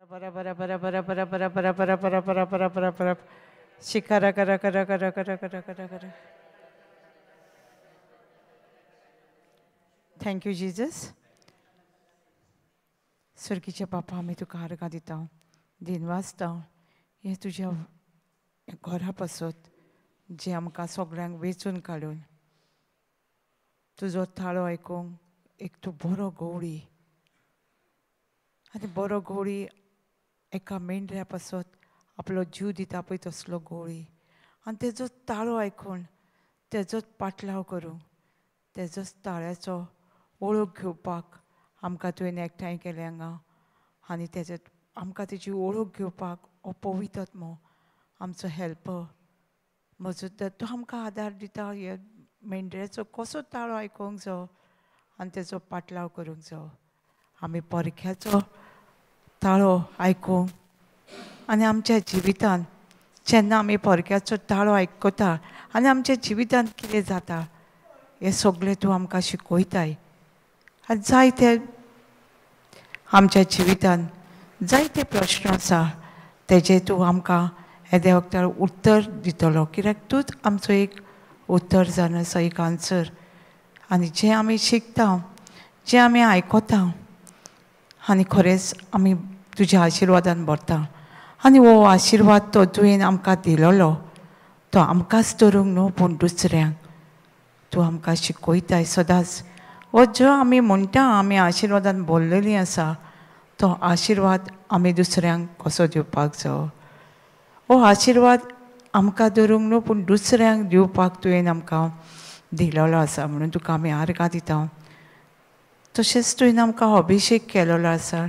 बरा बरा बरा बरा बरा बरा बरा बरा बरा बरा बरा बरा शिकारा करा करा करा करा करा करा करा. Thank you Jesus. सुर्गीचे बापा, आमी तुका आर्गां दिता, दिनवासता हें तुज्या घरा पासत जें आमकां सगळ्यांक वेंचून काडून तुजो ताळो आयकूंक एक तूं बरो गवळी आनी बरो गवळी एका मेंढऱ्या पासत आपलो जीव दिता पळय तसलो गवळी आनी तेजो ताळो आयकून तेजोच पाटलाव करूं, तेजोच ताळ्याचो वळख घेवपाक आमकां तुवें एकठांय केलें हांगा आनी तेजे आमकां तेजी वळख घेवपाक हो पवित्र आत्मो आमचो हेल्पर म्हजो तो आमकां आदार दिता. हे मेंढऱ्याचो कसो ताळो आयकूंक जावो आनी तेजो पाटलाव करूंक जावो. आमी परख्याचो ताळो आयकूंक आनी आमच्या जिवितान जेन्ना आमी परक्याचो ताळो आयकता आनी आमच्या जिवितान कितें जाता हें सगळें तूं आमकां शिकयताय. आनी जायते आमच्या जिवितान जायते प्रश्न आसा तेजे तूं आमकां येद्या वखदार उत्तर दितलो, कित्याक तूंच आमचो एक उत्तर जावन आसा, एक आन्सर. आनी जें आमी शिकता, जें आमी आयकता आनी खरेंच आमी तुज्या आशिर्वादान भरता आनी हो आशिर्वाद तो तुवें आमकां दिलोलो तो आमकांच धरूंक न्हू पूण दुसऱ्यांक तूं आमकां शिकयताय सदांच. हो जो आमी म्हणटा आमी आशिर्वादान भरलेली आसा तो आशिर्वाद आमी दुसऱ्यांक कसो दिवपाक जावो. हो आशिर्वाद आमकां धरूंक न्हू पूण दुसऱ्यांक दिवपाक तुवें आमकां दिलोलो आसा म्हणून तुका आमी आर्गां दिता. तशेंच तुवें आमकां अभिशेक केलोलो आसा,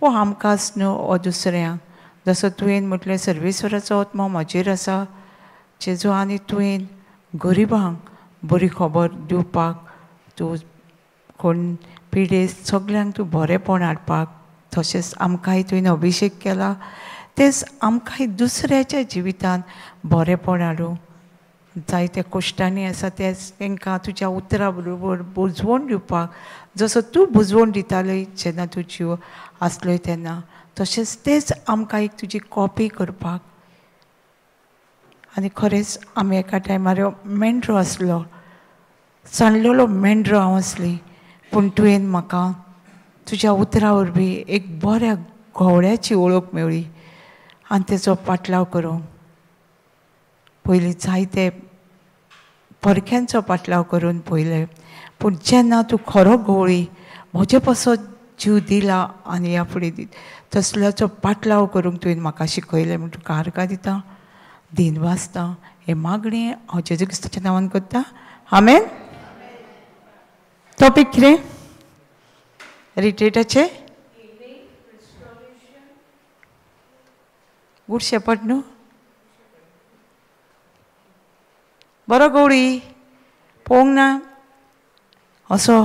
हो आमकांच न्हू हो दुसऱ्यांक. जसो तुवें म्हटलें सर्वेश्वराचो आत्मो म्हजेर आसा जेजो आनी तुवें गरिबांक बरी खबर दिवपाक तूं कोण पिडेस्त सगल्यांक तूं बरेंपण हाडपाक तशेंच आमकांय तुवें अभिशेक केला तेंच आमकांय दुसऱ्याच्या जिवितान बरेंपण हाडूं. जायते कश्टांनी आसा तेच तांकां तुज्या उतरा बरोबर बुजवण दिवपाक जसो तूं बुजवण दितालो जेन्ना तूं जीव आसलोय तेन्ना तशेंच तेच आमकां एक तुजी कॉपी करपाक. आनी खरेंच आमी एका टायमार मेंढरो आसलो, सांडलेलो मेंढरो हांव आसली, पूण तुवें म्हाका तुज्या उतरा वरवीं एक बऱ्या गवळ्याची वळख मेळ्ळी आनी तेचो पाटलाव करूंक पयलीं जायते परक्यांचो पाटलाव करून पयलें, पूण जेन्ना तूं खरो गवळी म्हजे पासत जीव दिला आनी ह्या फुडें दी तसल्याचो पाटलाव करूंक तुवें म्हाका शिकयलें म्हूण तुका आर्गां दिता, दिनवासता. हें मागणें हांव जेजू क्रिस्ताच्या नांवान करता, आमेन. टॉपीक कितें रिट्रीटाचें? गूड शेपर्ड न्हू, बरो गवळी पळोवंक ना असो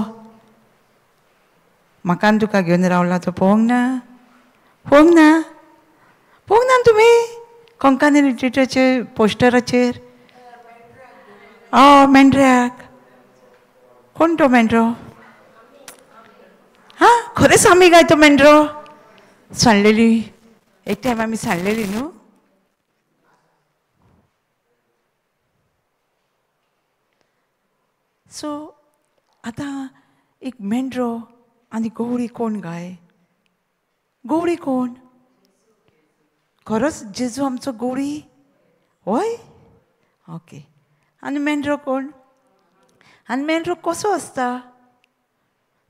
म्हाका आनी तुका घेवन रावला तो पळोवंक ना, पळोवंक ना, पळोवंक ना तुमी कोंकणी रिट्रीटाचेर पोस्टराचेर? हय मेंढऱ्याक. कोण तो मेंढरो? हां खरेंच आमी काय तो मेंढरो सांडलेली एक टायम आमी सांडलेली न्हू. सो आतां एक मेंढरो आनी गवळी कोण गाय? गवळी कोण? खरोच जेजू आमचो गवळी? हय, ओके. आनी मेंढरो कोण? आनी मेंढरो कसो आसता?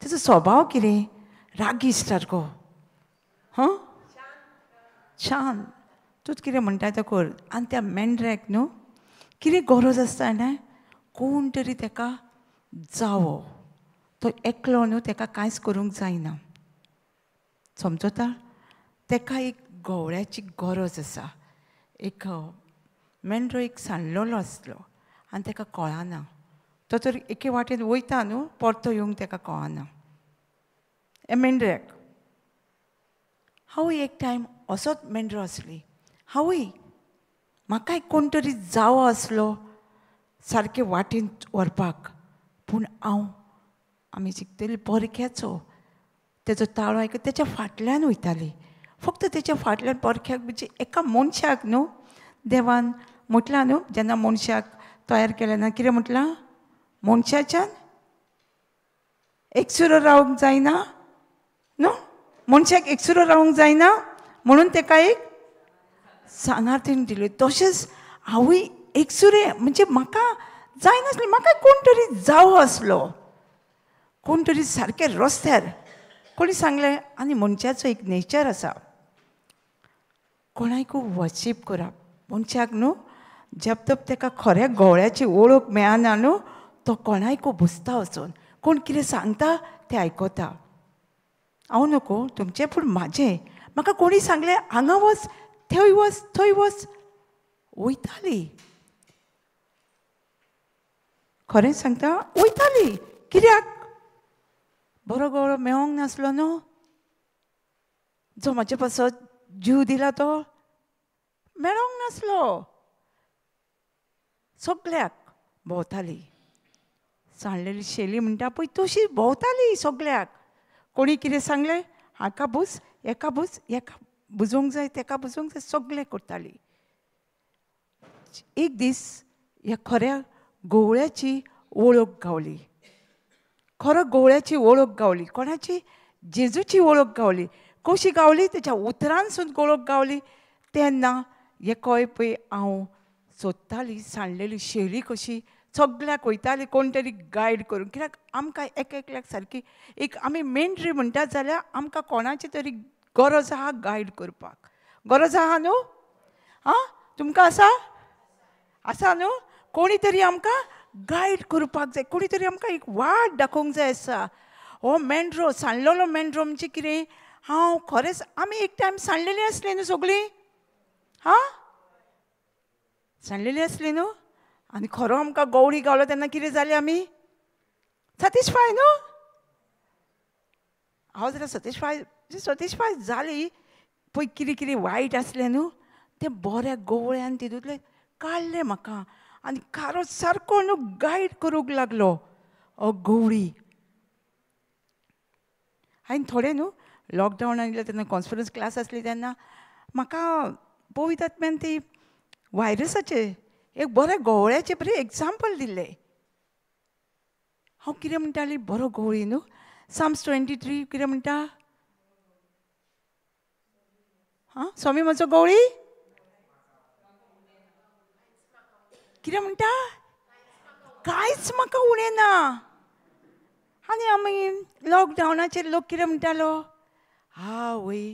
तेजो स्वभाव कितें? रागीश्ट सारको, हां शांत, तूंच कितें म्हणटा तें कर. आनी त्या मेंढऱ्याक न्हू कितें गरज आसता न्हय, कोण तरी तेका जावो, तो एकलो न्हू तेका कांयच करूंक जायना, समजता? तेका एक गवळ्याची गरज आसा. एक मेंढरो एक सांडलेलो आसलो आनी तेका कळना, तो तर एके वाटेन वयता न्हू, परतो येवंक तेका कळना हे मेंढऱ्याक. हांवूय एक टायम असोच मेंढरो आसली, हांवूय म्हाकाय कोण तरी जावो आसलो सारके वाटेन व्हरपाक, पूण हांव आमी शिकतली परक्याचो तेजो ताळो आयकत तेच्या फाटल्यान वयताली, फक्त तेच्या फाटल्यान परख्याक म्हणजे एका मनशाक न्हू देवान म्हटलां न्हू, जेन्ना मनशाक तयार केलें ना कितें म्हटलां, मनशाच्यान एकसुरो रावंक जायना न्हू, मनशाक एकसुरो रावंक जायना म्हणून तेका एक सांगातीन दिली. तशेंच हांवूय एकसुरें म्हणजे म्हाका जायनासलें, म्हाका कोण तरी जावो आसलो, कोण तरी सारकें रस्त्यार कोणी सांगलें. आनी मनशाचो एक नेचर आसा, कोणाकूय वर्शीप करप. मनशाक न्हू जब तक तेका खऱ्या गवळ्याची वळख मेळना न्हू तो कोणाकूय बुजता वचून, कोण कितें सांगता तें आयकता. हांव नको तुमचें पूण म्हाजें, म्हाका कोणी सांगलें हांगा वच थंय वच थंय वच, वयताली. खरें सांगता वयताली. कित्याक बरो गवळो मेळोंक नासलो न्हू, जो म्हाजे पासत जीव दिला तो मेळोंक नासलो. सगल्याक भोंवताली, सांडलेली शेली म्हणटा पळय तशी भोंवताली सगल्याक. कोणी कितें सांगलें हाका बुज हेका बुज, हेका बुजोवंक जाय तेका बुजोवंक जाय, सगळें करताली. एक दीस ह्या खऱ्या गवळ्याची वळख गावली, खरो गवळ्याची वळख गावली. कोणाची? जेजूची वळख गावली. कशी गावली? तेच्या उतरांसून वळख गावली. तेन्ना हे कय पळय हांव सोदताली सांडलेली शेळी कशी, सगल्याक वयताली कोण तरी गायड करूंक. कित्याक आमकां एक एकल्याक सारकी एक आमी मेंढरी म्हणटा जाल्यार आमकां कोणाची तरी गरज आहा गायड करपाक. गरज आहा न्हू? आं, तुमकां आसा? आसा न्हू? कोणी तरी आमकां गायड करपाक जाय, कोणी तरी आमकां एक वाट दाखोवंक जाय आसा. हो मेंढरो सांडलेलो मेंढरो म्हणजे कितें, हांव खरेंच आमी एक टायम सांडलेली आसली न्हू सगळीं, हां सांडलेली आसली न्हू. आनी खरो आमकां गवळी गावलो तेन्ना कितें जालें, आमी सॅटिस्फाय न्हू. हांव जाल्यार सॅटिस्फाय सॅटिस्फाय जाली. पळय कितें कितें वायट आसलें न्हू तें बऱ्या गवळ्यान तितूंतलें काडलें म्हाका, आनी खारो सारको न्हू गायड करूंक लागलो हो गवळी. हांवें थोडें न्हू लॉकडावन आयलें तेन्ना कॉन्फरन्स क्लास आसली तेन्ना म्हाका पवित्र आत्म्यान ती व्हायरसाचें एक बरें गवळ्याचें बरें एग्जाम्पल दिल्लें. हांव कितें म्हणटाली, बरो गवळी न्हू, साम्स 23 कितें म्हणटा, हां स्वामी म्हजो गवळी कितें म्हणटा, कांयच म्हाका उणें ना. आनी आमी लॉकडावनाचेर लोक कितें म्हणटालो, आवय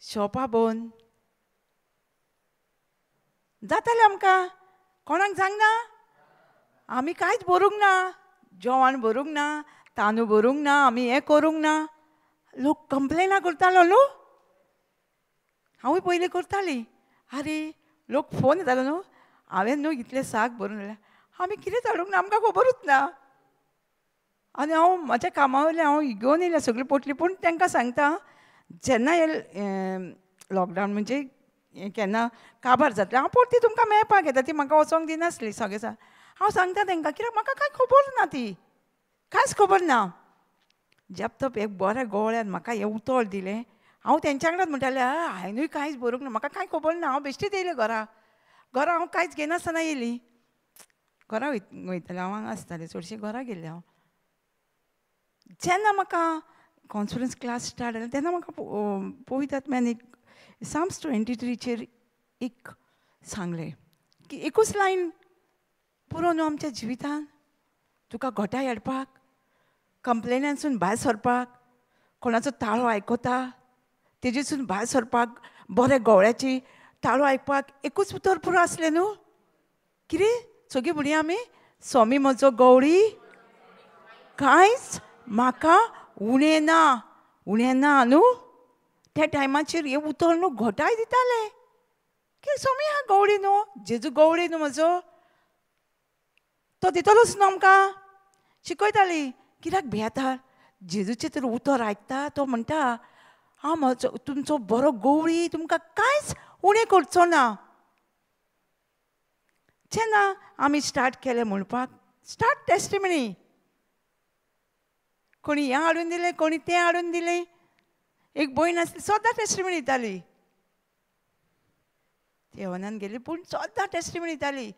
शॉपां बंद जातालें आमकां, कोणाक सांगना, आमी कांयच भरूंक ना, जेवण भरूंक ना, तांदूळ भरूंक ना, आमी हें करूंक ना. लोक कंप्लेनां करतालो न्हू. हांवूय पयलीं करताली. आरे लोक फोन येतालो न्हू, हांवें न्हू इतलें साक भरून हाडलें, आमी कितेंच हाडूंक ना, आमकां खबरूच ना. आनी हांव म्हाज्या कामा वयल्यान हांव घेवन येयलें सगळीं पोटली. पूण तांकां सांगता जेन्ना हे लॉकडावन म्हणजे केन्ना काबार जातलें हांव परती तुमकां मेळपाक येता. ती म्हाका वचोंक दिनासली सगळें. हांव सांगता तांकां कित्याक म्हाका कांय खबर ना, ती कांयच खबर ना. जब तप एक बऱ्या गोळ्यान म्हाका हें उतळ दिलें, हांव तेंच्या वांगडाच म्हणटालें हांवेनूय कांयच बरोवंक ना, म्हाका कांय खबर ना, हांव बेश्टीच येयलें घरा. घरा हांव कांयच घेनासतना येयली, घरा वयतालें हांव, हांगा आसतालें चडशें घरा गेल्लें हांव. जेन्ना म्हाका कॉन्फरन्स क्लास स्टार्ट जालें तेन्ना म्हाका पवित्र आत्म्यान एक साम्स 23चेर एक सांगलें की एकूच लायन पुरो न्हू आमच्या जिवितान, तुका घोटाय हाडपाक, कंप्लेनांसून भायर सरपाक, कोणाचो ताळो आयकता तेजेसून भायर सरपाक, बऱ्या गवळ्याची ताळो आयकपाक एकूच उतर पुरो आसलें न्हू. कितें सगळीं म्हणया आमी, स्वामी म्हजो गवळी कांयच म्हाका उणें ना, उणें ना न्हू. त्या टायमाचेर हें उतर न्हू घोटाय दितालें की स्वामी हा गवळी न्हू, जेजू गवळी न्हू म्हजो, तो दितलोच न्हू आमकां. शिकयताली कित्याक भियेता, जेजूचें तर उतर आयकता, तो म्हणटा हांव म्हजो तुमचो बरो गवळी तुमकां कांयच उणें करचो ना. जेन्ना आमी स्टार्ट केलें म्हणपाक, स्टार्ट टेस्टिमनी, कोणी हें हाडून दिलें, कोणी तें हाडून दिलें. एक भयण आसली सदां टेस्टिमनी दिताली, ती हेवनान गेली पूण सदां टेस्टिमनी दिताली.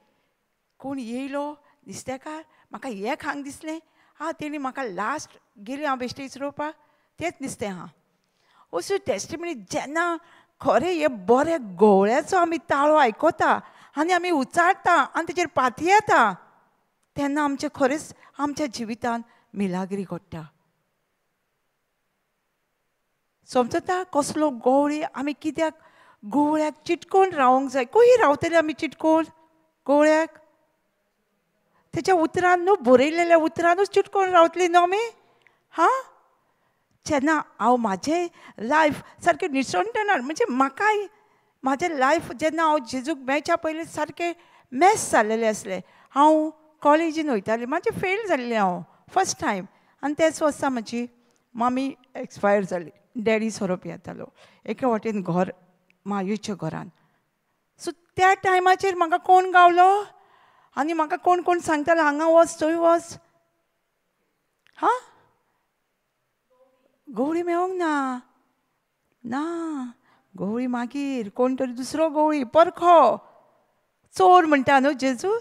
कोण येयलो नुस्तेकार म्हाका हें खांक दिसलें आं, तेणी म्हाका लास्ट गेली हांव बेश्टें इसरोवपाक तेंच नुस्तें आहा. असो टेस्टिमनी जेन्ना खरें हे बरे गवळ्याचो आमी ताळो आयकता आनी आमी उचारता आनी तेजेर पातयेता तेन्ना आमचें खरेंच आमच्या जिवितान मिलाग्री घडटा. समजता कसलो गवळी आमी कित्याक गवळ्याक चिटकोवन रावंक जाय. खंय रावतले आमी चिटकोवन गवळ्याक? तेच्या उतरान न्हू, बरयलेल्या उतरानूच चिटकोवन रावतली न्हू आमी. हां, जेन्ना हांव म्हाजें लायफ सारकें निसणटणार म्हणजे म्हाकाय म्हाजें लायफ जेन्ना हांव जेजूक मेळच्या पयलीं सारकें मॅस जाल्लेलें आसलें. हांव कॉलेजीन वयतालें, म्हाजें फेल जाल्लें हांव फर्स्ट टायम. आनी त्याच वर्सा म्हजी मामी एक्सपायर जाली, डॅडी सोरो पियेतालो एके वाटेन घर मायूच्या घरान. सो त्या टायमाचेर म्हाका कोण गावलो आनी म्हाका कोण कोण सांगतालो हांगा वच थंय वच. हां, गवळी मेळोंक ना, ना गवळी मागीर कोण तरी दुसरो गवळी परखो चोर म्हणटा न्हू जेजू,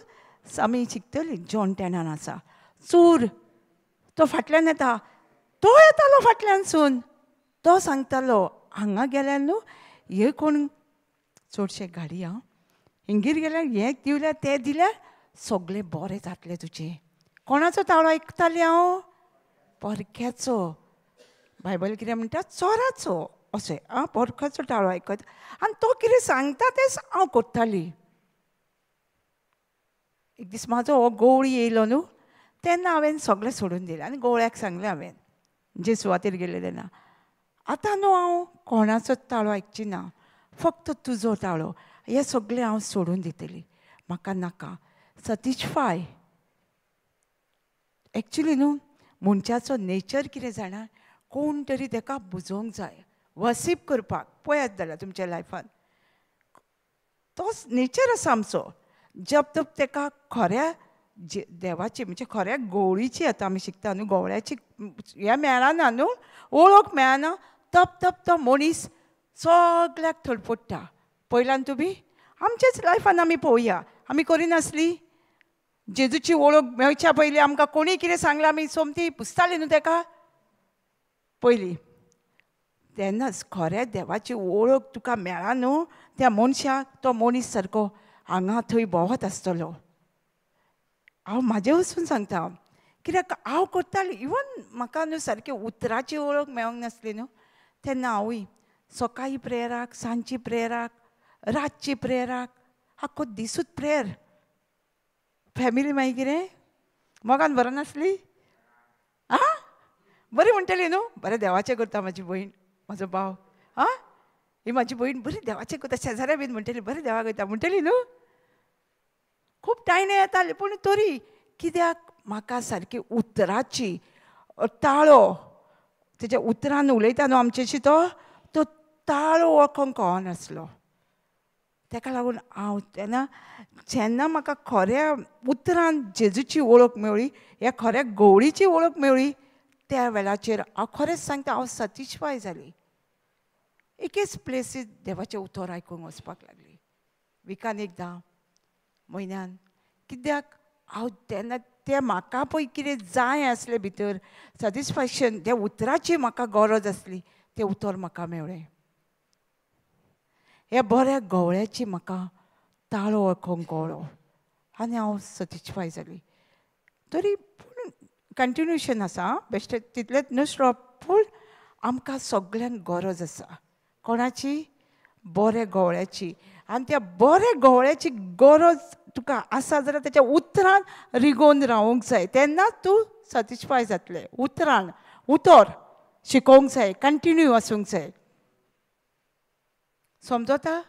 आमी शिकतली जॉन 10 आसा चोर, तो फाटल्यान येता, तो येतालो फाटल्यानसून, तो सांगतालो हांगा गेल्यार न्हू हे कोण चडशे गाडी आं हिंगेर गेल्यार हें दिवल्यार तें दिल्यार सगळें बरें जातलें तुजें. कोणाचो ताळो आयकतालें हांव? परक्याचो. बायबल कितें म्हणटा? चोराचो. अशें आं, परक्याचो ताळो आयकत आनी तो कितें सांगता तेंच हांव करताली. एक दीस म्हाजो हो गवळी येयलो न्हू तेन्ना हांवें सगळें सोडून दिलें आनी गवळ्याक सांगलें हांवें जे सुवातेर गेल्ले तेन्ना, आतां न्हू हांव कोणाचोच ताळो आयकची ना, फक्त तुजो ताळो, हें सगळें हांव सोडून दितली, म्हाका नाका. सॅटिस्फाय एक्चुली न्हू मनशाचो नेचर कितें जाणा, कोण तरी तेका बुजोवंक जाय, वसीप करपाक. पळयात जाल्यार तुमच्या लायफान तोच नेचर आसा आमचो. जब तक तेका खऱ्या देवाची म्हणजे खऱ्या गवळीची आतां आमी शिकता न्हू, गवळ्याची हें मेळना न्हू, वळख मेळना, तप तप तो मनीस सगळ्याक थडफडटा. पयल्यान तुमी आमच्याच लायफान आमी पळोवया, आमी करिनासली जेजूची वळख मेळच्या पयलीं आमकां कोणी कितें सांगलां आमी सोमती पुसताली न्हू तेका पयलीं. तेन्नाच खऱ्या देवाची वळख तुका मेळा न्हू त्या मनशाक, तो मनीस सारको हांगा थंय भोंवत आसतलो. हांव म्हाजें वचून सांगता कित्याक हांव करतालें. इवन म्हाका न्हू सारकी उतराची वळख मेळोंक नासली न्हू तेन्ना हांवूय सकाळी प्रेयराक, सांजची प्रेयराक, रातची प्रेयराक, आख्खो दिसूच प्रेयर. फॅमिली मागीर कितें मोगान बरो नासली? आं, बरी म्हणटली न्हू, बरें देवाचें करता म्हाजी भयण, म्हाजो भाव, आं ही म्हाजी भयण बरी देवाचें करता, शेजाऱ्या बीन म्हणटली बरें देवाक वयता म्हणटली न्हू. खूब टायणे येताले पूण तरी कित्याक म्हाका सारकी उतराची ताळो, तेज्या उतरान उलयता न्हू आमच्याशी तो तो ताळो वळखोंक कळनासलो. तेका लागून हांव तेन्ना जेन्ना म्हाका खऱ्या उतरान जेजूची वळख मेळ्ळी, ह्या खऱ्या गवळीची वळख मेळ्ळी, त्या वेळाचेर हांव खरेंच सांगता हांव सॅटिस्फाय जाली. एकेच प्लेसीर देवाचें उतर आयकूंक वचपाक लागली, विकान एकदां, म्हयन्यान. कित्याक हांव तेन्ना तें म्हाका पळय कितें जाय आसलें भितर सॅटिस्फॅक्शन, त्या उतराची म्हाका गरज आसली, तें उतर म्हाका मेळ्ळें. ह्या बऱ्या गवळ्याची म्हाका ताळो वळखोंक कळ्ळो आनी हांव सॅटिस्फाय जाली. तरी पूण कंटिन्युएशन आसा बेश्टें तितलेंच न्हू स्टॉप, पूण आमकां सगळ्यांक गरज आसा कोणाची? बऱ्या गवळ्याची. आनी त्या बऱ्या गवळ्याची गरज तुका आसा जाल्यार तेच्या उतरान रिगोवन रावूंक जाय, तेन्नाच तूं सॅटिस्फाय जातलें. उतरान उतर शिकोवंक जाय, कंटिन्यू आसूंक जाय. समजता?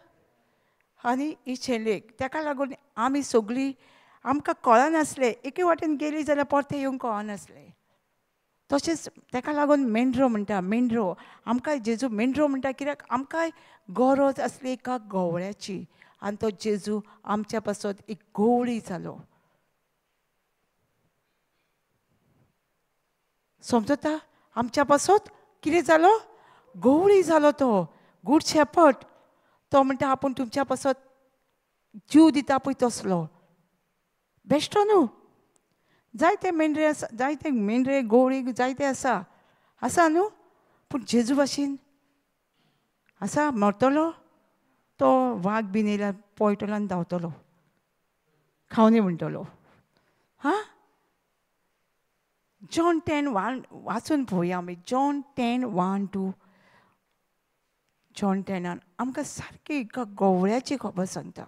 आनी ही शेलेक तेका लागून आमी सगळीं आमकां कळनासलें, एके वाटेन गेली जाल्यार परतें येवंक कळनासलें. तशेंच तेका लागून मेंढरो म्हणटा, मेंढरो आमकां जेजू मेंढरो म्हणटा कित्याक आमकांय गरज आसली एका गवळ्याची आनी तो जेजू आमच्या पासत एक गवळी जालो. समजता? आमच्या पासत कितें जालो? गवळी जालो तो, गूड शेपर्ड. तो म्हणटा आपूण तुमच्या पासत जीव दिता पळय तसलो. बेश्टो न्हू, जायते मेंढरे आसा, जायते मेंढरे गवळी जायते आसा, आसा न्हू, पूण जेजू भाशेन आसा मरतलो तो वाग बीन येयल्यार पळटलो आनी धांवतलो, खावनी म्हणटलो. हां, जॉन 10:1 वाचून पळोवया आमी. जॉन 10:1-2. जॉन 10 आमकां सारकी एका गवळ्याची खबर सांगता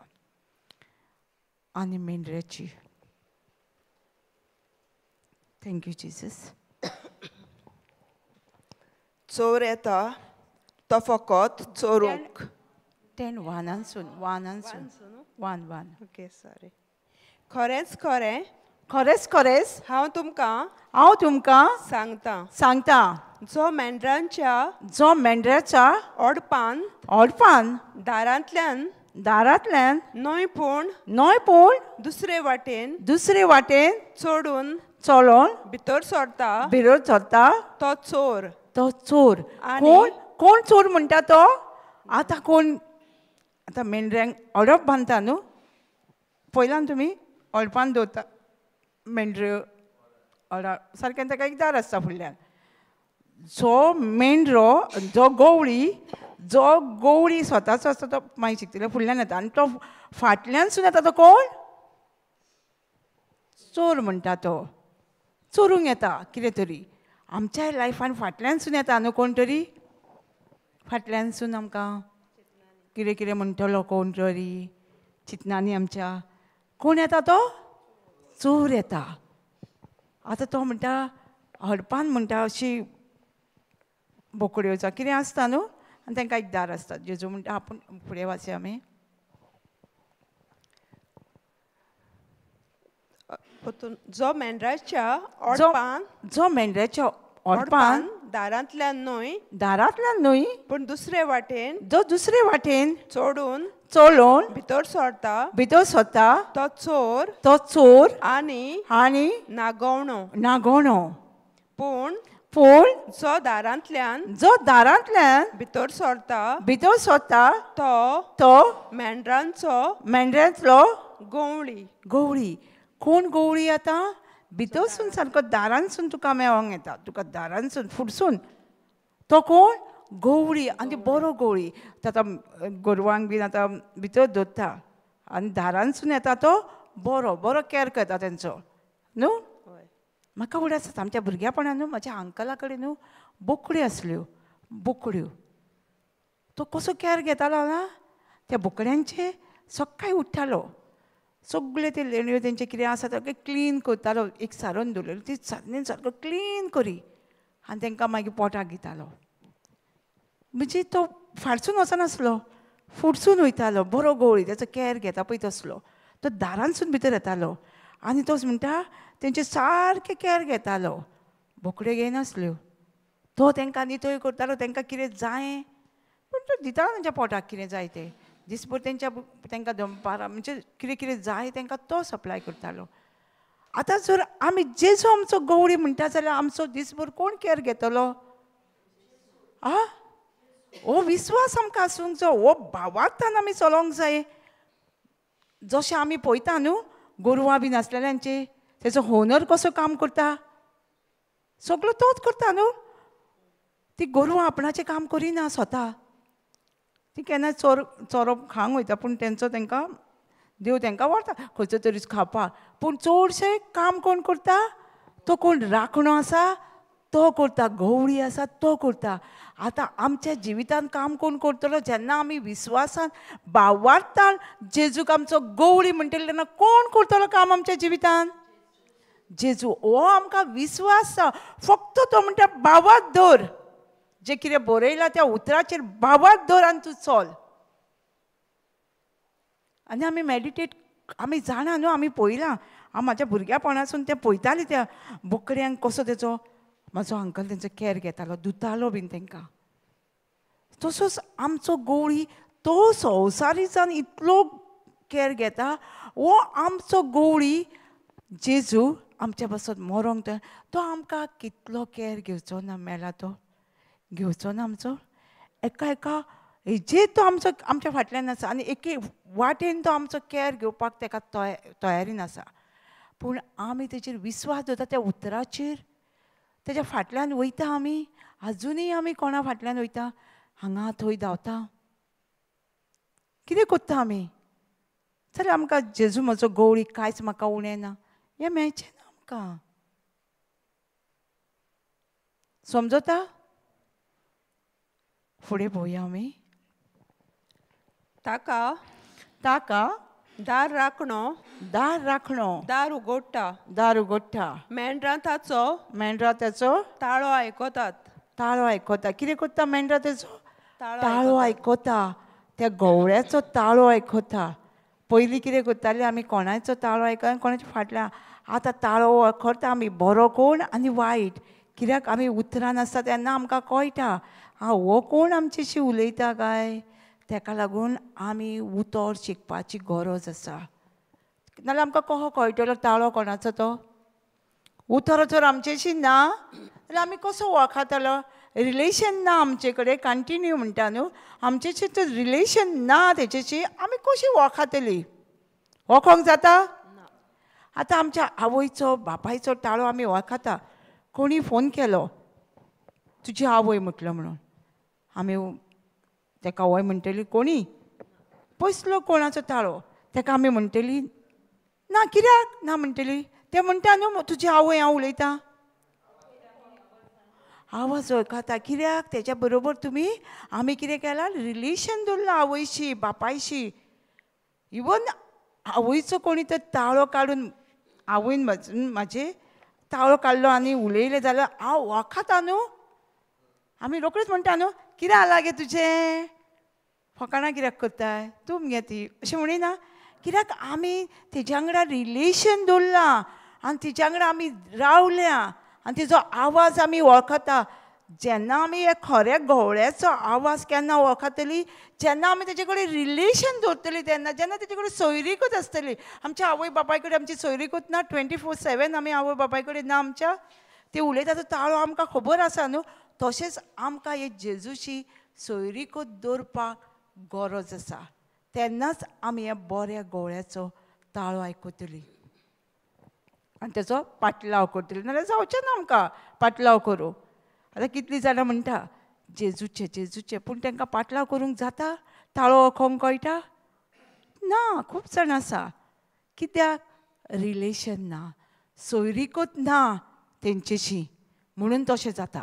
आनी मेंढऱ्याची. Thank you Jesus. चोर येता तो फकत चोरूंक. 10:1 1 1. Okay sorry. खरेंच खरें, खरेंच खरेंच हांव तुमकां, हांव तुमकां सांगता, सांगता, जो मेंढरांच्या, जो मेंढराच्या ओडपान, ओडपान दारांतल्यान, दारांतल्यान न्हय पूण, न्हय पूण दुसरे वाटेन, दुसरे वाटेन चडून, चलोन भितर सरता, भितर सरता तो चोर, तो चोर. कोण कोण चोर म्हणटा तो? आतां कोण आतां मेंढऱ्यांक ओडप बांदता न्हू, पयल्यान तुमी ओडपान दवरता मेंढऱ्यो, सारकें ताका एक दार आसता फुडल्यान. जो मेंढरो, जो गवळी, जो गवळी स्वताचो आसता तो मागीर शिकतले फुडल्यान येता, आनी तो फाटल्यानसून येता तो कोण? चोर म्हणटा तो. चोरूंक येता कितें तरी. आमच्याय लायफान फाटल्यानसून येता न्हू कोण तरी, फाटल्यानसून आमकां कितें कितें म्हणटलो कोण तरी, चिंतनांनी आमच्या. कोण येता तो? चोर येता. आतां तो म्हणटा हडपान म्हणटा अशी बोकड्यो जावं कितें आसता न्हू, आनी तांकां एक दार आसता. जेजू म्हणटा आपूण फुडें वाचया आमी. जो मेंढराच्या ओडपान, जो मेंढराच्या ओडपान दारांतल्यान न्हय, दारांतल्यान न्हय पूण दुसरे वाटेन, जो दुसरे वाटेन चडून, चलोन भितर सरता, भितर सरता तो चोर, तो चोर आनी, आनी नागवणो, नागवणो. पूण, पूण जो दारांतल्यान, जो दारांतल्यान भितर सरता, भितर सरता तो, तो मेंढरांचो, मेंढरांतलो गवळी. गवळी. कोण गवळी आतां? भितरसून सारको दारांसून तुका मेळोंक येता, तुका दारांसून फुडसून. तो कोण? गवळी. आनी बरो गवळी. आतां गोरवांक बीन आतां भितर दवरता आनी दारांसून येता तो बरो, बरो कॅर करता तेंचो न्हू. म्हाका उडो आसता आमच्या भुरग्यापणान न्हू, म्हज्या अंकला कडेन न्हू बोकड्यो आसल्यो, बोकड्यो. तो कसो कॅर घेतालो ना त्या बोकड्यांचे. सकाळीं उठ्ठालो, सगळे ते लेणयो तेंचे कितें आसा सगळें क्लीन करतालो, एक सारोन दवरलेली ती सारनीन सारको क्लीन करी आनी तांकां मागीर पोटाक दितालो. म्हणजे तो फाटसून वचनासलो, फुडसून वयतालो. बरो गवळी, तेचो कॅर घेता पळय तसलो. तो दारांसून भितर येतालो आनी तोच म्हणटा तेंचे सारकें कॅर घेतालो. बोकड्यो घेयनासल्यो तो, तांकां नितळ करतालो, तांकां कितें जाय पूण तो दितालो तेंच्या पोटाक कितें जाय तें. दिसभर तेंच्या तांकां दनपारां म्हणजे कितें कितें जाय तांकां तो सप्लाय करतालो. आतां जर आमी जेजू आमचो गवळी म्हणटा जाल्यार आमचो दिसभर कोण कॅर घेतलो? आ, हो विस्वास आमकां आसूंक जाय, हो भावार्थान आमी चलोंक जाय. जशें आमी पळयता न्हू गोरवां बीन आसलेल्यांचे, तेचो होनर कसो काम करता, सगळो तोच करता न्हू. ती गोरवां आपणाचें काम करिना स्वता, ती केन्ना चोर चोरोप खावंक वयता, पूण तेंचो तांकां देव तांकां व्हरता खंयचो तरी खावपाक. पूण चडशें काम कोण करता? तो कोण राखणो आसा तो करता, गवळी आसा तो करता. आतां आमच्या जिवितांत काम कोण करतलो? जेन्ना आमी विस्वासान भावार्थान जेजूक आमचो गवळी म्हणटले तेन्ना कोण करतलो काम आमच्या जिवितांत? जेजू. हो आमकां विस्वास आसा. फक्त तो म्हणटा भावार्थ धर, जें कितें बरयलां त्या उतराचेर भावार्थ धर आनी तूं चल. आनी आमी मेडिटेट, आमी जाणा न्हू, आमी पळयलां. हांव म्हाज्या भुरग्यापणासून तें पळयतालें, त्या बोकड्यांक कसो तेचो म्हाजो अंकल तेंचो कॅर घेतालो, धुतालो बीन तांकां. तसोच आमचो गवळी तो संवसारी जावन इतलो कॅर घेता. हो आमचो गवळी जेजू आमच्या पासत मरोंक तो आमकां कितलो कॅर घेवचो ना, मेला तो घेवचो ना आमचो. एका एका हेजेर तो आमचो आमच्या फाटल्यान आसा आनी एके वाटेन तो आमचो कॅर घेवपाक ताका तयारीन आसा. पूण आमी तेचेर विस्वास दवरता त्या उतराचेर, तेज्या फाटल्यान वयता आमी. आजुनूय आमी कोणा फाटल्यान वयता? हांगा थंय धांवता. कितें करता आमी? चल आमकां जेजू म्हजो गवळी, कांयच म्हाका उणें ना, हें मेळचें ना आमकां. समजता? फुडें पळोवया आमी. ताका ताका दार राखणो, दार राखणो, दार उगडटा, दार उगडटा. मेंढरां ताचो, मेंढरां ताचो ताळो आयकतात, ताळो आयकता. कितें करता मेंढरां ताचो? ताळो आयकता. त्या गवळ्याचो ताळो आयकता. पयलीं कितें करताले आमी? कोणाचो ताळो आयकता, कोणाच्या फाटल्यान. आतां ताळो वळखता आमी, बरो कोण आनी वायट. कित्याक आमी उतरान आसता तेन्ना आमकां कळटा आं हो कोण आमच्याशी उलयता काय. ताका लागून आमी उतर शिकपाची गरज आसा. नाल्यार आमकां कसो कळटलो ताळो कोणाचो तो? उतर जर आमच्याशी ना जाल्यार आमी कसो वळखतलो? रिलेशन ना आमचे कडेन, कंटिन्यू म्हणटा न्हू, आमचेशी तर रिलेशन ना तेचेशी आमी कशी वळखतली? वळखोंक जाता? आतां आमच्या आवयचो बापायचो ताळो आमी वळखता. कोणी फोन केलो तुजी आवय म्हटलो म्हणून, आमी तेका वय म्हणटली कोणी पयसलो कोणाचो ताळो, तेका आमी म्हणटली ना. कित्याक ना म्हणटली? ते म्हणटा न्हू तुजी आवय हांव उलयतां. आवाज वळखता. कित्याक? तेच्या बरोबर तुमी आमी कितें केलां? रिलेशन दवरलां आवयशी बापायशी. इवन आवयचो कोणी तर ताळो काडून, आवयन म्हाजे ताळो काडलो आनी उलयलें जाल्यार हांव वळखता न्हू. आमी रोखडीच म्हणटा न्हू, कितें जालां गे तुजें, फकाणां कित्याक करताय तूं मगे ती, अशें म्हणिना. कित्याक आमी तेज्या वांगडा रिलेशन दवरलां आनी तिज्या वांगडा आमी रावल्या आनी तिजो आवाज आमी वळखता. जेन्ना आमी हे खऱ्या गवळ्याचो आवाज केन्ना वळखतली? जेन्ना आमी तेजे कडेन रिलेशन दवरतली तेन्ना, जेन्ना तेजे कडेन सोयरीकूच आसतली. आमच्या आवय बापाय कडेन आमची सोयरीकूच ना, 24/7 आमी आवय बापाय कडेन ना आमच्या. ते उलयता तो ताळो आमकां खबर आसा न्हू. तशेंच आमकां हे जेजूशी सोयरीकूच दवरपाक गरज आसा. तेन्नाच आमी ह्या बऱ्या गवळ्याचो ताळो आयकतली आनी तेचो पाटलाव करतली. नाल्यार जावचें ना आमकां पाटलाव करूं. आतां कितलीं जाणां म्हणटा जेजूचे जेजूचे, पूण तांकां पाटलाव करूंक जाता? ताळो वळखोंक कळटा ना. खूब जाणां आसा. कित्याक? रिलेशन ना, सोयरीकूच ना तेंचेशी, म्हणून तशें जाता.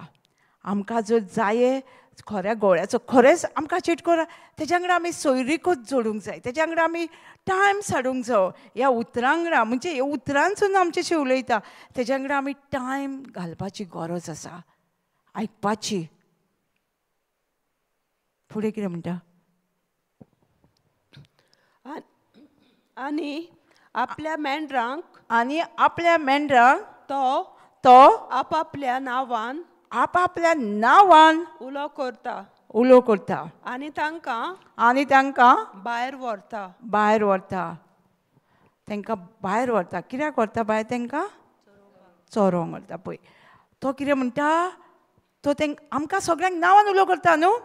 आमकां जर जाये खऱ्या गवळ्याचो, खरेंच आमकां चिटको, तेज्या वांगडा आमी सोयरीकूच जोडूंक जाय, तेज्या वांगडा आमी टायम साडूंक जायो. ह्या उतरां वांगडा, म्हणजे ह्या उतरांसून आमचेशी उलयता, तेज्या वांगडा आमी टायम घालपाची गरज आसा, आयकपाची. फुडें कितें म्हणटा? आनी आपल्या मेंढरांक, आनी आपल्या मेंढरांक तो तो आपापल्या नांवान, आपापल्या नांवान उलो करता, उलो करता आनी तांकां, आनी तांकां भायर व्हरता, भायर व्हरता. तांकां भायर व्हरता. कित्याक व्हरता भायर? तांकां चोरोंक व्हरता. पळय तो कितें म्हणटा, तो तांकां आमकां सगळ्यांक नांवान उलो करता न्हू.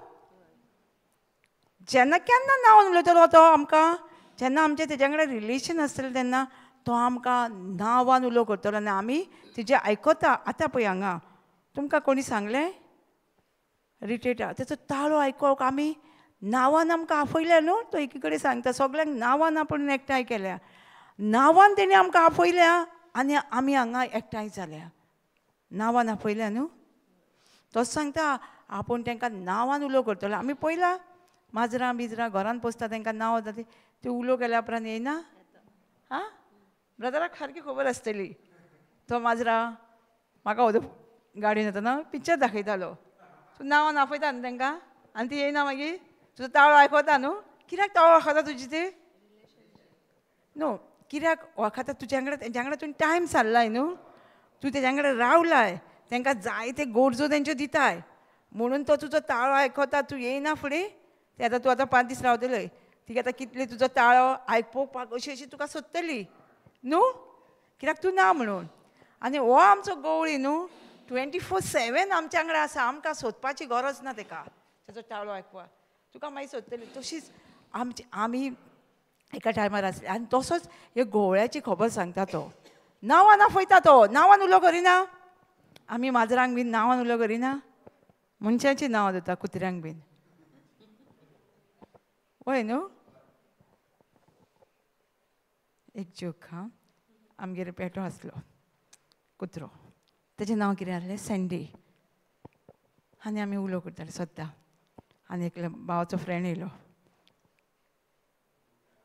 जेन्ना केन्ना नांवान उलयतलो तो आमकां? जेन्ना आमचें तेज्या वांगडा रिलेशन आसतलें तेन्ना तो आमकां नांवान उलो करतलो आनी आमी तेजें आयकता. आतां पळय हांगा तुमकां कोणी सांगलें रिटेटा, तेचो ताळो आयकोंक आमी नांवान आमकां आफयल्या न्हू. तो एकी कडेन सांगता सगळ्यांक नांवान आपूण एकठांय केल्या, नांवान तेणी आमकां आफयल्या आनी आमी हांगा एकठांय जाल्या. नांवान आफयल्या न्हू. तोच सांगता आपूण तांकां नांवान उलो करतलो. आमी पळयला माजरां बिजरां घरान पोसता तांकां नांव जाता, ते उलो केल्या उपरांत येयना. आं, ब्रदराक सारकी खबर आसतली. तो माजरां म्हाका वोदो गाडयेन येतना पिक्चर दाखयतालो. तूं नांवान आफयता न्हू तांकां आनी ती येयना मागीर तुजो ताळो आयकता न्हू. कित्याक ताळो वळखता तुजी ती न्हू? कित्याक वळखता? तुज्या वांगडा तेंच्या वांगडा तुवें टायम सारलाय न्हू, तूं तेज्या वांगडा रावलाय, तांकां जायते गरजो तेंच्यो दिताय, म्हणून तो तुजो ताळो आयकता. तूं येयना फुडें ते आतां तूं आतां 5 दीस रावतले, ती आतां कितले तुजो ताळो आयकोवपाक अशी अशी तुका सोदतली न्हू, कित्याक तूं ना म्हणून. आनी हो आमचो गवळी न्हू 24/7 आमच्या वांगडा आसा, आमकां सोदपाची गरज ना तेका. तेजो ताळो आयकुपा तुका मागीर सोदतली. तशीच आमची आमी एका टायमार आसली आनी तसोच हे गोवळ्याची खबर सांगता तो. नांवान आफयता तो, नांवान उलो करिना. आमी माजरांक बीन नांवान उलो करिना, मनशांची नांवां दवरता कुत्र्यांक बीन, वय न्हू. एक जोक हां, आमगेर पेटो आसलो कुत्रो, तेजें नांव कितें आसलें सँडी. आनी आमी उलो करताले सद्दां. आनी एकलो भावाचो फ्रेंड येयलो,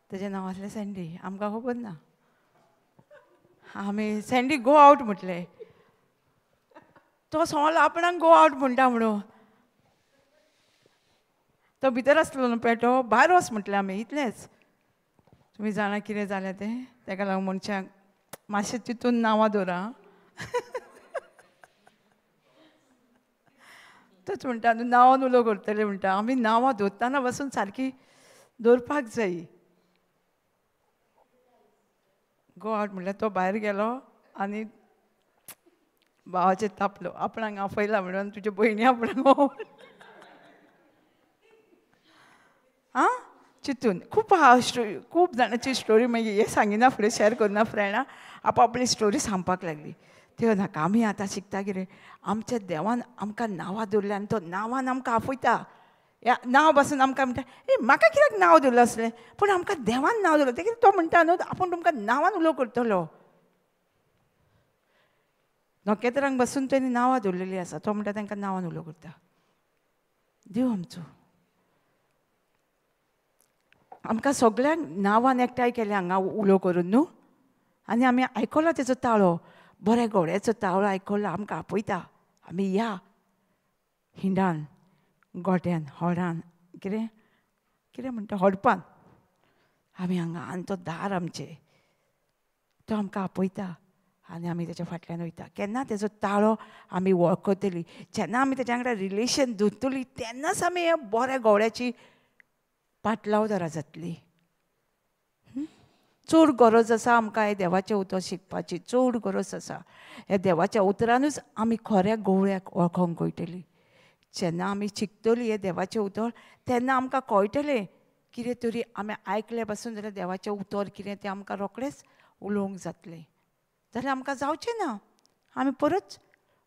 तेजें नांव आसलें सँडी, आमकां खबर ना. आमी सँडी गो आवट म्हटलें, तो सोंवलो आपणाक गो आवट म्हणटा म्हणून. तो भितर आसलो न्हू पेटो, भायर वच म्हटलें आमी, इतलेंच. तुमी जाणा कितें जालें तें, तेका लागून मनशांक मातशें तितून नांवां दवरा. तोच म्हणटा न्हू नांवान उलो करतले म्हणटा. आमी नांवां दवरतना बसून सारकी दवरपाक जाय. गो आवट म्हणल्यार तो भायर गेलो आनी भावाचेर तापलो, आपणाक आफयला म्हणून तुजे भयणी आपणाक. आं चितून खूब आहा स्टोरी, खूब जाणांची स्टोरी मागीर हे सांगिना फुडें शेअर करना. फ्रेंडां आपआपली स्टोरी सांगपाक लागली. त्यो नाका, आमी आतां शिकता कितें, आमच्या देवान आमकां नांवां दवरल्या आनी तो नांवान आमकां आफयता. ह्या नांव बसून आमकां म्हणटा, ए म्हाका कित्याक नांव दवरलें आसलें, पूण आमकां देवान नांव दवरलें. तें कितें तो म्हणटा न्हू, आपूण तुमकां नांवान उलो करतलो. नखेत्रांक बसून तेणी नांवां दवरलेलीं आसा, तो म्हणटा तांकां नांवान उलो करता. देव आमचो आमकां सगळ्यांक नांवान एकठांय केलें हांगा उलो करून न्हू. आनी आमी आयकलो तेजो ताळो, बऱ्या घोड्याचो ताळो आयकलो, आमकां आपयता आमी या हिंडान गोट्यान होडान कितें कितें म्हणटा होडपान आमी हांगा. आनी तो दार आमचें, तो आमकां आपयता आनी आमी तेच्या फाटल्यान वयता. केन्ना तेजो ताळो आमी वळखतली, जेन्ना आमी तेज्या वांगडा रिलेशन दवरतली, तेन्नाच आमी ह्या बऱ्या गोवळ्याची पाटलावदारां जातली. चड गरज आसा आमकां हें देवाचें उतर शिकपाची, चड गरज आसा. ह्या देवाच्या उतरानूच आमी खऱ्या गोवळ्याक वळखोंक कळटली. जेन्ना आमी शिकतली हें देवाचें उतर, तेन्ना आमकां कळटलें कितें तरी आमी आयकलें पासून जाल्यार देवाचें उतर कितें तें आमकां रोखडेंच उलोवंक जातलें. जाल्यार आमकां जावचें ना, आमी परत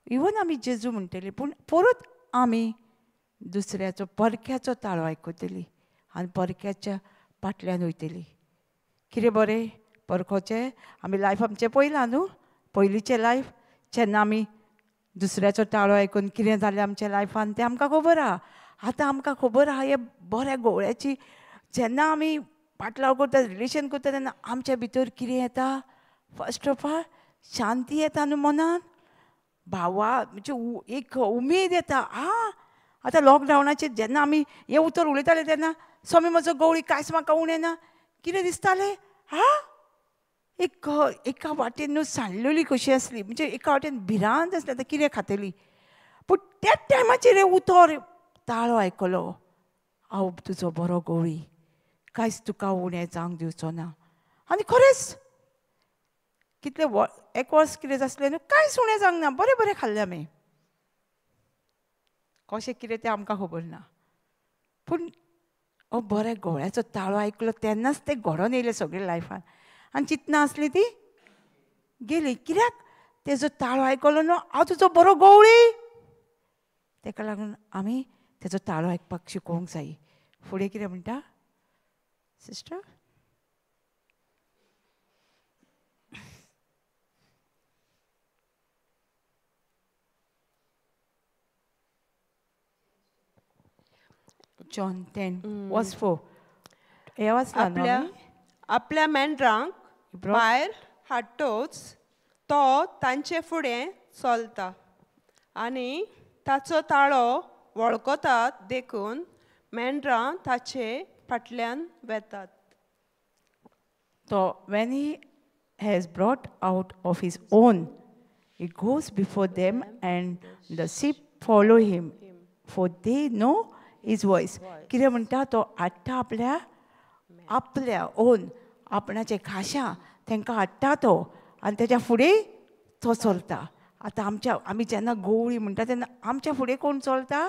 इवन आमी जेजू म्हणटली, पूण परत आमी दुसऱ्याचो परक्याचो ताळो आयकतली आनी परक्याच्या फाटल्यान वयतली. कितें बरें परखोचें आमी लायफ आमचें पळयलां न्हू, पयलींचें लायफ जेन्ना आमी दुसऱ्याचो ताळो आयकून कितें जालें आमच्या लायफान तें आमकां खबर आहा. आतां आमकां खबर आहा हे बऱ्या गोवळ्याची जेन्ना आमी पाटलाव करता, रिलेशन करता, तेन्ना आमच्या भितर कितें येता, फर्स्ट ऑफ ऑल शांती येता न्हू मनान, भावा म्हणजे एक उमेद येता. आं आतां लॉकडावनाचेर जेन्ना आमी हें उतर उलयताले तेन्ना स्वामी म्हजो गवळी कांयच म्हाका उणें ना, कितें दिसतालें, हा एक एका वाटेन न्हू सांडलेली कशी आसली, म्हणजे एका वाटेन भिरांत आसली आतां कितें खातली. पूण त्याच टायमाचेर हें उतर ताळो आयकलो, हांव तुजो बरो गवळी, कांयच तुका उणें जावंक दिवचो ना. आनी खरेंच कितले एक वर्स कितें आसलें न्हू, कांयच उणें जावंक ना, बरें बरें खाल्लें आमी. कशें कितें तें आमकां खबर ना, पूण हो बऱ्या गोळ्याचो ताळो आयकलो तेन्नाच तें घडोवन येयलें सगळें लायफान. आनी चिंतना आसली ती गेली, कित्याक तेजो ताळो आयकलो न्हू, हांव तुजो बरो गवळी. तेका लागून आमी तेजो ताळो आयकपाक शिकोवंक जाय. फुडें कितें म्हणटा सिस्टर? John 10 verse 4. हे वाचलां न्हू आमी? आपल्या मेंढरांक भायर हाडटोच तो तांचे फुडें चलता आनी ताचो ताळो वळखतात, देखून मेंढरां ताचे फाटल्यान वेतात. तो when he has brought out of his own, he goes before them and the sheep follow him, for they know his voice. कितें म्हणटा तो हाडटा आपल्या आपल्या ओन आपणाचे खाशा तांकां हाडटा तो, आनी तेच्या फुडें तो चलता. आतां आमच्या आमी जेन्ना गवळी म्हणटा तेन्ना आमच्या फुडें कोण चलता?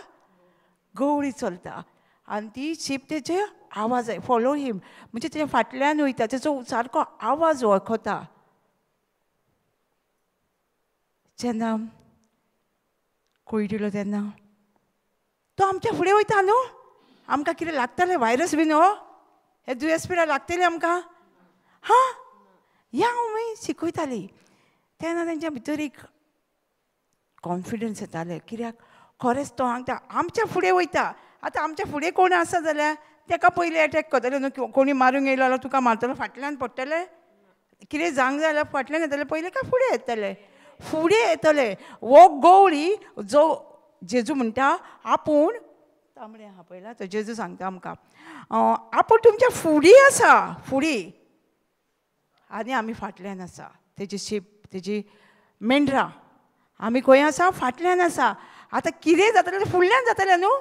गवळी चलता आनी ती शीप तेजे आवाज फॉलो हिम म्हणजे तेज्या फाटल्यान वयता, तेजो सारको आवाज वळखता. जेन्ना कोयटिलो तेन्ना तो आमच्या फुडें वयता न्हू, आमकां कितें लागतलें व्हायरस बीन हो हे दुयेंस पिडा लागतलें आमकां. हां, ह्या हांव शिकयताली तेन्ना तेंच्या भितर एक कॉन्फिडन्स येतालें, कित्याक खरेंच तो हांगा आमच्या फुडें वयता. आतां आमच्या फुडें कोण आसा जाल्यार तेका पयलीं एटॅक करतले न्हू, कोणी मारूंक येयलो जाल्यार तुका मारतलो, फाटल्यान पडटलें, कितें जावंक जाय जाल्यार फाटल्यान येतलें पयलीं काय फुडें येतलें, फुडें येतलें. हो गवळी जो जेजू म्हणटा आपूण तांबडे आहा पयला, तो जेजू सांगता आमकां आपूण तुमच्या फुडें आसा, फुडें, आनी आमी फाटल्यान आसा. तेजी शीप तेजी मेंढरां आमी खंय आसा, फाटल्यान आसा. आतां कितें जातलें फुडल्यान जातलें न्हू,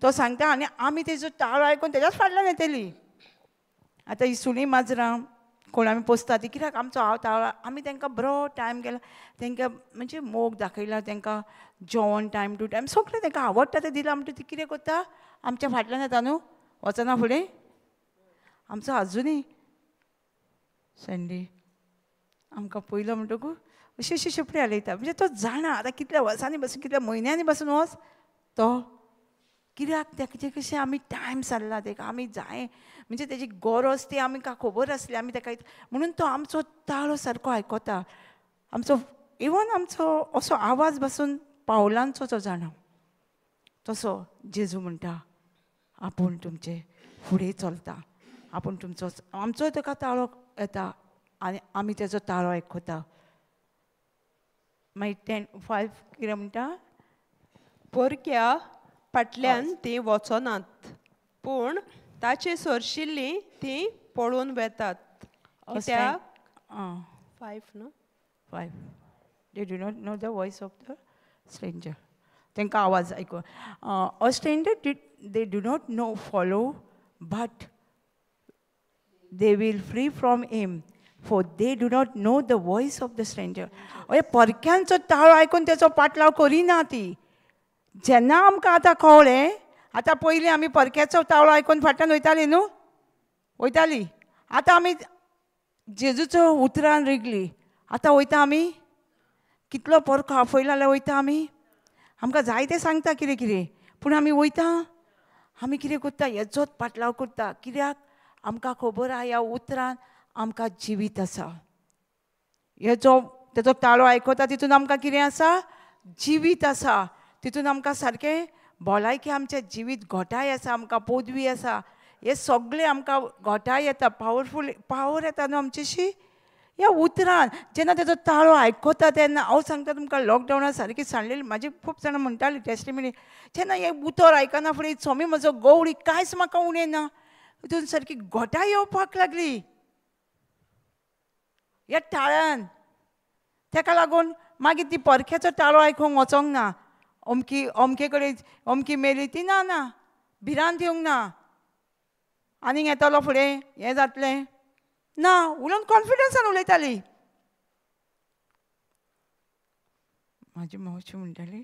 तो सांगता, आनी आमी तेजो ताळो आयकून तेज्याच फाटल्यान येतली. आतां ही सुणी माजरां कोण आमी पोसता ती कित्याक आमचो हांव ताळो, आमी तांकां बरो टायम केला, तांकां म्हणजे मोग दाखयला, तांकां जेवण टायम टू टायम सगळें तांकां आवडटा तें दिलां म्हणटकीर ती कितें करता, आमच्या फाटल्यान येता न्हू, वचना फुडें. आमचो आजुनूय सँडी आमकां पयलो म्हणटकूच अशी अशी शेपडी हालयता, म्हणजे तो जाणा आतां कितल्या वर्सांनी बसून कितल्या म्हयन्यांनी बसून वच तो, कित्याक तेजे कशें आमी टायम सारला तेका, आमी जाय म्हणजे तेजी गरज ती आमकां खबर आसली, आमी तेका म्हणून तो आमचो ताळो सारको आयकता, आमचो इवन आमचो असो आवाज बसून पावलांचो तो जाणा. तसो जेजू म्हणटा आपूण तुमचे फुडें चलता, आपूण तुमचो आमचो तेका ताळो येता आनी आमी तेजो ताळो आयकता. मागीर 10:5 कितें म्हणटा, परक्या फाटल्यान ती वचनात पूण ताचे सरशिल्ली ती पळून वेतात. कित्याक 5 न्हू, 5 they do not know the voice of the stranger, तांकां आवाज आयकूं. A stranger they do not know follow but they will flee from him for they do not know the voice of the stranger. अरे परक्यांचो ताळो आयकून तेचो पाटलाव करिना ती. जेन्ना आमकां आतां कळ्ळें, आतां पयलीं आमी परक्याचो ताळो आयकून फाटल्यान वयताली न्हू, वयताली. आतां आमी जेजूचो उतरान रिगली, आतां वयता आमी, कितलो परको आफयला जाल्यार वयता आमी, आमकां जायतें सांगता कितें कितें, पूण आमी वयता, आमी कितें करता, हेजोच पाटलाव करता, कित्याक आमकां खबर आहा ह्या उतरान आमकां जिवीत आसा. हेजो तेजो ताळो आयकता तितून आमकां कितें आसा, जिवीत आसा, तितून आमकां सारकें भलायकी आमचें जिवीत घोटाय आसा, आमकां पदवी आसा, हे सगळें आमकां घोटाय येता, पावरफूल पावर येता न्हू आमचेशी ह्या उतरान. जेन्ना तेजो ताळो आयकता तेन्ना हांव सांगता तुमकां, लॉकडावनान सारकी सांडलेली म्हाजी खूब जाणां म्हणटाली टेस्टिमनी, जेन्ना हें उतर आयकना फुडें स्वामी म्हजो गवळी कांयच म्हाका उणें ना, तितून सारकी घोटाय येवपाक लागली ह्या ताळ्यान. तेका लागून मागीर ती परख्याचो ताळो आयकूंक वचोंक ना, अमकी अमके कडेन अमकी मेली ती ना, ना भिरांत येवंक ना, आनीक येतलो फुडें हें जातलें ना, उलोवन कॉन्फिडन्सान उलयताली. म्हाजी मावशी म्हणटाली,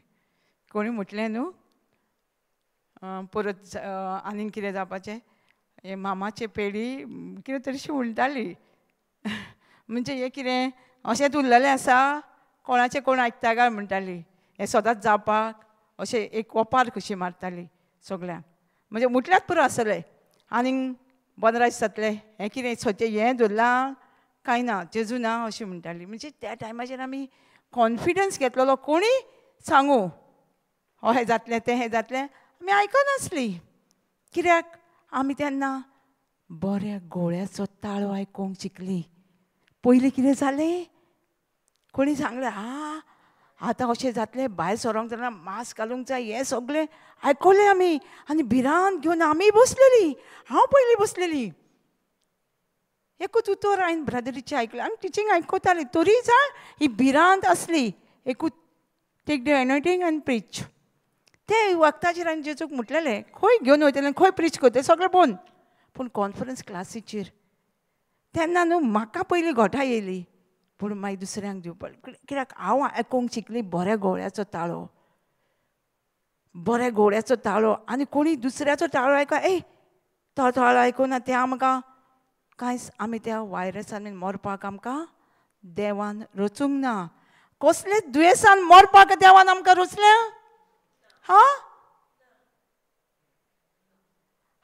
कोणी म्हटलें न्हू परत आनीक कितें जावपाचें, हे मामाचे पेडी कितें तरीशी म्हणटाली, म्हणजे हें कितें अशेंच उरलेलें आसा, कोणाचें कोण आयकता काय म्हणटाली, हें सदांच जावपाक अशें एक ओपार कशी मारताली सगळ्यांक, म्हणजे म्हटल्यार पुरो आसलें आनीक 15 जातलें, हें कितें सद्या हें धरलां कांय ना, जेजू ना अशें म्हणटाली. म्हणजे त्या टायमाचेर आमी कॉन्फिडन्स घेतलेलो, कोणी सांगू हो हें जातलें तें हें जातलें, आमी आयकनासली, कित्याक आमी तेन्ना बऱ्या गोळ्याचो ताळो आयकूंक शिकली. पयलीं कितें जालें, कोणी सांगलें आं आतां अशें जातलें, भायर सरोंक जायना, मास्क घालूंक जाय, हें सगळें आयकलें आमी आनी भिरांत घेवन आमी बसलेलीं. हांव पयलीं बसलेली, एकूच उतर हांवें ब्रदरीचें आयकलें आनी टिचींग आयकताली, तरी जाण ही भिरांत आसली, एकूच take the anointing and preach. ते वखदाचेर हांवें जेजूक म्हटलेलें, खंय घेवन वयतलें, खंय प्रीच करतलें, सगळें बंद. पूण कॉन्फरन्स क्लासीचेर तेन्ना न्हू म्हाका पयलीं घोटां येयली, पूण मागीर दुसऱ्यांक दिवपाक, कित्याक हांव आयकूंक शिकली बऱ्या गोळ्याचो ताळो. बऱ्या घोड्याचो ताळो आनी कोणी दुसऱ्याचो ताळो आयको, ए तो ताळो आयकुना तें आमकां कांयच, आमी त्या वायरसान मरपाक आमकां देवान रचूंक ना. कसलेच दुयेंसान मरपाक देवान आमकां रचलें? हा,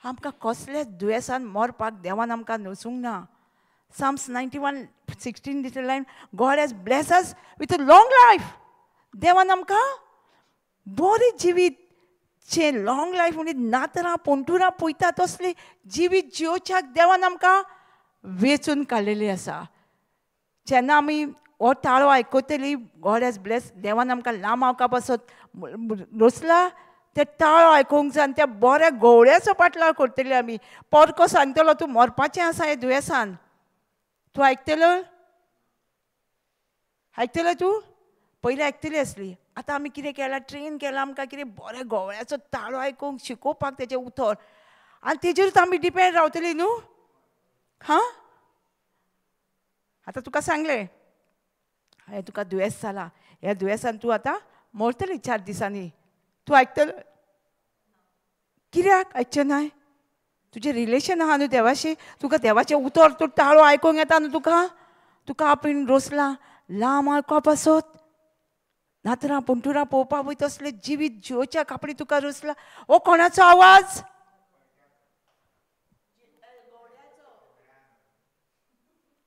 आमकां कसलेच दुयेंसान मरपाक देवान आमकां रचूंक ना. Psalms 91:16 this line, God has blessed us with a long life. देवान आमकां बरें जिवीत चें लॉंग लायफ म्हणजे नातरां पोंटुरां पळयता तसलें जिवीत जियोवच्याक देवान आमकां वेंचून काडलेली आसा. जेन्ना आमी हो ताळो आयकतली, गॉड हॅज ब्लेस, देवान आमकां लांब आवका पासत रचला, ते ताळो आयकूंक जाय आनी त्या बऱ्या गोवळ्याचो पाटलाव करतली आमी. परको सांगतलो तूं मरपाचें आसा हे दुयेंसान, तूं आयकतलो? आयकतलो तूं? पयलीं आयकतली आसली. आतां आमी कितें केलां, ट्रेन केलां आमकां कितें बऱ्या गोवळ्याचो ताळो आयकूंक शिकोवपाक तेजें उतर, आनी तेजेरूच आमी डिपेंड रावतली न्हू. हां, आतां तुका सांगलें हें तुका दुयेंस जालां, ह्या दुयेंसान तूं आतां मरतली 4 दिसांनी, तूं आयकतलो? कित्याक आयकचें नाय? तुजें रिलेशन आहा न्हू देवाशी, तुका देवाचें उतर तूं ताळो आयकूंक येता न्हू तुका, तुका आपूण रोसलां लांब आयकपा पासत नातरां पोंटुरां पळोवपाक वयता तसलें जिवीत जियोवच्याक आपणें तुका रोसलां. हो कोणाचो आवाज?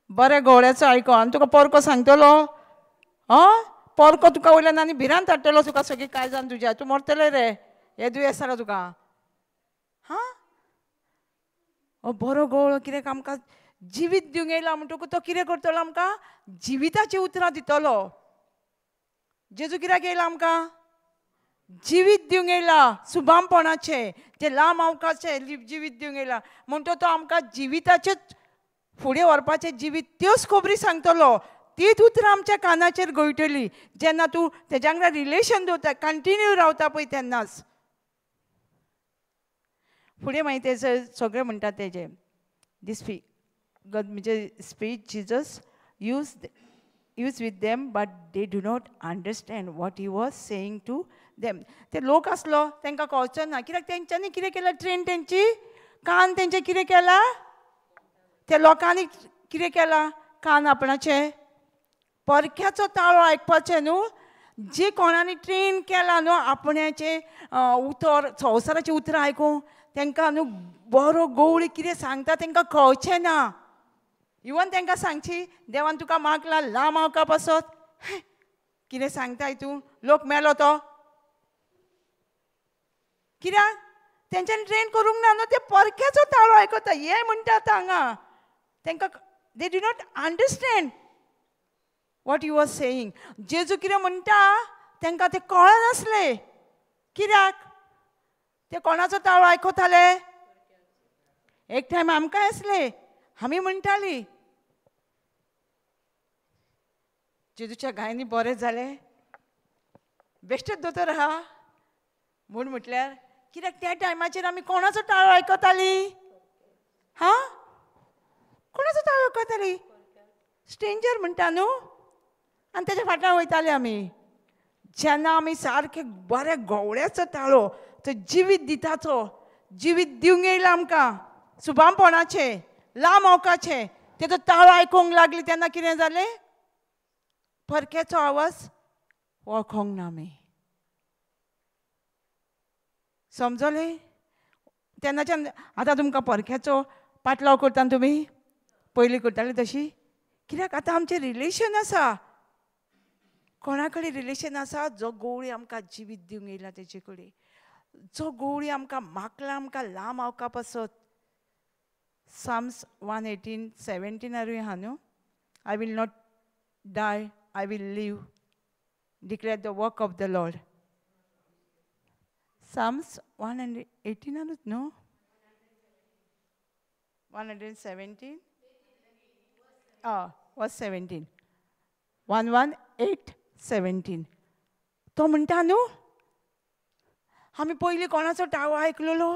बरें गोवळ्याचो आयको आनी तुका परको सांगतलो, आं परको तुका वयल्यान आनी भिरांत हाडटलो तुका सगळी काय जावन तुज्या, तूं मरतलें रे हें दुयेंस जालां तुका. हां, हो बरो गवळो कित्याक आमकां जिवीत दिवंक येयला म्हणटकूच तो कितें करतलो आमकां जिविताचीं उतरां दितलो. जेजू कित्याक येयला आमकां? जिवीत दिवंक येयला, सुबामपणाचें, तें लांब आवकाचें जिवीत दिवंक येयला. म्हणटो तो आमकां जिविताचेच फुडें व्हरपाचें जिवीत त्योच खबरी सांगतलो, तीच उतरां आमच्या कानाचेर गळटली जेन्ना तूं तेज्या वांगडा रिलेशन दवरता, कंटिन्यू रावता पळय तेन्नाच. फुडें मागीर तेजे सगळें म्हणटा तेजें दीस म्हणजे speech Jesus use with them but they do not understand what he was saying to them. ते लोक आसलो तांकां कळचो ना कित्याक तेंच्यांनी कितें केलां, ट्रेन तेंची कान तेंचें कितें केलां, त्या लोकांनी कितें केलां, कान आपणाचें परक्याचो ताळो आयकपाचें न्हू, जे कोणांनी ट्रेन केलां न्हू आपणाचें उतर संवसाराचीं उतरां आयकूंक तांकां न्हू बरो गवळी कितें सांगता तांकां कळचें ना. इवन तांकां सांगची देवान तुका मागला लांब आवका पासत, कितें सांगताय तूं, लोक मेलो तो कित्याक तेंच्यांनी ट्रेन करूंक ना न्हू, ते परक्याचो ताळो आयकता हे म्हणटा आतां हांगा तांकां they do not understand what you are saying. जेजू कितें म्हणटा तांकां तें कळनासलें कित्याक ते कोणाचो ताळो आयकताले. एक टायम आमकां आसले, आमी म्हणटाली जेजूच्या गायनी बरें जालें, बेश्टेच दोतोर आहा म्हूण म्हटल्यार कित्याक त्या टायमाचेर आमी कोणाचो ताळो आयकताली? हां, कोणाचो ताळो आयकताली? स्ट्रेंजर म्हणटा न्हू, आनी तेज्या फाटल्यान वयताले आमी. जेन्ना आमी सारके बऱ्या गवळ्याचो ताळो तो जिवीत दिताचो, जिवीत दिवंक येयला आमकां सुबामपणाचें लांब अवकाचें, तेजो ताळो आयकूंक लागली तेन्ना कितें जालें, परक्याचो आवाज वळखोंक ना आमी. समजलें? तेन्नाच्यान आतां तुमकां परक्याचो पाटलाव करता तुमी, पयलीं करताली तशी, कित्याक आतां आमचें रिलेशन आसा. कोणा कडेन रिलेशन आसा? जो गवळी आमकां जिवीत दिवंक येयला तेजे कडेन, जो गवळी आमकां मागला आमकां लांब आवका पासत. Psalms 118:17 आहा न्हू, I will not die, I will live, declare the work of the Lord. Psalms 118 न्हू, 117 verse 17, 118:17. तो म्हणटा न्हू आमी पयलीं कोणाचो टाळो आयकलेलो,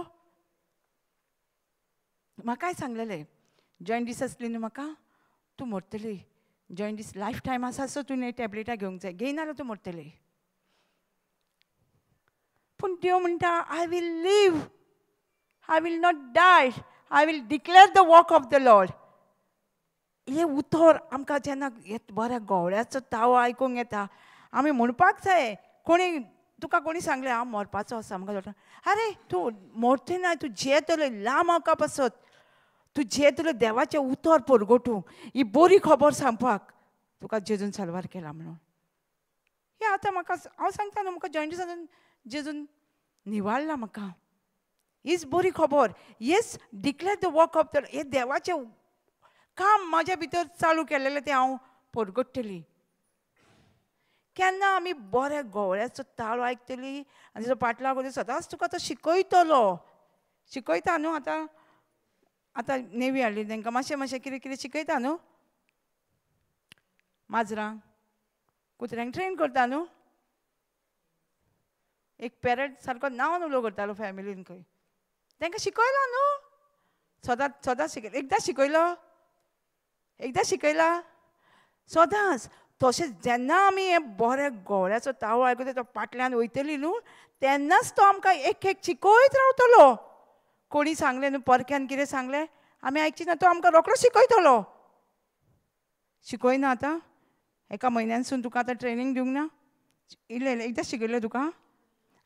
म्हाकाय सांगलेलें जॉयंडीस आसली न्हू म्हाका, तूं मरतली, जॉयंडीस लायफ टायम आसा सो तूं टॅबलेटां घेवंक जाय, घेयना जाल्यार तूं मरतली. पूण देव म्हणटा I will live, I will not die, I will declare the work of the Lord. हें उतर आमकां जेन्ना बऱ्या गवळ्याचो तावो आयकूंक येता आमी म्हणपाक जाय. कोणी तुका कोणी सांगलें हांव मरपाचो आसा, आमकां जाता आरे तूं मरतलें ना, तूं जियेतलो लांब आका पासत, तूं जियेतलो देवाचें उतर परगटूंक, ही बरी खबर सांगपाक तुका जेजून साल्वार केला म्हणून. हें आतां म्हाका हांव सांगता न्हू, म्हाका जॉयंटीसान जेजून निवाडला म्हाका, हीच बरी खबर. Yes declare the work of the, हें देवाचें काम म्हाज्या भितर चालू केलेलें तें हांव परगट्टली. केन्ना आमी बऱ्या गवळ्याचो ताळो आयकतली आनी तेजो पाटलाव करतली, सदांच तुका तो शिकयतलो. शिकयता न्हू आतां, आतां नेवी हाडली तांकां मातशें मातशें कितें कितें शिकयता न्हू, माजरांक कुत्र्यांक ट्रेन करता न्हू. एक पॅरट सारको नांवान उलो करतालो फॅमिलीन खंय, तांकां शिकयला न्हू सदांच सदांच शिकयला. एकदां शिकयलो, एकदां शिकयला सदांच. तशेंच जेन्ना आमी हें बऱ्या गवळ्याचो तावो आयकता तो पाटल्यान वयतली न्हू तेन्नाच तो आमकां एक एक शिकयत रावतलो. कोणी सांगलें न्हू परक्यान कितें सांगलें आमी आयकची ना, तो आमकां रोकडो शिकयतलो. शिकयना आतां एका म्हयन्यानसून तुका आतां ट्रेनींग दिवंक ना, इल्लें इल्लें एकदां शिकयलें तुका,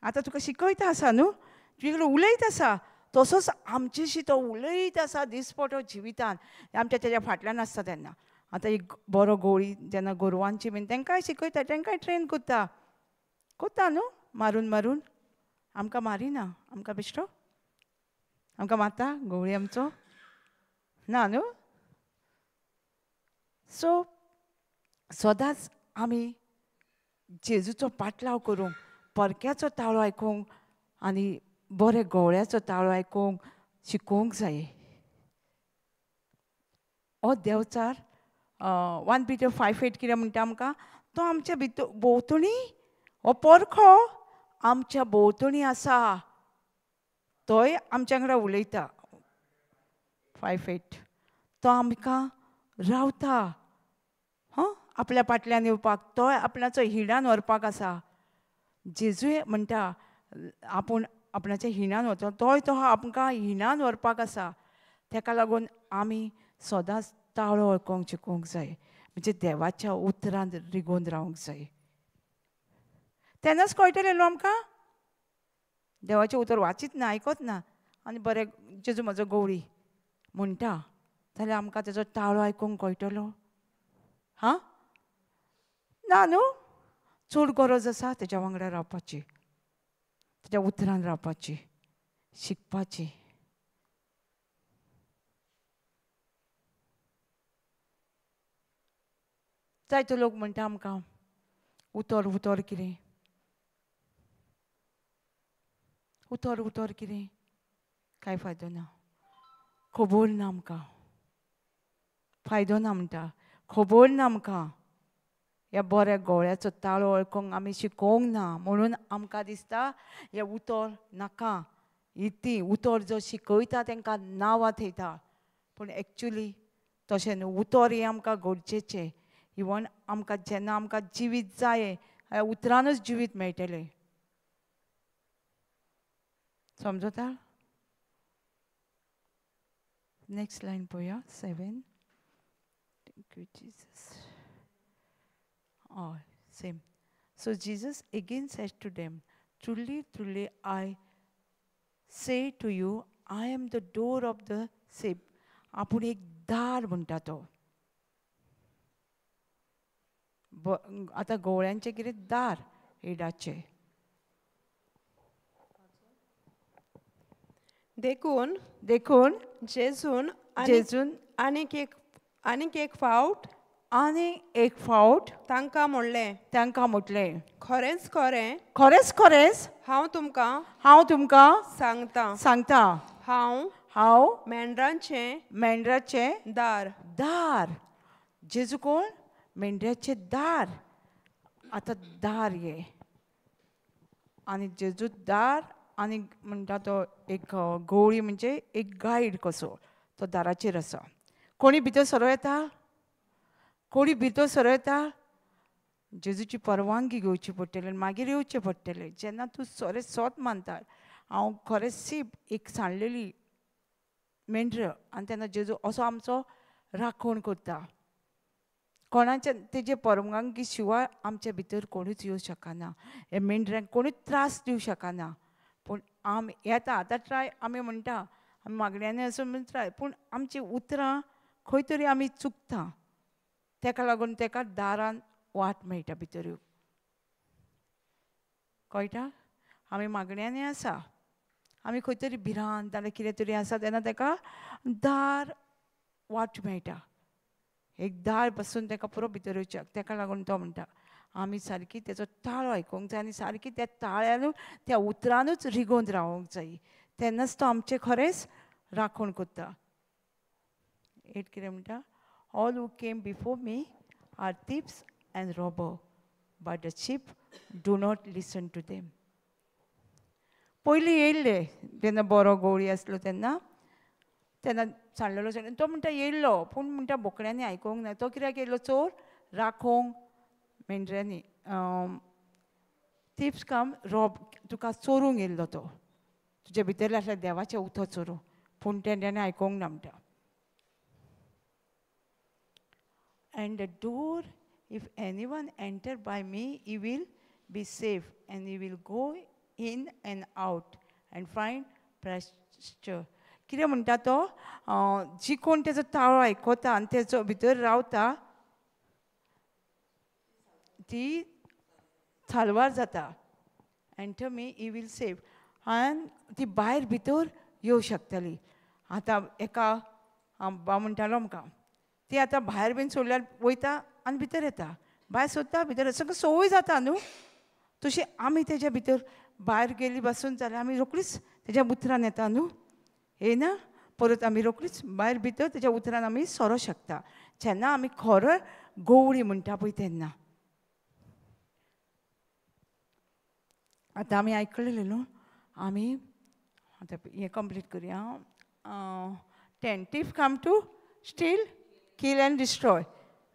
आतां तुका शिकयता आसा न्हू, तुजे कडेन उलयत आसा. तसोच आमचेशी तो उलयत आसा दिसपटो जिवितान, आमच्या तेज्या फाटल्यान आसता तेन्ना. आतां एक बरो गोळी जेन्ना गोरवांची बीन तांकांय शिकयता, तांकांय ट्रेन करता करता न्हू, मारून मारून. आमकां मारिना, आमकां बेश्टो आमकां मारता गवळी आमचो ना न्हू. सो सदांच आमी जेजूचो पाटलाव करूंक, परक्याचो ताळो आयकूंक आनी बरे गवळ्याचो ताळो आयकूंक शिकोवंक जाय. हो देवचार 1 Peter 5:8 कितें म्हणटा आमकां, तो आमच्या भितर भोंवतणी, हो परखो आमच्या भोंवतणी आसा, तोय आमच्या वांगडा उलयता. 5:8 तो आमकां रावता, हां, आपल्या फाटल्यान येवपाक, तोय आपणाचो हिणान व्हरपाक आसा. जेजूय म्हणटा आपूण आपणाच्या हिणान व्हरता, तोय तो आमकां हिणान व्हरपाक आसा. तेका लागून आमी सदांच ताळो आयकूंक शिकूंक जाय, म्हणजे देवाच्या उतरान रिगोवन रावंक जाय. तेन्नाच कळटलें न्हू आमकां, देवाचें उतर वाचीत ना, आयकत ना आनी बरें जेजू म्हजो गवळी म्हणटा जाल्यार आमकां तेजो ताळो आयकूंक कळटलो? हां ना न्हू. चड गरज आसा तेज्या वांगडा रावपाची, तेज्या उतरान रावपाची, शिकपाची. जायते लोक म्हणटा आमकां उतर उतर कितें, उतर उतर कितें, कांय फायदो ना, खबर ना आमकां, फायदो ना म्हणटा, खबर ना आमकां. ह्या बऱ्या गवळ्याचो ताळो आयकूंक आमी शिकोवंक ना म्हणून आमकां दिसता हें उतर नाका, इती उतर जो शिकयता तांकां नांवां थेयता. पूण एक्चुली तशें न्हू, उतर हें आमकां गरजेचें. इवन आमकां जेन्ना आमकां जिवीत जाय उतरानूच जिवीत मेळटलें. समजता? नेक्स्ट लायन पळोवया, 7. Thank you Jesus. Oh, same. So Jesus again said to them, Truly, truly, I say to you, I am the door of the sheep. आपूण एक दार म्हणटा तो. आतां गवळ्यांचें कितें दार हेडाचें. देखून देखून जेजून जेजून आनीक एक फावट आनी एक फावट तांकां म्हणलें, तांकां म्हटलें, खरेंच खरें, खरेंच खरेंच हांव तुमकां, हांव तुमकां सांगता, सांगता, हांव हांव मेंढरांचें मेंढराचें दार. दार. जेजू कोण? मेंढराचें दार. आतां दार ये आनी जेजू दार आनी म्हणटा तो एक गवळी म्हणजे एक गायड कसो तो दाराचेर आसा. कोणी भितर सरो येता, कोणी भितर सरो येता, जेजूची परवानगी घेवची पडटली आनी मागीर येवचें पडटलें. जेन्ना तूं सोरे सोत मानता हांव खरें सीप एक सांडलेली मेंढर आनी तेन्ना जेजू असो आमचो राखण करता. कोणाच्या तेजे परवानगी शिवाय आमच्या भितर कोणूच येवं शकना, हे मेंढऱ्यांक कोणूच त्रास दिवं शकना. पूण आमी येता आतां ट्राय आमी म्हणटा आमी मागण्यांनी असो म्हण ट्राय, पूण आमचीं उतरां खंय तरी आमी चुकता, तेका लागून तेका दारान वाट मेळटा भितर येवंक. कळटा? आमी मागण्यांनी आसा, आमी खंय तरी भिरांत जाल्यार कितें तरी आसा तेन्ना तेका दार वाट मेळटा, एक दार बसून तेका पुरो भितर येवच्याक. तेका लागून तो म्हणटा आमी सारकी तेचो ताळो आयकूंक जाय आनी सारकी त्या ताळ्यानूच त्या उतरानूच रिगोवन रावोंक जाय, तेन्नाच तो आमचें खरेंच राखण करता. एट कितें म्हणटा? All who came before me are thieves and robber, but the sheep do not listen to them. पयलीं येयल्ले जेन्ना बरो गवळी आसलो तेन्ना, तेन्ना सांडलेलो सांडलेलो तो म्हणटा येयल्लो, पूण म्हणटा बोकड्यांनी आयकूंक ना. तो कित्याक येयल्लो? चोर राखोंक मेंढऱ्यांनी. थिफ्स कम रॉब, तुका चोरूंक येयल्लो तो, तुजे भितरलें आसलें देवाचें उतर चोरूं, पूण तेंच्यांनी आयकूंक ना म्हणटा. And the door, if anyone enter by me, he will be safe, and he will go in and out and find pasture. कितें म्हणटा तो? जी कोण तेजो ताळो आयकता आनी तेजो भितर रावता ती साल्वार जाता. Enter me, he will save. आनी ती भायर भितर येवं शकतली. आतां एका बा म्हणटालो आमकां, ती आतां भायर बीन सोडल्यार वयता आनी भितर येता, भायर सोदता भितर, सगळें संवय जाता न्हू. तशी आमी तेज्या भितर भायर गेली बसून जाल्यार आमी रोखडीच तेज्या उतरान येता न्हू, येना परत आमी रोखडीच भायर भितर तेज्या उतरान आमी सरो शकता. जेन्ना आमी खरो गवळी म्हणटा पळय तेन्ना. आतां आमी आयकलें न्हू, आमी आतां हें कंप्लीट करुया. 10. Thief come to steal, kill and destroy,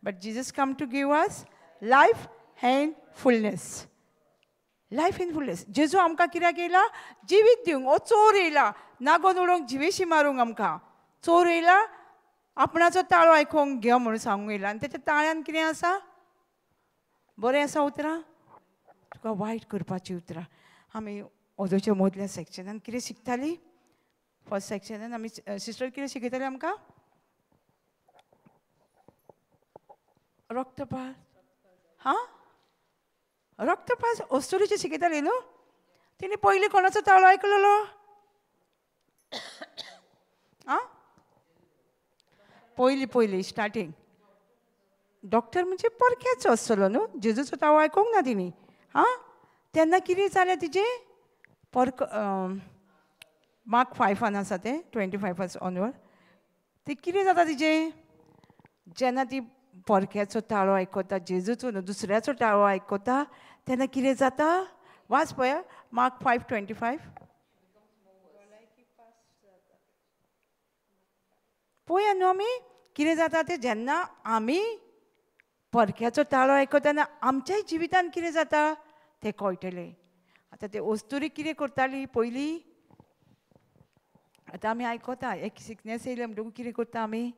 but Jesus come to give us life and fullness. Life in fullness. जेजू आमकां कित्याक येयला? जिवीत दिवंक. हो चोर येयला नागोवन उडोवंक, जिवेशी मारूंक आमकां. चोर येयला आपणाचो ताळो आयकूंक घे म्हणून सांगूंक येयला. आनी तेच्या ताळ्यान कितें आसा? बरें आसा उतरां, तुका वायट करपाची उतरां. आमी ओदोच्या मदल्या सेक्शनान कितें शिकताली? फर्स्ट सेक्शनान आमी सिस्टर कितें शिकयताली आमकां? रक्तपात. हां, रक्तपात अस्तुरीचें शिकयताली न्हू. तिणें पयलीं कोणाचो ताळो आयकलेलो? आं, पयलीं पयलीं स्टार्टींग डॉक्टर म्हणजे परक्याचो आसतलो न्हू, जेजूचो ताळो आयकूंक ना तिणें. आं, तेन्ना कितें जालें तिजें? परक मार्क 5 आसा तें, 25 ऑनवर्ड. तें कितें जाता तिजें? जेन्ना ती परक्याचो ताळो आयकता, जेजूचो न्हू दुसऱ्याचो ताळो आयकता, तेन्ना कितें जाता? वाच पळया मार्क 5:25. पळया न्हू आमी कितें जाता तें. जेन्ना आमी परक्याचो ताळो आयकता तेन्ना आमच्याय जिवितान कितें जाता तें कळटलें. आतां ते अस्तुरी कितें करताली पयलीं? आतां आमी आयकता एक सिकनेस येयलें म्हणटकूच कितें करता आमी?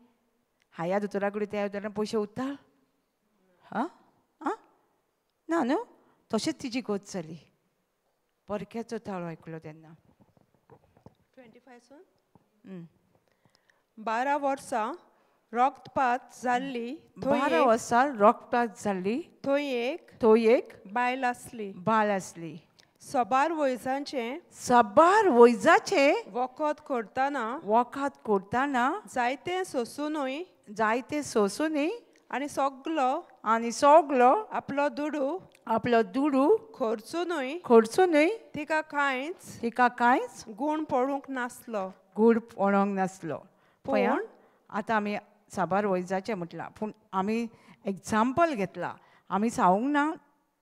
हाया दोतोरा कडेन त्या दोतोरान पयशे उरता? हां आं ना न्हू. तशेंच तिजी गत जाली परक्याचो ताळो आयकलो तेन्ना. 25 12 वर्सां रक्तपात जाल्ली, 12 वर्सां रक्तपात जाल्ली, थंय एक बायल आसली, बायल आसली. सबार वैजांचें, सबार वैजाचें वखद करतना, वखद करतना जायते सोंसुनूय, जायते सोंसुनूय आनी सगलो, आनी सगलो आपलो दुडू, आपलो दुडू खर्चुनूय, खर्चुनूय तिका कांयच, तिका कांयच गूण पडूंक नासलो, गूण पडोंक नासलो. पूण आतां आमी साबार वैजाचें म्हटलां, पूण आमी एग्जाम्पल घेतलां. आमी सांगूंक ना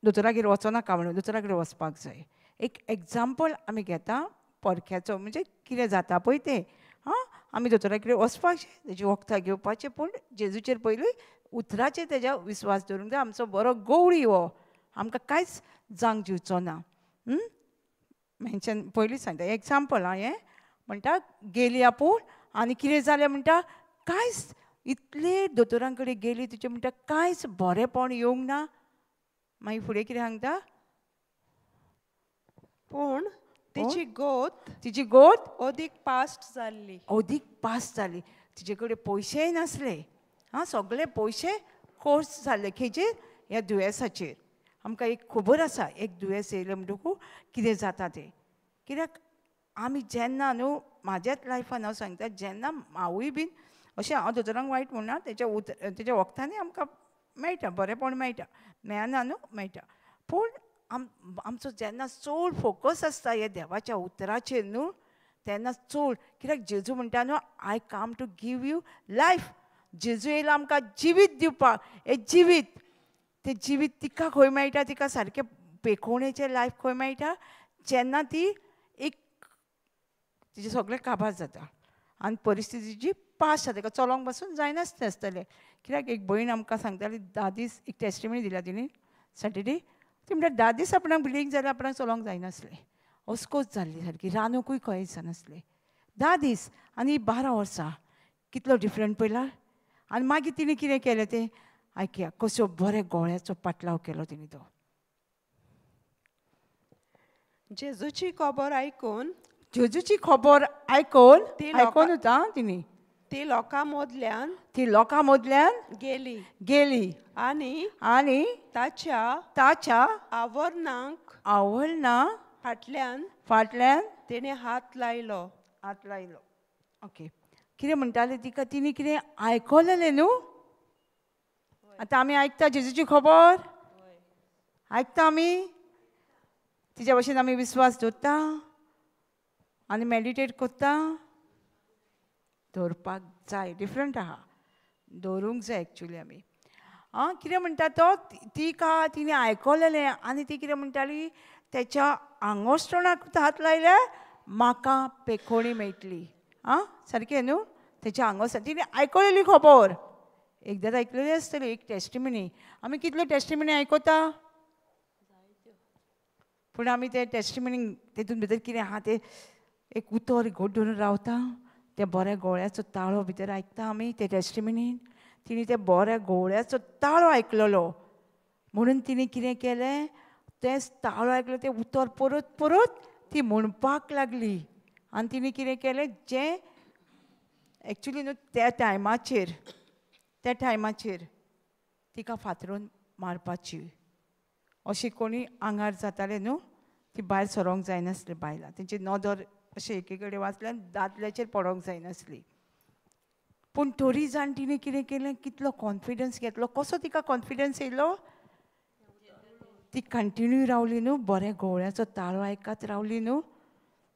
दोतोरागेर वचोनाका म्हणून, दोतोरागेर वचपाक जाय. एक एग्जाम्पल आमी घेता परक्याचो, म्हणजे कितें जाता पळय तें. हां, आमी दोतोरागेर वचपाक जाय, तेजी वखदां घेवपाचें, पूण जेजूचेर पयलीं उतराचेर तेज्या विस्वास दवरूंक जाय. आमचो बरो गवळी हो, आमकां कांयच जावंक दिवचो ना. मेन्शन पयलीं सांगता एग्जाम्पल आं, हें म्हणटा गेली आपूण आनी कितें जालें म्हणटा, कांयच इतले दोतोरां कडेन गेली तिचें म्हणटा कांयच बरेंपण येवंक ना. मागीर फुडें कितें सांगता, पूण तिची गोत, तिची गोत अदीक पास्ट जाल्ली, अदीक पास जाली. तिचे कडेन पयशेय नासले, आं सगळे पयशे खर्च जाल्ले खेचेर, ह्या दुयेंसाचेर. आमकां एक खबर आसा, एक दुयेंस येयलें म्हणटकूच कितें जाता तें. कित्याक आमी जेन्ना न्हू, म्हाज्याच लायफान हांव सांगता, जेन्ना हांवूय बीन अशें हांव दोतोरांक वायट म्हणना, तेच्या तेच्या वखदांनी आमकां मेळटा बरेंपण मेळटा, मेळना न्हू मेळटा. पूण आमचो जेन्ना चड फोकस आसता ह्या देवाच्या उतराचेर न्हू, तेन्ना चड, कित्याक जेजू म्हणटा न्हू, I come to give you life. जेजू येयला आमकां जिवीत दिवपाक. हें जिवीत, तें जिवीत तिका खंय मेळटा, तिका सारकें पेखोवणेचें लायफ खंय मेळटा, जेन्ना ती एक तिचें सगळें काबार जाता आनी परिस्थितीची पास जाता, ताका चलोंक पासून जायनासलें आसतलें. कित्याक एक भयण आमकां सांगताली, 10 दीस एक टेस्टिमनी दिल्या तिणें सॅटर्डे, ती म्हणटा 10 दीस आपणाक बिलींग जाल्यार आपणाक चलोंक जायनासलें, अस्कोच जाल्ली सारकी, रांदूंकूय खंय दिसनासलें. 10 दीस आनी 12 वर्सां कितलो डिफरंट पयला. आनी मागीर तिणें कितें केलें तें आयकया, कसो बरें गोळ्याचो पाटलाव केलो तिणें तो. जेजूची खबर आयकून, जेजूची खबर आयकून, आयकून आं तिणें, ती लोकां मदल्यान, ती लोकां मदल्यान गेली, गेली आनी आनी ताच्या, ताच्या आवरणाक, आवरणा फाटल्यान, फाटल्यान तिणें हात लायलो, हात लायलो. ओके, कितें म्हणटालें तिका, तिणें कितें आयकलेलें न्हू. आतां आमी आयकता जेजूची खबर, आयकता आमी, तिच्या भशेन आमी विस्वास दवरता आनी मेडिटेट करता. दवरपाक जाय, डिफरंट आहा, दवरूंक जाय एक्चुली आमी. आं कितें म्हणटा तो, तिका तिणें आयकलेलें आनी ती कितें म्हणटाली, तेच्या आंगोस्टोणाक हात लायल्यार म्हाका पेखोणी मेळटली. आं सारकें न्हू, तेच्या आंगोस्टोण तिणें आयकलेली खबर, एकदां आयकलेली आसतली एक टेस्टिमनी. आमी कितल्यो टेस्टिमनी आयकता, पूण आमी ते टेस्टिमनी तेतून भितर कितें आहा तें एक उतर घट धरून रावता, त्या बऱ्या गोळ्याचो ताळो भितर आयकता आमी ते टेस्टिमनीन. तिणें त्या बऱ्या गोळ्याचो ताळो आयकलेलो म्हणून तिणें कितें केलें, तें ताळो आयकलो, तें उतर परत परत ती म्हणपाक लागली. आनी तिणें कितें केलें, जें एक्चुली न्हू त्या टायमाचेर, त्या टायमाचेर तिका फातरून मारपाची अशी कोणी आंगार जातालें न्हू, ती भायर सरोंक जायनासली बायलां, तेंची नदर अशें एके कडेन वाचल्यान दादल्याचेर पडोंक जायनासली. पूण तरी जाण तिणें कितें केलें, कितलो कॉन्फिडन्स घेतलो, कसो तिका कॉन्फिडन्स येयलो, ती कंटिन्यू रावली न्हू, बरें गोळ्याचो ताळो आयकत रावली न्हू.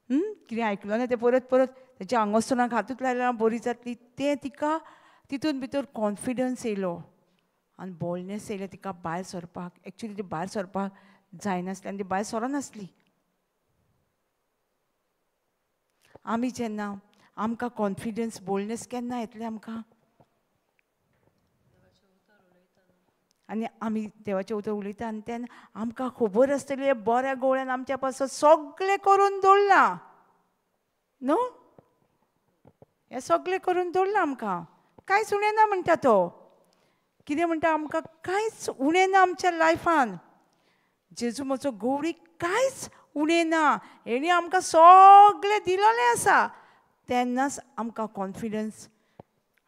कितें आयकलो ना तें परत परत तेच्या आंगोस्तोणाक हातूच लायल्यार बरी जातली, तें तिका तितून भितर कॉन्फिडन्स येयलो आनी बोल्डनेस येयलें तिका भायर सरपाक. एक्चुली ती भायर सरपाक जायनासली आनी ती भायर सरनासली. आमी जेन्ना आमकां कॉन्फिडन्स बोल्डनेस केन्ना येतलें आमकां, आनी आमी देवाचें उतर उलयता आनी तेन्ना आमकां खबर आसतली बऱ्या गोळ्यान आमच्या पासून सगळें करून दवरलां न्हू, हें सगळें करून दवरलां आमकां, कांयच उणें ना म्हणटा तो. कितें म्हणटा, आमकां कांयच उणें ना आमच्या लायफान, जेजू म्हजो गवळी कांयच उणें ना, हेणी आमकां सगळें दिलेलें आसा. तेन्नाच आमकां कॉन्फिडन्स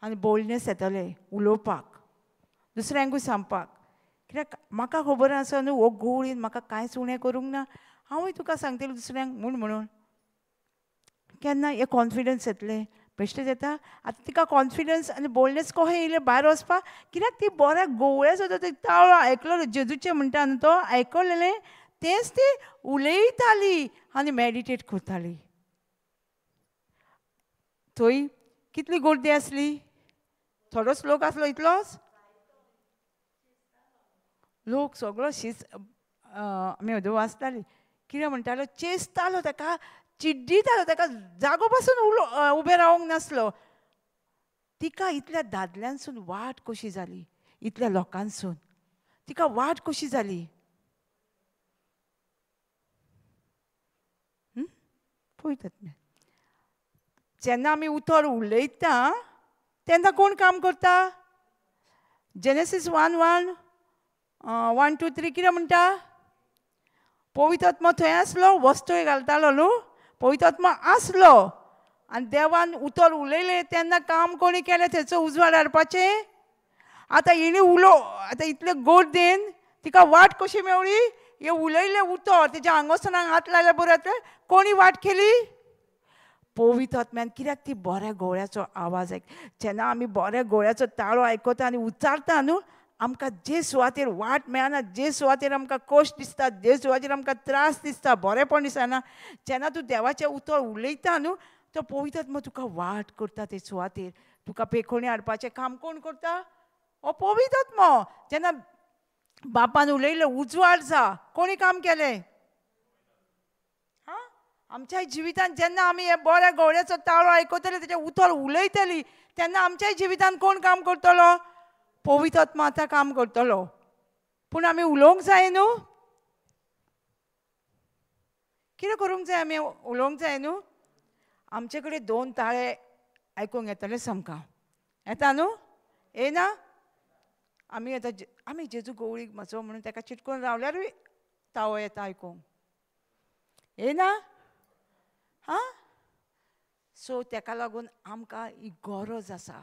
आनी बोल्डनेस येतलें उलोवपाक, दुसऱ्यांकूय सांगपाक. कित्याक म्हाका खबर आसा न्हू, हो गवळीन म्हाका कांयच उणें करूंक ना, हांवूय तुका सांगतलें दुसऱ्यांक म्हूण म्हणून. केन्ना हें कॉन्फिडन्स येतलें, बेश्टेच येता. आतां तिका कॉन्फिडन्स आनी बोल्डनेस कशें येयलें भायर वचपाक, कित्याक ती बऱ्या गोवळ्याचो तो ताळो आयकलो, जेजूचें म्हणटा न्हू तो आयकलेलें, तेंच ती उलयताली आनी मेडिटेट करताली. थंय कितली गर्दी आसली, थोडोच लोक आसलो, इतलोच लोक सगळो शीस आमी अदूं वाचताली. कितें म्हणटालो, चेसतालो ताका, चिड्डितालो ताका, जागो पासून उबें रावंक नासलो. तिका इतल्या दादल्यांसून वाट कशी जाली, इतल्या लोकांसून तिका वाट कशी जाली? पळयतात. जेन्ना आमी उतर उलयता तेन्ना कोण काम करता? जेनेसीस 1:1 1, 2, 3 कितें म्हणटा? पवित्र आत्मो थंय आसलो, वस्तूय घालतालो न्हू, पवित्र आत्मो आसलो आनी देवान उतर उलयलें तेन्ना काम कोणी केलें? थंयचो उजवाड हाडपाचें. आतां हिणें उलो, आतां इतले गर्देन तिका वाट कशी मेवळी? हे उलयलें उतर, तेज्या आंगोसनाक हात लायल्या बरोबर कोणी वाट केली? पवित्र आत्म्यान. कित्याक ती बऱ्या गोळ्याचो आवाज आयक. जेन्ना आमी बऱ्या गोळ्याचो ताळो आयकता आनी उच्चारता न्हू, आमकां जे सुवातेर वाट मेळना, जे सुवातेर आमकां कश्ट दिसता, जे सुवातेर आमकां त्रास दिसता, बरेंपण दिसना, जेन्ना तूं देवाचें उतर उलयता न्हू, तो पवित्र आत्मो तुका वाट करता ते सुवातेर. तुका पेखोणी हाडपाचें काम कोण करता? हो पवित्र आत्मो. जेन्ना बापान उलयलें उजवाड जा, कोणी काम केलें? आमच्या जिवितांत जेन्ना आमी हे बऱ्या गवळ्याचो ताळो आयकतली, तेजें उतर उलयतली, तेन्ना आमच्याय जिवितांत कोण काम करतलो? पवित्र आत्मो आतां काम करतलो. पूण आमी उलोवंक जाय न्हू, कितें करूंक जाय? आमी उलोवंक जाय न्हू. आमचे कडेन 2 ताळे आयकूंक येतले सामकां, येता न्हू? येना? आमी आतां आमी जेजू गवळीक म्हजो म्हणून ताका चिटकून रावल्यारूय ताळो येता आयकूंक, येना? हां. सो तेका लागून आमकां ही गरज आसा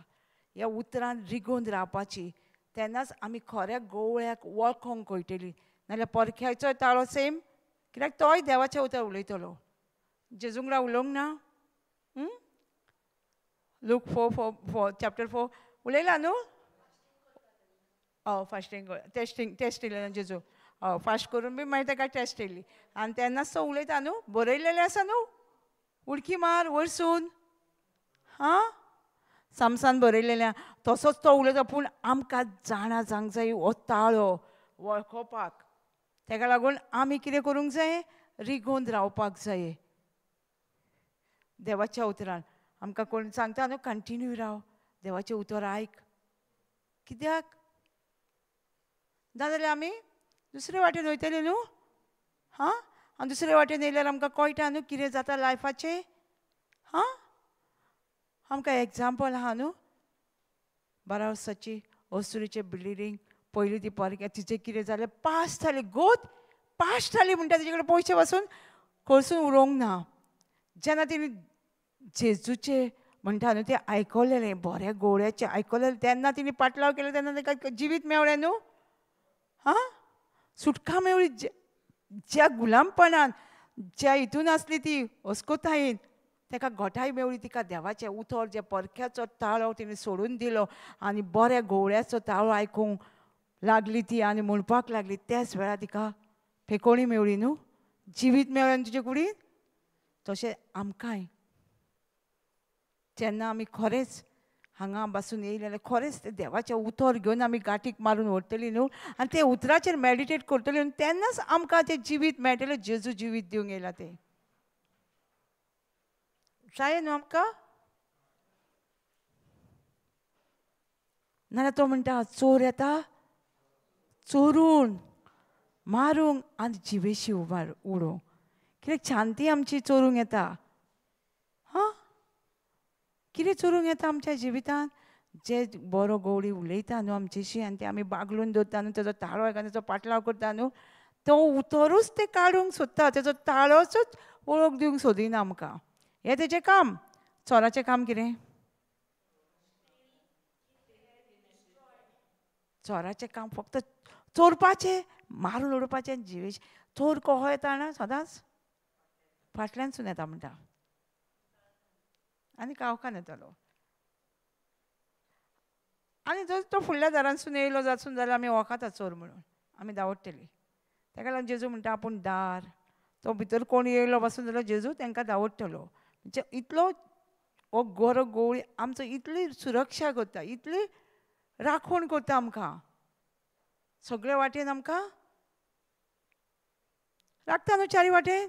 ह्या उतरान रिगोवन रावपाची, तेन्नाच आमी खऱ्या गवळ्याक वळखोंक कळटली. नाजाल्यार परख्याचोय ताळो सेम, कित्याक तोय देवाचें उतर उलयतलो. जेजूंगडा उलोवंक ना? लूक 4 चॅप्टर 4 उलयला न्हू? हय, फास्टींग टेस्टींग टेस्ट येयलें ना जेजू? हय, फास्ट करून बी मागीर ताका टेस्ट येयली आनी तेन्नाच तो उलयता न्हू, बरयलेलें आसा न्हू, उडकी मार वरसून, हां, सामसान बरयलेलें तसोच तो उलयता. पूण आमकां जाणा जावंक जाय हो ताळो वळखोपाक. ताका लागून आमी कितें करूंक जाय? रिगोवन रावपाक जाय देवाच्या उतरान. आमकां कोण सांगता न्हू, कंटिन्यू राव, देवाचें उतर आयक. कित्याक? नाजाल्यार आमी दुसरे वाटेन वयतले न्हू. हां, आनी दुसरे वाटेन येयल्यार आमकां कळटा न्हू कितें जाता लायफाचें. हां, आमकां एग्जाम्पल आहा न्हू, 12 वर्साची अस्तुरीचें बिल्डींग पयलीं ती परक्या तिचें कितें जालें, पास जाली, गोत पास जाली म्हणटा, तेजे कडेन पयशे वचून खर्चून उरोवंक ना. जेन्ना तिणें जेजूचें म्हणटा न्हू तें आयकलेलें, बऱ्या गोळ्याचें आयकलेलें, तेन्ना तिणें पाटलाव केलो, तेन्ना ताका जिवीत मेवळें न्हू. हां, सुटका मेवळी. ज्या गुलामपणान ज्या हितून आसली ती अस्कोतायेन, ताका घटाय मेवळी. तिका देवाचें उतर, जे परख्याचो ताळो तिणें सोडून दिलो आनी बऱ्या गोवळ्याचो ताळो आयकूंक लागली ती आनी म्हणपाक लागली. त्याच वेळार तिका फेकोणी मेवळी न्हू, जिवीत मेवळें न्हू तुजे कुडीन. तशें आमकांय जेन्ना आमी खरेंच हांगा बसून येयले जाल्यार खरेंच तें देवाचें उतर घेवन आमी गांठीक मारून व्हरतली न्हू, आनी ते उतराचेर मेडिटेट करतली न्हू, तेन्नाच आमकां तें जिवीत मेळटलें. जेजू जिवीत दिवंक येयला तें जाय न्हू आमकां. नाजाल्यार तो म्हणटा चोर येता चोरून मारूंक आनी जिवेशी उबार उडोवंक. कित्याक शांती आमची चोरूंक येता. हां, कितें चोरूंक येता आमच्या जिवितांत? जे बरो गवळी उलयता न्हू आमचेशी आनी ते आमी बागलून दवरता न्हू, तेजो ताळो आयकता, तेजो पाटलाव करता न्हू, तो उतरूच ते काडूंक सोदता, तेजो ताळोचोच वळख दिवंक सोदिना आमकां. हें तेजें काम. चोराचें काम कितें? चोराचें काम फक्त चोरपाचें, मारून उडोवपाचें आनी जिवेचें. चोर कसो येता जाणा? सदांच फाटल्यानसून येता म्हणटा आनी कावकान येतलो. आनी जर तो फुडल्या दारांसून येयलो जासून जाल्यार आमी वळखता चोर म्हणून, आमी धांवडटली. ताका लागून जेजू म्हणटा आपूण दार, तो भितर कोण येयलो बसून जाल्यार जेजू तांकां धांवडटलो. म्हणजे इतलो हो गोरो गोवळी आमचो इतली सुरक्षा करता, इतली राखण करता आमकां, सगळे वाटेन आमकां राखता न्हू चारी वाटेन.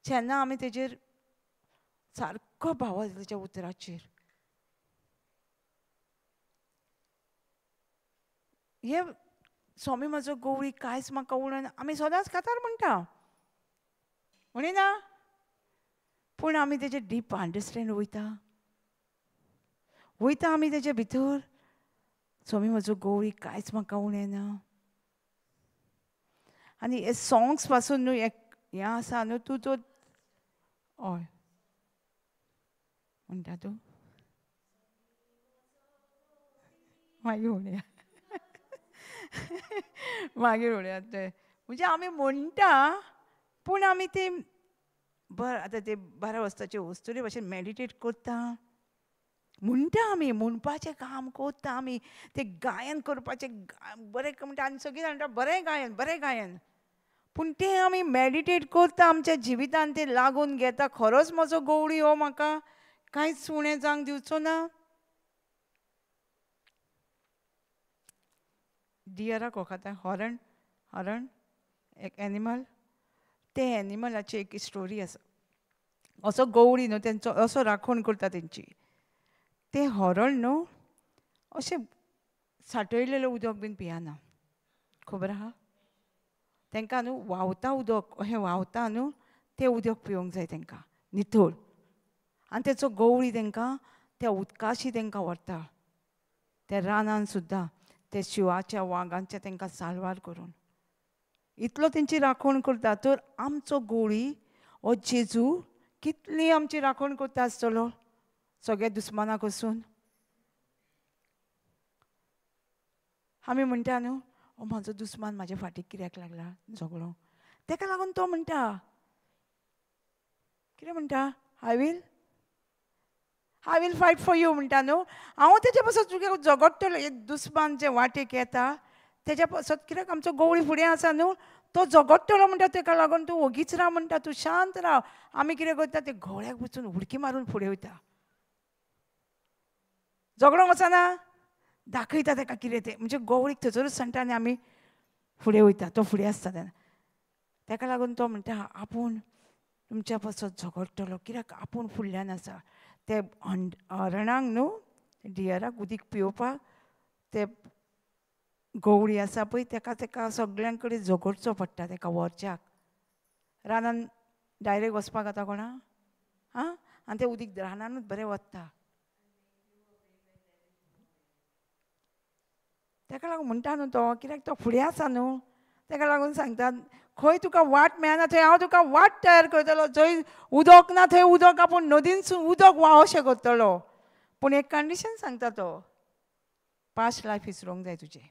जेन्ना आमी तेजेर सारको भाव तेच्या उतराचेर, हे स्वामी म्हजो गवळी कांयच म्हाका उणें, आमी सदांच कातार म्हणटा म्हणिना, पूण आमी तेजे डीप अंडरस्टँड वयता वयता आमी तेजे भितर. स्वामी म्हजो गवळी कांयच म्हाका उणें ना. आनी हे सोंग्स पासून न्हू हें आसा न्हू तूं तो हय म्हणटा तूं मागीर म्हणया मागीर म्हणया तें. म्हणजे आमी म्हणटा पूण आमी ते बरें आतां ते 12 वर्साचे वस्तुरे भशेन मॅडिटेट करता म्हणटा, आमी म्हणपाचें काम करता, आमी तें गायन करपाचें बरें म्हणटा आनी सगळीं जाण म्हणटा बरें गायन बरें गायन, पूण तें आमी मॅडिटेट करता आमच्या जिवितान तें लागून घेता. खरोच म्हजो गवळी हो म्हाका कांयच उणें जावंक दिवचो ना. डियराक वखता हरण, हरण एक एनिमल, ते एनिमलाची एक स्टोरी आसा. असो गवळी न्हू तेंचो असो राखण करता तेंची. तें हरण न्हू अशें साठयलेलें उदक बीन पियाना, खबर आहा तेंकां न्हू व्हांवता उदक अशें व्हांवता न्हू तें उदक पिवंक जाय तेंकां नितळ. आनी तेचो गवळी तेंकां त्या उदकाशी तेंकां व्हरता, त्या रानान सुद्दां ते शिवाच्या वागांच्या तेंकां सालवार करून इतलो तेंची राखण करता. तर आमचो गवळी हो जेजू कितली आमची राखण करता आसतलो सगळ्या दुस्मानाक वचून. आमी म्हणटा न्हू हो म्हाजो दुस्मान म्हाज्या फाटीक कित्याक लागला झगडो, तेका लागून तो म्हणटा कितें म्हणटा, I will fight for you म्हणटा न्हू. हांव तेजे पासत तुगे झगडटलो, हे दुस्मान जे वाटेक येता तेज्या पासत, कित्याक आमचो गवळी फुडें आसा न्हू तो झगडटलो म्हणटा, तेका लागून तूं ओगीच राव म्हणटा, तूं शांत राव. आमी कितें करता ते गवळ्याक वचून उडकी मारून फुडें वयता, झगडोंक वचना, दाखयता तेका कितें तें, म्हणजे गवळीक थंयसरूच सांगता आनी आमी फुडें वयता, तो फुडें आसता तेन्ना. तेका लागून तो म्हणटा आपूण तुमच्या पासत झगडटलो कित्याक आपूण फुडल्यान आसा. ते हरणांक न्हू डियराक उदीक पिवपाक ते गवळी आसा पळय तेका तेका सगळ्यां कडेन झगडचो पडटा तेका व्हरच्याक. रानान डायरेक्ट वचपाक जाता कोणा आं, आनी तें उदीक रानानूच बरें वता. तेका लागून म्हणटा न्हू तो कित्याक तो फुडें आसा न्हू, तेका लागून सांगता खंय तुका वाट मेळना थंय हांव तुका वाट तयार करतलो, जंय उदक ना थंय उदक आपूण नदीनसून उदक व्हांवशें करतलो. पूण एक कंडिशन सांगता तो, पास्ट लायफ विसरूंक जाय तुजें.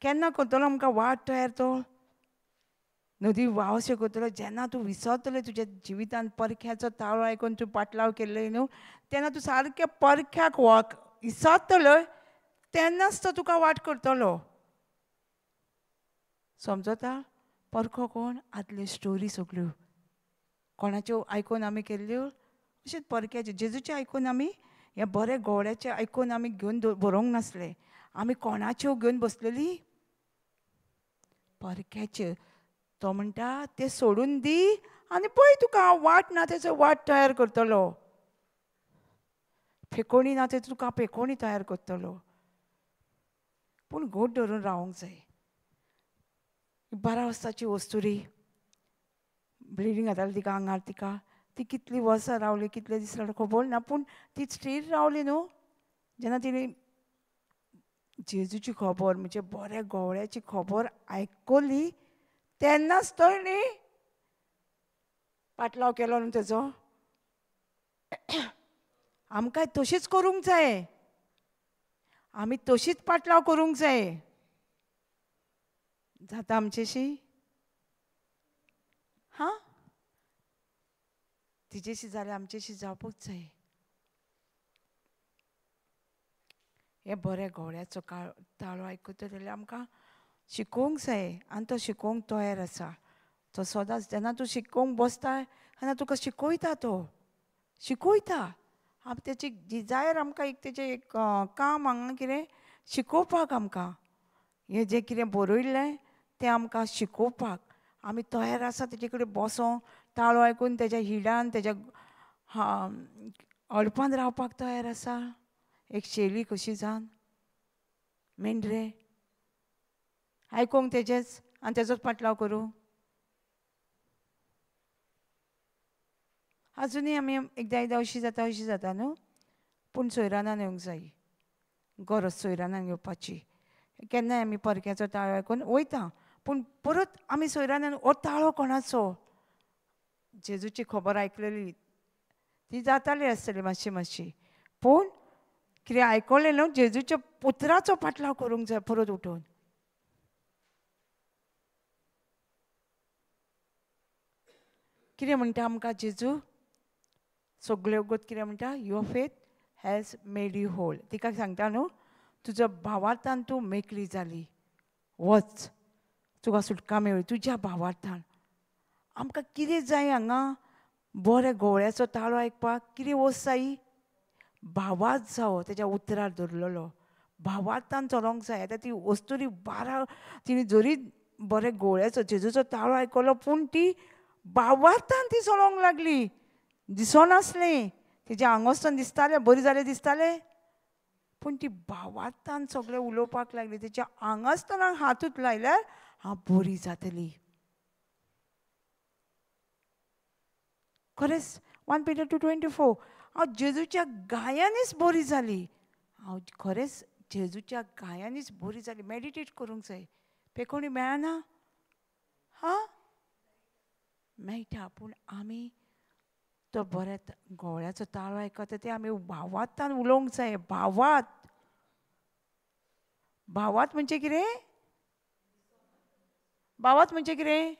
केन्ना करतलो आमकां वाट तयार तो नदी व्हांवशें करतलो, जेन्ना तूं विसरतलें तुज्या जिवितान परख्याचो ताळो आयकून तूं पाटलाव केल्ले न्हू तेन्ना तूं सारकें परख्याक वक विसरतलो तेन्नाच तो तुका वाट करतलो. समजता परखो कोण, आदल्यो स्टोरी सगळ्यो कोणाच्यो आयकून आमी केल्ल्यो अशेंच परक्याच्यो, जेजूचें आयकून आमी हे बरे गवळ्याचें आयकून आमी घेवन बरोवंक नासले, आमी कोणाच्यो घेवन बसलेली परक्याच्यो. तो म्हणटा तें सोडून दी आनी पळय तुका हांव वाट ना तेचो वाट तयार करतलो, फेकोणी ना ते तुका फेकोणी तयार करतलो. पूण घट धरून रावंक जाय. 12 वर्साची वस्तुरी ब्लिडींग जाताली तिका आंगार, तिका ती कितली वर्सां रावली कितले दीस रावली खबर ना, पूण ती स्थिर रावली न्हू. जेन्ना तिणें जेजूची खबर म्हणजे बऱ्या गवळ्याची खबर आयकली तेन्नाच तो न्ही पाटलाव केलो न्हू तेजो. आमकां तशीच करूंक जाय, आमी तशीच पाटलाव करूंक जाय. जाता आमचेशी हां, तिजेशी जाल्यार आमचेशी जावपूच जाय. हे बऱ्या गवळ्याचो ताळो आयकता जाल्यार आमकां शिकोवंक जाय आनी तो शिकोवंक तयार आसा. तो सदांच जेन्ना तूं शिकोवंक बसता तेन्ना तुका शिकयता, तो शिकयता. तेची डिजायर आमकां एक तेचें एक काम हांगा कितें शिकोवपाक, आमकां हें जें कितें बरयल्लें तें आमकां शिकोवपाक आमी तयार आसा. तेजे कडेन बसों ताळो आयकून तेज्या हिडान तेज्या अडपान रावपाक तयार आसा. एक शेली कशी जावन मेंढरे आयकोंक तेजेच आनी तेजोच पाटलाव करूं. आजुनूय आमी एकदां एकदां अशी जाता अशी जाता न्हू, पूण सोयरानान येवंक जाय, गरज सोयरानान येवपाची. केन्नाय आमी परक्याचो ताळो आयकून वयता, पूण परत आमी सोयरानान हो ताळो कोणाचो, जेजूची खबर आयकलेली ती जाताली आसतली मातशी मातशी, पूण कितें आयकलें न्हू जेजूच्या उतराचो पाटलाव करूंक जाय परत उठून. कितें म्हणटा आमकां जेजू सगळ्यो वगत कितें म्हणटा, your faith has made you whole. तिका सांगता न्हू, तुजो भावार्थान तूं मेकळी जाली, वच तुका सुटका मेळ्ळी तुज्या भावार्थान. आमकां कितें जाय हांगा, बरें गोवळ्याचो ताळो आयकपाक कितें वस्त जायी, भावार्थ जावो तेज्या उतरार धरलेलो, भावार्थान चलोंक जाय. आतां ती वस्तुरी 12 तिणें जरी बरें गोवळ्याचो जेजूचो ताळो आयकलो, पूण ती भावार्थान ती चलोंक लागली, दिसनासलें तेज्या आंगोस्तन दिसतालें बरी जालें दिसतालें, पूण ती भावार्थान सगळें उलोवपाक लागली. तेच्या आंगास्तनाक हातूच लायल्यार हांव बरी जातली. खरेंच 1 Peter 2:24, हांव जेजूच्या गायांनीच बरी जाली, हांव खरेंच जेजूच्या गायांनीच बरी जाली. मेडिटेट करूंक जाय, पेकोणी मेळना हां मेळटा, पूण आमी तो बऱ्या गोवळ्याचो ताळो आयकता ते आमी भावार्थान उलोवंक जाय. भावार्थ, भावार्थ म्हणजे कितें, भावार्थ म्हणजे कितें,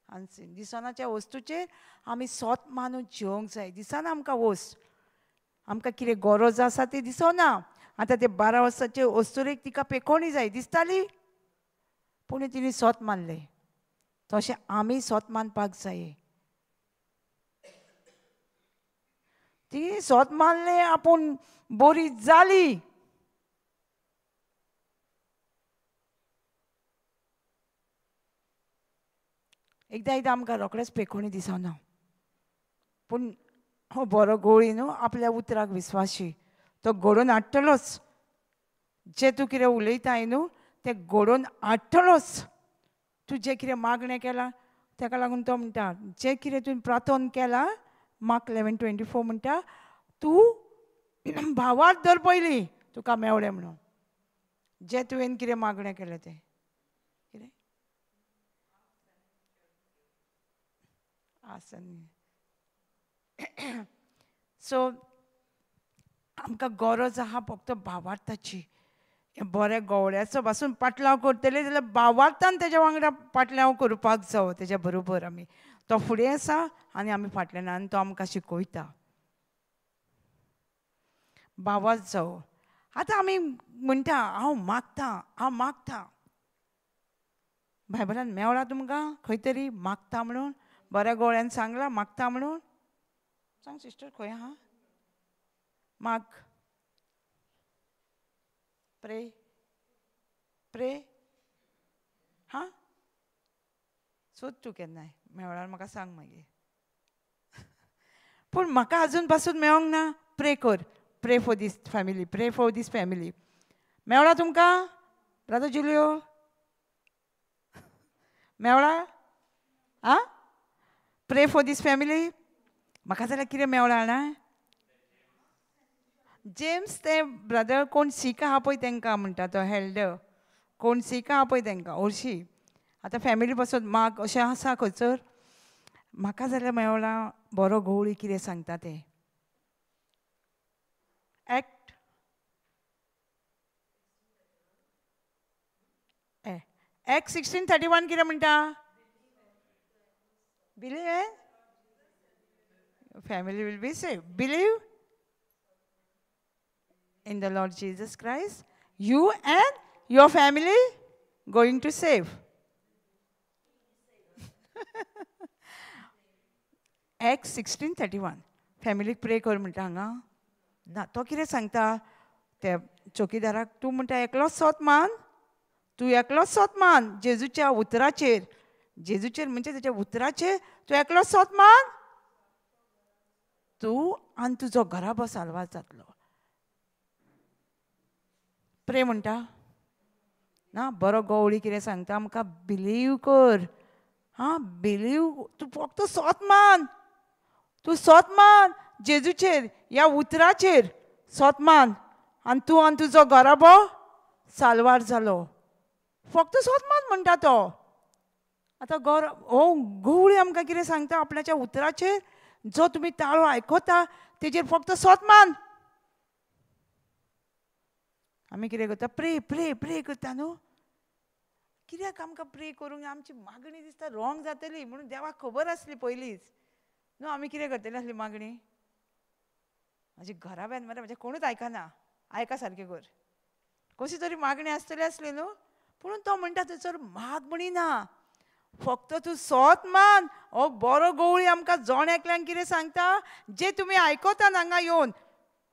आनसीन दिसनाच्या वस्तूचेर आमी सोत मानून जिवंक जाय. दिसना आमकां वस्त, आमकां कितें गरज आसा ती दिसना. आतां ते 12 वर्साचे वस्तुरेक तिका पेकोणी जाय दिसताली, पूण तिणें सोत मानलें. तशें आमी सोत मानपाक जाय. ती सोत मानलें, आपूण बरी जाली. एकदां एकदां आमकां रोखडेच पेकोणी दिसना, पूण हो बरो गोळी न्हू आपल्या उतराक विस्वाशी, तो घडोवन हाडटलोच. जें तूं कितें उलयताय न्हू तें घडोवन हाडटलोच. तूं जें कितें मागणें केलां तेका लागून तो म्हणटा, जें कितें तुवें प्रार्थन केलां, मार्क 11:24 म्हणटा, तूं भावार्थ धर पयलीं तुका मेवलें म्हणून, जें तुवें कितें मागणें केलें तें कितें आसन. सो आमकां गरज आहा फक्त भावार्थाची. बऱ्या गोवळ्याचो पासून पाटलाव करतले जाल्यार भावार्थान तेज्या वांगडा पाटलाव करपाक जावो, तेज्या बरोबर आमी, तो फुडें आसा आनी आमी फाटल्यान, आनी तो आमकां शिकयता. भावार्थ जावो. आतां आमी म्हणटा हांव मागता, हांव मागता, बायबलान मेवळा तुमकां खंय तरी मागता म्हणून, बऱ्या गोवळ्यान सांगलां मागता म्हणून. सांग सिस्टर खंय आहा, माग, प्रे प्रे हां सोद तूं केन्नाय मेवळ्यार म्हाका सांग मागीर. पूण म्हाका आजून पासून मेळोंक ना. प्रे कर, pray for this family, pray for this family. मेवळा तुमकां ब्रदर जुलियो, मेवळा आं, प्रे फॉर these family. म्हाका जाल्यार कितें मेवळा ना, जेम्स ते ब्रदर कोण सीक आहा पळय तेंकां म्हणटा तो हेल्डर, कोण सीक आहा पळय तेंकां हरशीं. आतां फॅमिली पासून माग अशें आसा खंयसर. म्हाका जाल्यार मेवला बरो गवळी कितें सांगता तें. एक्ट एक्ट 16:31 कितें म्हणटा, believe family will be safe, believe in the Lord Jesus Christ, you and your family going to save. Acts 16:31. Family pray कर म्हणटा हांगा ना, तो कितें सांगता त्या चौकीदाराक, तूं म्हणटा एकलोच सोत मान, तूं एकलोच सोत मान जेजूच्या उतराचेर, जेजूचेर म्हणजे तेच्या उतराचेर तूं एकलोच सोत मान, तूं आनी तुजो घराबो साल्वार जातलो. प्रे म्हणटा ना, बरो गवळी कितें सांगता आमकां, बिलीव कर. हां, बिलीव, तूं फक्त सोत मान, तूं सोत मान जेजूचेर, ह्या उतराचेर सोत मान आनी तूं आनी तुजो घराबो साल्वार जालो. फक्त सोत मान म्हणटा तो. आतां घर हो गवळी आमकां कितें सांगता, आपल्याच्या उतराचेर जो तुमी ताळो आयकता तेजेर फक्त सोत मान. आमी कितें करता, प्रे प्रे प्रे करता न्हू. कित्याक आमकां प्रे करूंक आमची मागणी दिसता रॉंग जातली म्हणून देवाक खबर आसली पयलींच न्हू. आमी कितें करतली आसली मागणी, म्हजी घराब्यान मरे म्हजें कोणूच आयकना, आयका सारकें कर, कशी तरी मागणी आसतली आसली न्हू. पूण तो म्हणटा थंयसर मागणी ना, फक्त तूं सोत मान. हो बरो गवळी आमकां जण एकल्यान कितें सांगता, जे तुमी आयकता हांगा येवन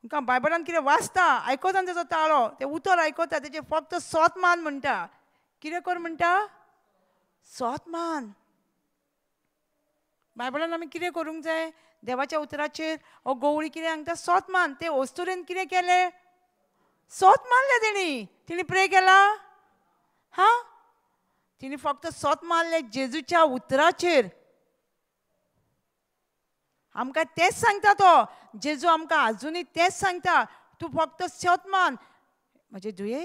तुमकां बायबलान कितें वाचता आयकता तेजो ताळो, तें उतर आयकता तेजेर फक्त सोत मान म्हणटा. कितें कर म्हणटा, सोत मान. बायबलान आमी कितें करूंक जाय, देवाच्या उतराचेर हो गवळी कितें सांगता, सोत मान. ते अस्तुरेन कितें केलें, सोत मानलें तेणी. तिणें प्रे केला, हां, तिणें फक्त सोत मारलें जेजूच्या उतराचेर. आमकां तेंच सांगता तो जेजू, आमकां आजुनूय तेंच सांगता, तूं फक्त सोत मान म्हजे धुये,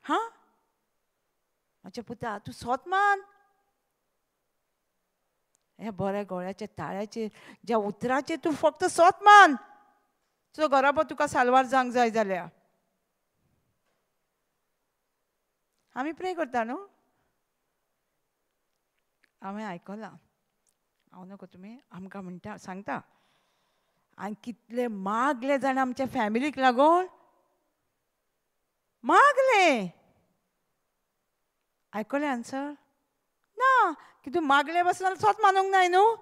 हां म्हज्या पुता, तूं सोत मान. ह्या बऱ्या गोळ्याच्या ताळ्याचेर ज्या उतराचेर तूं फक्त सोत मान, तुजो घराबो तुका साल्वार जावंक जाय जाल्यार. आमी प्रे करता न्हू, हांवें आयकलां, हांव नको तुमी आमकां म्हणटा सांगता. आनी कितले मागले जाणां आमच्या फॅमिलीक लागून मागले, आयकलें आन्सर ना, की तूं मागले बसून सोत मानूंक नाय न्हू.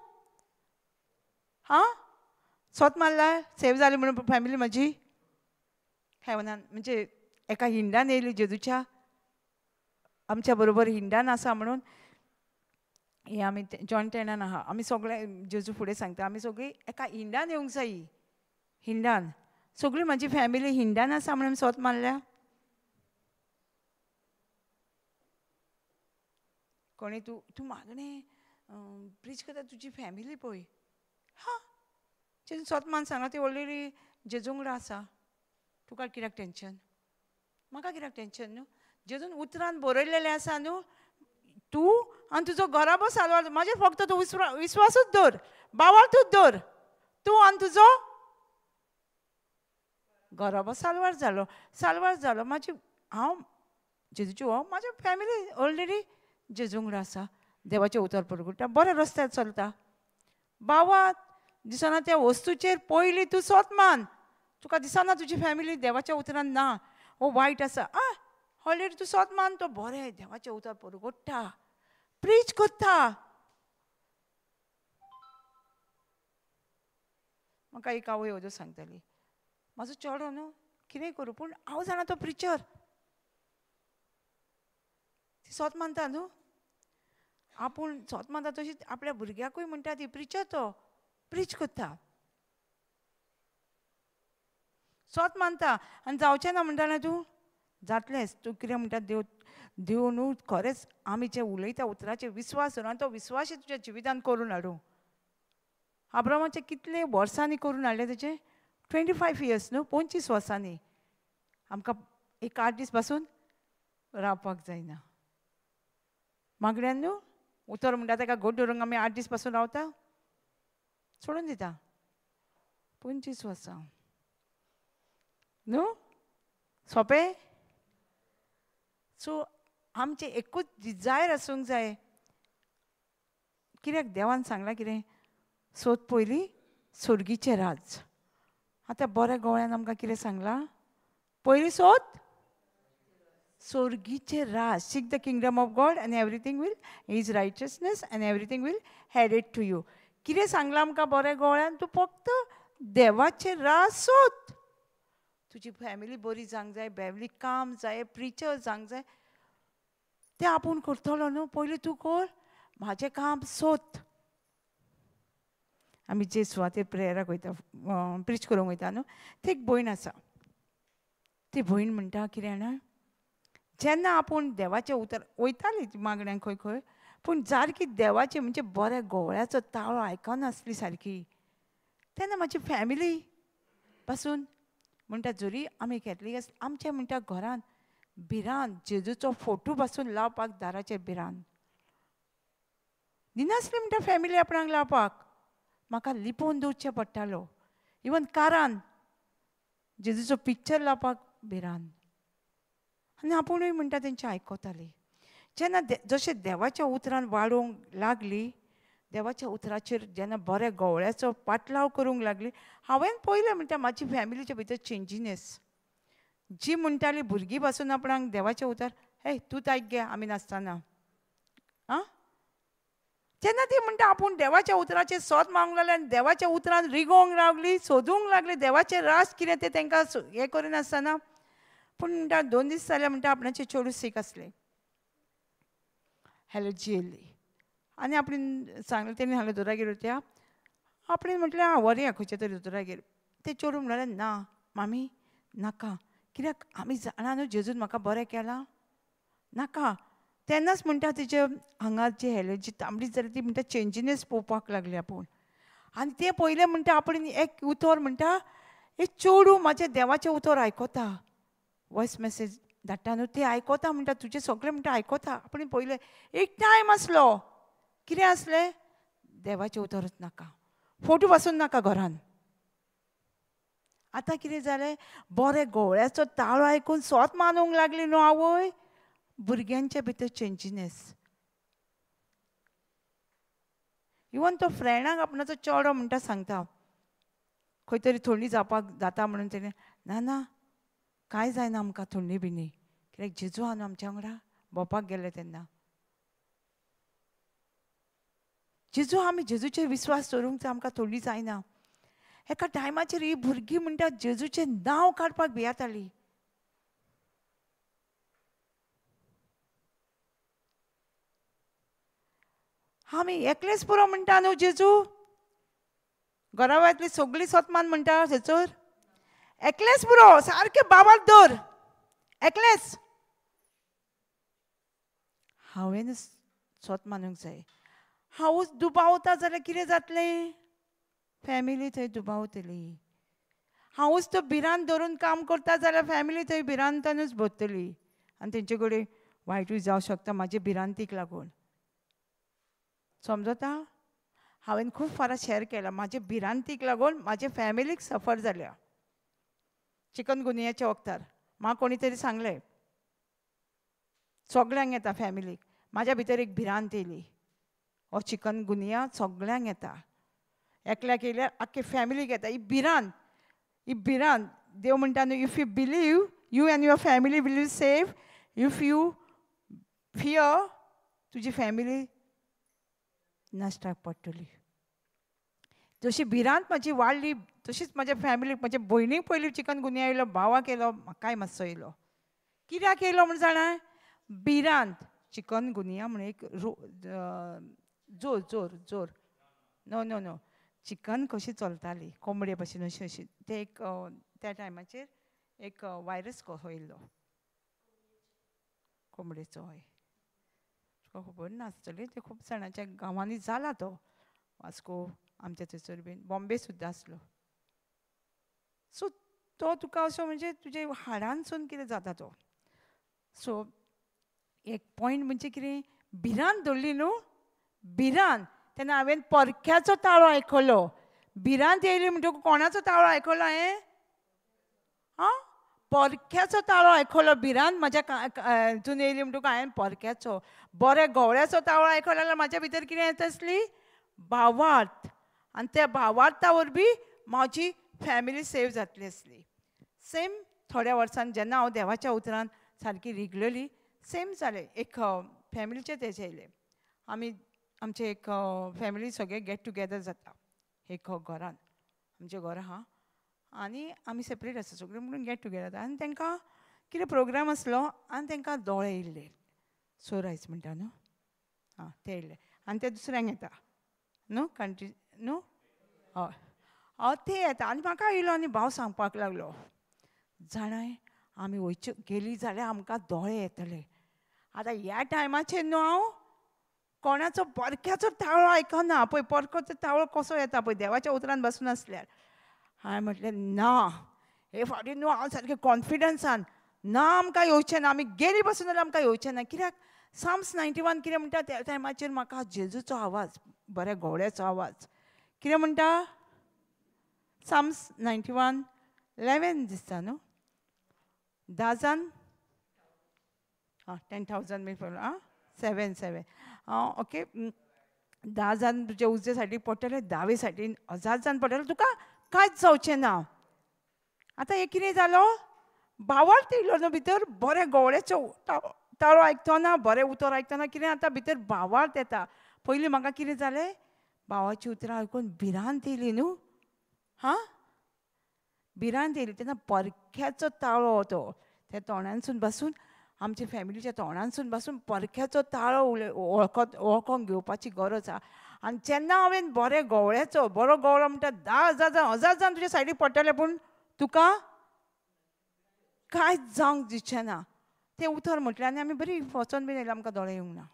हां, सोत मारला सेव जाली म्हणून फॅमिली म्हजी हेवनान, म्हणजे एका हिंडान येयली जेजूच्या, आमच्या बरोबर हिंडान आसा म्हणून. हे आमी जॉन टेनान आहा, आमी सगळे जेजू फुडें सांगता, आमी सगळीं एका हिंडान येवंक जायी, हिंडान सगळी म्हजी फॅमिली हिंडान आसा म्हणून सोत मारल्या. कोणी तूं तूं मागणें प्रीच करता तुजी फॅमिली पळय, हां जेजून सोत मान सांगला, ती ऑलरेडी जेजू वांगडा आसा, तुका कित्याक टेंशन, म्हाका कित्याक टेंशन न्हू. जेजून उतरान बरयलेलें आसा न्हू, तूं आनी तुजो घराबो साल्वार, म्हाजेर फक्त तूं विस्वासूच दवर, बावार्थूच दवर, तूं आनी तुजो घराबो साल्वार जालो, साल्वार जालो. म्हाजी हांव जेजूची हो म्हाजी फॅमिली ऑलरेडी जेजू वांगडा आसा, देवाचें उतर परगुटा, बऱ्या रस्त्यार चलता. बावात दिसना त्या वस्तूचेर पयलीं तूं सोत मान, तुका दिसना तुजी फॅमिली देवाच्या उतरान ना, हो वायट आसा, आ ऑलरेडी तूं सोत मान, तो बरें देवाचें उतर परगट्टा, प्रीच करता. म्हाका एक आवय अजून सांगताली, म्हाजो चेडो न्हू कितेंय करूं पूण हांव जाणा तो प्रिचर, ती सोत मानता न्हू, आपूण सोत मानता तशी आपल्या भुरग्याकूय म्हणटा ती प्रिचर, तो प्रीच करता, सोत मानता. आनी जावचें ना म्हणटा ना तूं जातलेंच, तूं कितें म्हणटा देव देव न्हू खरेंच आमी जे उलयता उतराचेर विस्वास दवर आनी तो विस्वासूय तुज्या जिवितान करून हाडूं. अब्रामाचे कितले वर्सांनी करून हाडलें तेजें, 25 इयर्स न्हू, 25 वर्सांनी. आमकां एक 8 दीस पासून रावपाक जायना मागण्यान न्हू, उतर म्हणटा ताका घट धरूंक आमी 8 दीस पासून रावता, सोडून दिता. 25 वर्सां न्हू सोंपें. सो आमचें एकूच डिजायर आसूंक जाय, कित्याक देवान सांगलां कितें, सोद पयलीं सोर्गीचें राज. आतां बऱ्या गोळ्यान आमकां कितें सांगलां, पयलीं सोद सोर्गीचें राज, seek the kingdom of God and everything will his righteousness and everything will added to you. कितें सांगलां आमकां बऱ्या गोळ्यान, तूं फक्त देवाचें राज सोद. तुजी फॅमिली बरी जावंक जाय, फॅमिली काम जाय, प्रिचर जावंक जाय, तें आपूण करतलो न्हू, पयलीं तूं कर, म्हाजें काम सोद. आमी जे सुवातेर प्रेयराक वयता, प्रिच करूंक वयता न्हू, ती एक भयण आसा. ती भयण म्हणटा कितें जाणा, जेन्ना आपूण देवाचें उतर वयताली मागण्यांक खंय खंय, पूण सारकी देवाचें म्हणजे बऱ्या गोवळ्याचो ताळो आयकनासली सारकी, तेन्ना म्हाजी फॅमिली पासून म्हणटा जरी आमी कॅथलीक आसली, आमच्या म्हणटा घरान भिरांत, जेजूचो फोटो पासून लावपाक दाराचेर भिरांत दिनासली म्हणटा फॅमिली आपणाक लावपाक, म्हाका लिपोवन दवरचें पडटालो. इवन कारान जेजूचो पिक्चर लावपाक भिरांत. आनी आपुणूय म्हणटा तेंचें आयकताली. जेन्ना जशें देवाच्या उतरान वाडोवंक लागली, देवाच्या उतराचेर जेन्ना बऱ्या गोवळ्याचो पाटलाव करूंक लागली, हांवें पळयलें म्हणटा म्हाजी फॅमिलीच्या भितर चेंजीनेस. जी म्हणटाली भुरगीं पासून आपणाक देवाचें उतर, हे तूं आयक गे आमी नासतना, आं, जेन्ना ती म्हणटा आपूण देवाच्या उतराचेर सोद मागूंक लागली आनी देवाच्या उतरान रिगोवंक लागली, सोदूंक लागली देवाचें राज कितें तें तांकां हें करिनासतना. पूण म्हणटा 2 दीस जाले म्हणटा आपणाचे चेडूं सीक आसलें, एलर्जी येयल्ली, आनी आपणें सांगलें, तेणी सांगलें दोतोरागेर वचया. आपणें म्हटलें आं व्हरया खंयच्या तरी दोतोरागेर. तें चेडूं म्हणलें ना मामी नाका, कित्याक आमी जाणा न्हू जेजून म्हाका बरें केलां, नाका. तेन्नाच म्हणटा तिचे हांगा जी एलर्जी तांबडी जाली ती म्हणटा चेंजीनेस पळोवपाक लागली आपूण. आनी तें पयलें म्हणटा आपणें एक उतर म्हणटा, एक चेडूं म्हाजें देवाचें उतर आयकता, वॉयस मॅसेज धाडटा न्हू तें आयकता म्हणटा, तुजें सगळें म्हणटा आयकता. आपणें पयलें एक टायम आसलो कितें आसलें, देवाचें उतरच नाका, फोटो पासून नाका घरान. आतां कितें जालें, बरें गोवळ्याचो ताळो आयकून सोत मानूंक लागली न्हू आवय, भुरग्यांच्या भितर चेंजीनेस. इवन तो फ्रेंडाक आपणाचो चेडो म्हणटा सांगता खंय तरी थंडी जावपाक जाता म्हणून, तेणें ना ना कांय जायना आमकां थंडी बिंडी, कित्याक जेजू आहा न्हू आमच्या वांगडा भोंवपाक गेले तेन्ना. जेजू आमी जेजूचेर विस्वास दवरूंक जाय, आमकां थंडी जायना. एका टायमाचेर ही भुरगीं म्हणटा जेजूचें नांव काडपाक भियेताली. आमी एकलेच पुरो म्हणटा न्हू जेजू, घराव्यांतली सगळीं सोतमान म्हणटा थंयसर एकलेच पुरो, सारकें बाबाक दर एकलेच. हांवें सोत मानूंक जाय. हांवूच दुबावता जाल्यार कितें जातलें, फॅमिली थंय दुबावतली. हांवूच तो भिरांत धरून काम करता जाल्यार फॅमिली थंय भिरांतानूच भरतली आनी तेंचे कडेन वायटूय जावं शकता म्हाजे भिरांतीक लागून. समजता? हांवें खूब फारां शेअर केला, म्हाजे भिरांतीक लागून म्हाजे फॅमिलीक सफर जाल्या. चिकन गुनियाच्या वखदार म्हाका कोणी तरी सांगलें, सगळ्यांक येता फॅमिलीक, म्हाज्या भितर एक भिरांत येयली, हो चिकन गुनिया सगळ्यांक येता, एकल्याक येयल्यार आख्खे फॅमिलीक येता. ही भिरांत, ही भिरांत. देव म्हणटा न्हू, if you believe you and your family will be safe, if you fear तुजी फॅमिली नश्टाक पडटली. जशी भिरांत म्हाजी वाडली तशीच म्हाज्या फॅमिलीक, म्हाज्या भयणीक पयलीं चिकन गुनिया येयलो, भावाक येयलो, म्हाकाय मातसो येयलो. कित्याक येयलो म्हूण जाणा, भिरांत. चिकन गुनिया म्हण एक जोर जोर जोर नो नो नो चिकन कशी चलताली कोंबडे भशेन अशी अशी, ते एक त्या टायमाचेर एक वायरस कसो येयल्लो कोंबडेचो. हय, तुका खबर नासतली, ते खूब जाणांच्या गांवांनी जाला तो, वास्को आमच्या थंयसर बीन, बॉम्बे सुद्दां आसलो. सो तो तुका असो म्हणजे तुजे हाडानसून कितें जाता तो. सो एक पॉयंट म्हणजे कितें, भिरांत धरली न्हू, भिरांत. तेन्ना हांवें परक्याचो ताळो आयकलो. भिरांत येयली म्हणटकूच कोणाचो ताळो आयकलो हांवें? आं, परक्याचो ताळो आयकलो. भिरांत म्हाज्या हितून येयली म्हणटकूच हांवें परक्याचो, बऱ्या गवळ्याचो ताळो आयकलो जाल्यार म्हाज्या भितर कितें येता आसली, भावार्थ. आनी त्या भावार्था वरवीं म्हाजी फॅमिली सेव जातली आसली. सेम थोड्या वर्सान जेन्ना हांव देवाच्या उतरान सारकी रिगलेली, सेम जालें. एक फॅमिलीचें तेजें येयलें, आमी आमचे एक फॅमिली सगळे गेट टुगेदर जाता एक घरान, आमचें घर आहा आनी आमी सेपरेट आसा सगळीं, म्हणून गेट टुगेदर जाता. आनी तांकां कितें प्रोग्राम आसलो आनी तांकां दोळे येयल्ले, सोरायज म्हणटा न्हू, आं ते येयल्ले. आनी ते दुसऱ्यांक येता न्हू कंट्री न्हू, हय हय ते येता. आनी म्हाका येयलो आनी भाव सांगपाक लागलो, जाणाय आमी वयचे गेली जाल्यार आमकां दोळे येतले. आतां ह्या टायमाचेर न्हू हांव कोणाचो परक्याचो ताळो आयकना. पळय परक्याचो ताळो कसो येता पळय देवाच्या उतरान बसून आसल्यार. हांवें म्हटलें ना, हे फावटी न्हू हांव सारकें कॉन्फिडन्सान ना आमकां येवचें ना, आमी गेली बसून जाल्यार आमकां येवचें ना. कित्याक साम्स 91 कितें म्हणटा, त्या टायमाचेर म्हाका जेजूचो आवाज, बऱ्या घोवळ्याचो आवाज कितें म्हणटा, साम्स 91:11 दिसता न्हू, 10 जाण आं 10,000 बी आं 7 7 आं ओके. 10 जाण तुजे उजवे सायडीक पडटले, दावे सायडीन 1000 जाण पडटले, तुका कांयच जावचें ना. आतां हें कितें जालो, भावार्थ येयलो न्हू भितर, बरें गवळ्याचो ताळो आयकतना, बरें उतर आयकतना कितें आतां भितर भावार्थ येता. पयलीं म्हाका कितें जालें, भावाची उतरां आयकून भिरांत येयली न्हू, हां भिरांत येयली. तेन्ना परक्याचो ताळो तो त्या तोंडानसून बसून, आमच्या फॅमिलीच्या तोंडानसून बसून परक्याचो ताळो वळखोंक घेवपाची गरज आसा. आनी जेन्ना हांवें बरें गवळ्याचो, बरो गवळो म्हणटा 10,000 जाण 1000 जाण तुज्या सायडीक पडटले पूण तुका कांयच जावंक दिवचें ना. तें उतर म्हटलें आनी आमी बरी वचोन बीन येयलें, आमकां दोळे येवंक ना.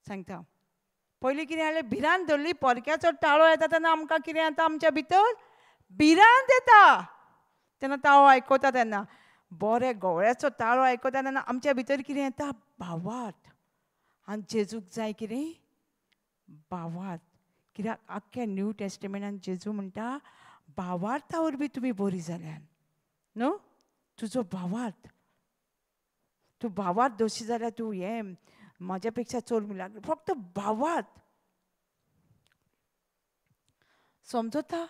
सांगता पयलीं कितें जालें, भिरांत धरली, परक्याचो ताळो येता तेन्ना आमकां कितें जाता, आमच्या भितर भिरांत येता. तेन्ना ताळो आयकता तेन्ना बरें गवळ्याचो ताळो आयकता तेन्ना आमच्या भितर कितें येता, भावार्थ. आनी जेजूक जाय कितें, भावार्थ. कित्याक आख्ख्या न्यू टेस्टमेंटान जेजू म्हणटा भावार्था वरवीं तुमी बरी जाल्यान न्हू. तुजो भावार्थ, तूं भावार्थ दोशी जाल्यार तूं हें म्हाज्या पेक्षा चड म्हणल्यार फक्त भावार्थ समजता.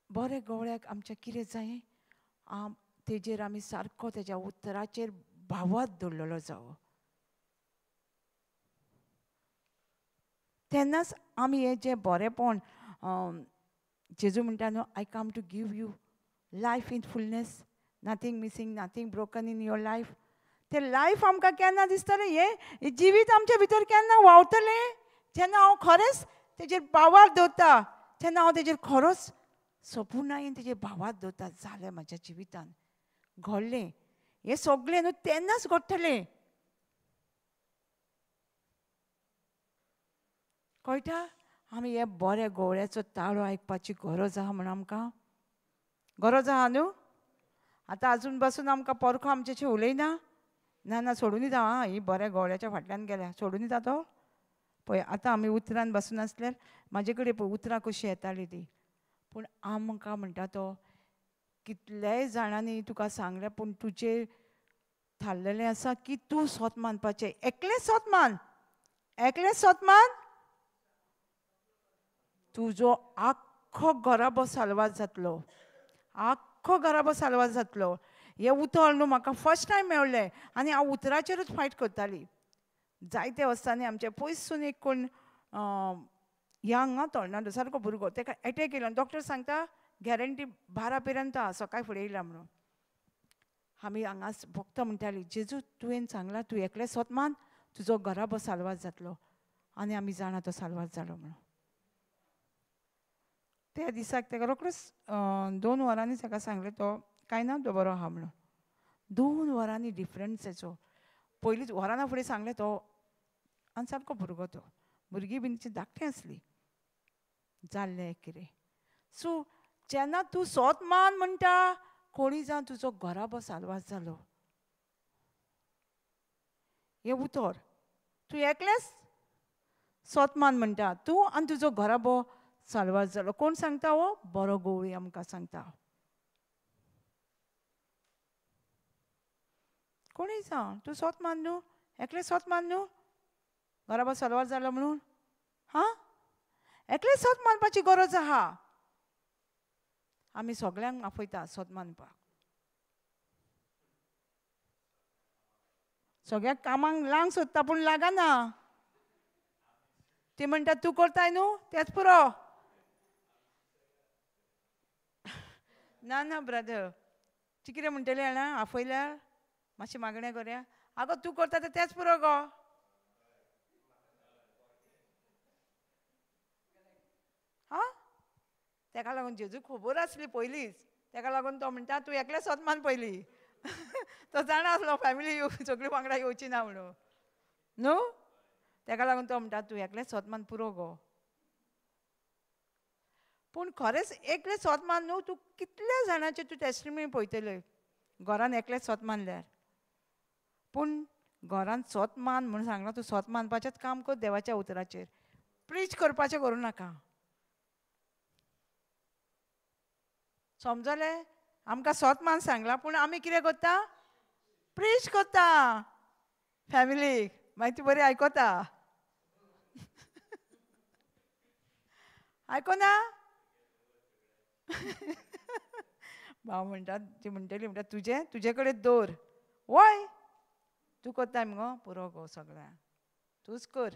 बरें गवळ्याक आमच्या कितें जाय, तेजेर आमी सारको तेज्या उतराचेर भावार्थ दवरलेलो जावो, तेन्नाच आमी हें जें बरेंपण जेजू म्हणटा न्हू, I come to give you life in fullness, nothing missing, nothing broken in your life. तें लायफ आमकां केन्ना दिसतलें, हें जिवीत आमच्या भितर केन्ना व्हांवतलें, जेन्ना हांव खरेंच तेजेर भावार्थ दवरता, तेन्ना हांव तेजेर खरोच सपुर्णायेन तेजेर भावार्थ दवरता. जालें म्हाज्या जिवितान घडलें हें सगळें न्हू तेन्नाच घडटलें. कळटा, आमी हे बऱ्या गवळ्याचो ताळो आयकपाची गरज आहा म्हण आमकां गरज आहा न्हू. आतां आजून बसून आमकां परखो आमचें उलयना, ना ना सोडून दिता, आं ही बऱ्या गवळ्याच्या फाटल्यान गेल्या सोडून दिता तो. पळय आतां आमी उतरान बसून आसल्यार म्हाजे कडेन पळय उतरां कशीं येतालीं तीं, पूण आमकां म्हणटा तो कितल्याय जाणांनी तुका सांगलें पूण तुजेर थारलेलें आसा की तूं सोत मानपाचें, एकलें सोत मान, एकलें सोत मान, तुजो आख्खो घराबो साल्वार जातलो, आख्खो घराबो साल्वार जातलो. हें उतर न्हू म्हाका फर्स्ट टायम मेळ्ळें आनी हांव उतराचेरूच फायट करताली. जायते वर्सांनी आमचे पयसून एक कोण यंग आं तरणाटो सारको भुरगो, ताका एटॅक येयलो आनी डॉक्टर सांगता गॅरंटी 12 पर्यंत आसा, सकाळी फुडें येयला म्हणून. आमी हांगा फक्त म्हणटाली जेजू तुवें सांगलां तूं एकलें सोत मान, तुजो घराबो साल्वार जातलो, आनी आमी जाणा तो साल्वार जालो म्हणून. त्या दिसाक ताका रोखडोच 2 वरांनी ताका सांगलें तो कांय ना तो बरो आहा म्हणून. 2 वरांनी डिफरन्स येचो, पयलींच वरां फुडें सांगलें तो, आनी सारको भुरगो तो, भुरगीं बीन धाकटीं आसलीं, जाल्लें कितें. सो जेन्ना तूं सोत मान म्हणटा, कोणी जावन तुजो घराबो साल्वार जालो, हें उतर तूं एकलेंच सोत मान म्हणटा, तूं आनी तुजो घराबो साल्वार जालो. कोण सांगता हो, बरो गवळी आमकां सांगता. कोणूय जावं तूं सोत मान न्हू, एकलें सोत मान न्हू, घराबो साल्वार जालो म्हणून, हां एकलें सोत मानपाची गरज आहा. आमी सगळ्यांक आपयता सोत मानपाक, सगळ्या कामांक लांग सोदता पूण लागना. ती म्हणटा तूं करताय न्हू तेंच पुरो. ना ना ब्रदर, ती कितें म्हणटली जाणा, आपयल्यार मातशें मागणें करया, आगो तूं करता तें तेंच पुरो गो. तेका लागून जेजू खबर आसली पयलींच, तेका लागून तो म्हणटा तूं एकलें सोद मान पयलीं. तो जाणा आसलो फॅमिली सगळी वांगडा येवची ना म्हणून न्हू, तेका लागून तो म्हणटा तूं एकलें सोद मान पुरो गो. पूण खरेंच एकलें सोद मान न्हू, तूं कितल्या जाणांचे तूं टेस्टिमनी पळयतले घरान एकलें सोद मानल्यार. पूण घरान सोद मान म्हूण सांगलां, तूं सोद मानपाचेंच काम कर, देवाच्या उतराचेर प्रीच करपाचें करूं नाका. समजलें? आमकां सोद मान सांगलां पूण आमी कितें करता, प्रीच करता फॅमिलीक, मागीर ती बरी आयकता. आयकना भाव म्हणटा, ती म्हणटली म्हणटा तुजें तुजे कडेन दवर, वय तूं करताय मुगो पुरो गो सगळ्यांक तूंच कर.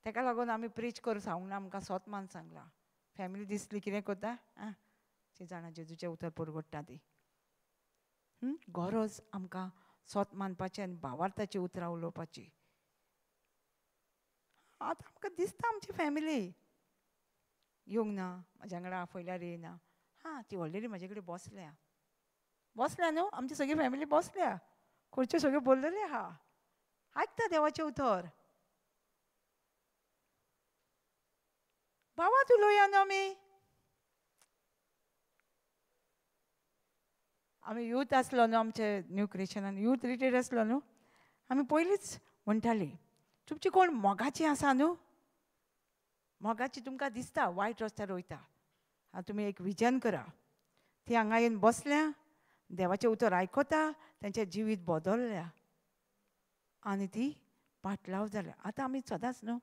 तेका लागून आमी प्रीच करूं सांगूंक ना, आमकां सोद मान सांगलां. फॅमिली दिसली कितें करता, आं ती जाणा जेजूचें उतर परगट्टा ती. गरज आमकां सोद मानपाचें आनी भावार्थाची उतरां उलोवपाची. आतां आमकां दिसता आमची फॅमिली येवंक ना, म्हाज्या वांगडा आफयल्यार येयना. हां ती ऑलरेडी म्हाजे कडेन बसल्या, बसल्या न्हू, आमची सगळी फॅमिली बसल्या, खुर्च्यो सगळ्यो भरलेल्यो आहा, आयकता देवाचें उतर. भावात उलोवया न्हू आमी. आमी यूथ आसलो न्हू, आमचे न्यू क्रिश्चनान यूथ रिटेड आसलो न्हू, आमी पयलींच म्हणटाली तुमची कोण मोगाची आसा न्हू, मोगाची तुमकां दिसता वायट रस्त्यार वयता, आं तुमी एक विजन करा, ती हांगा येवन बसल्या, देवाचें उतर आयकता, तेंचें जिवीत बदल्ल्या आनी ती पाटलाव जाल्या. आतां आमी सदांच न्हू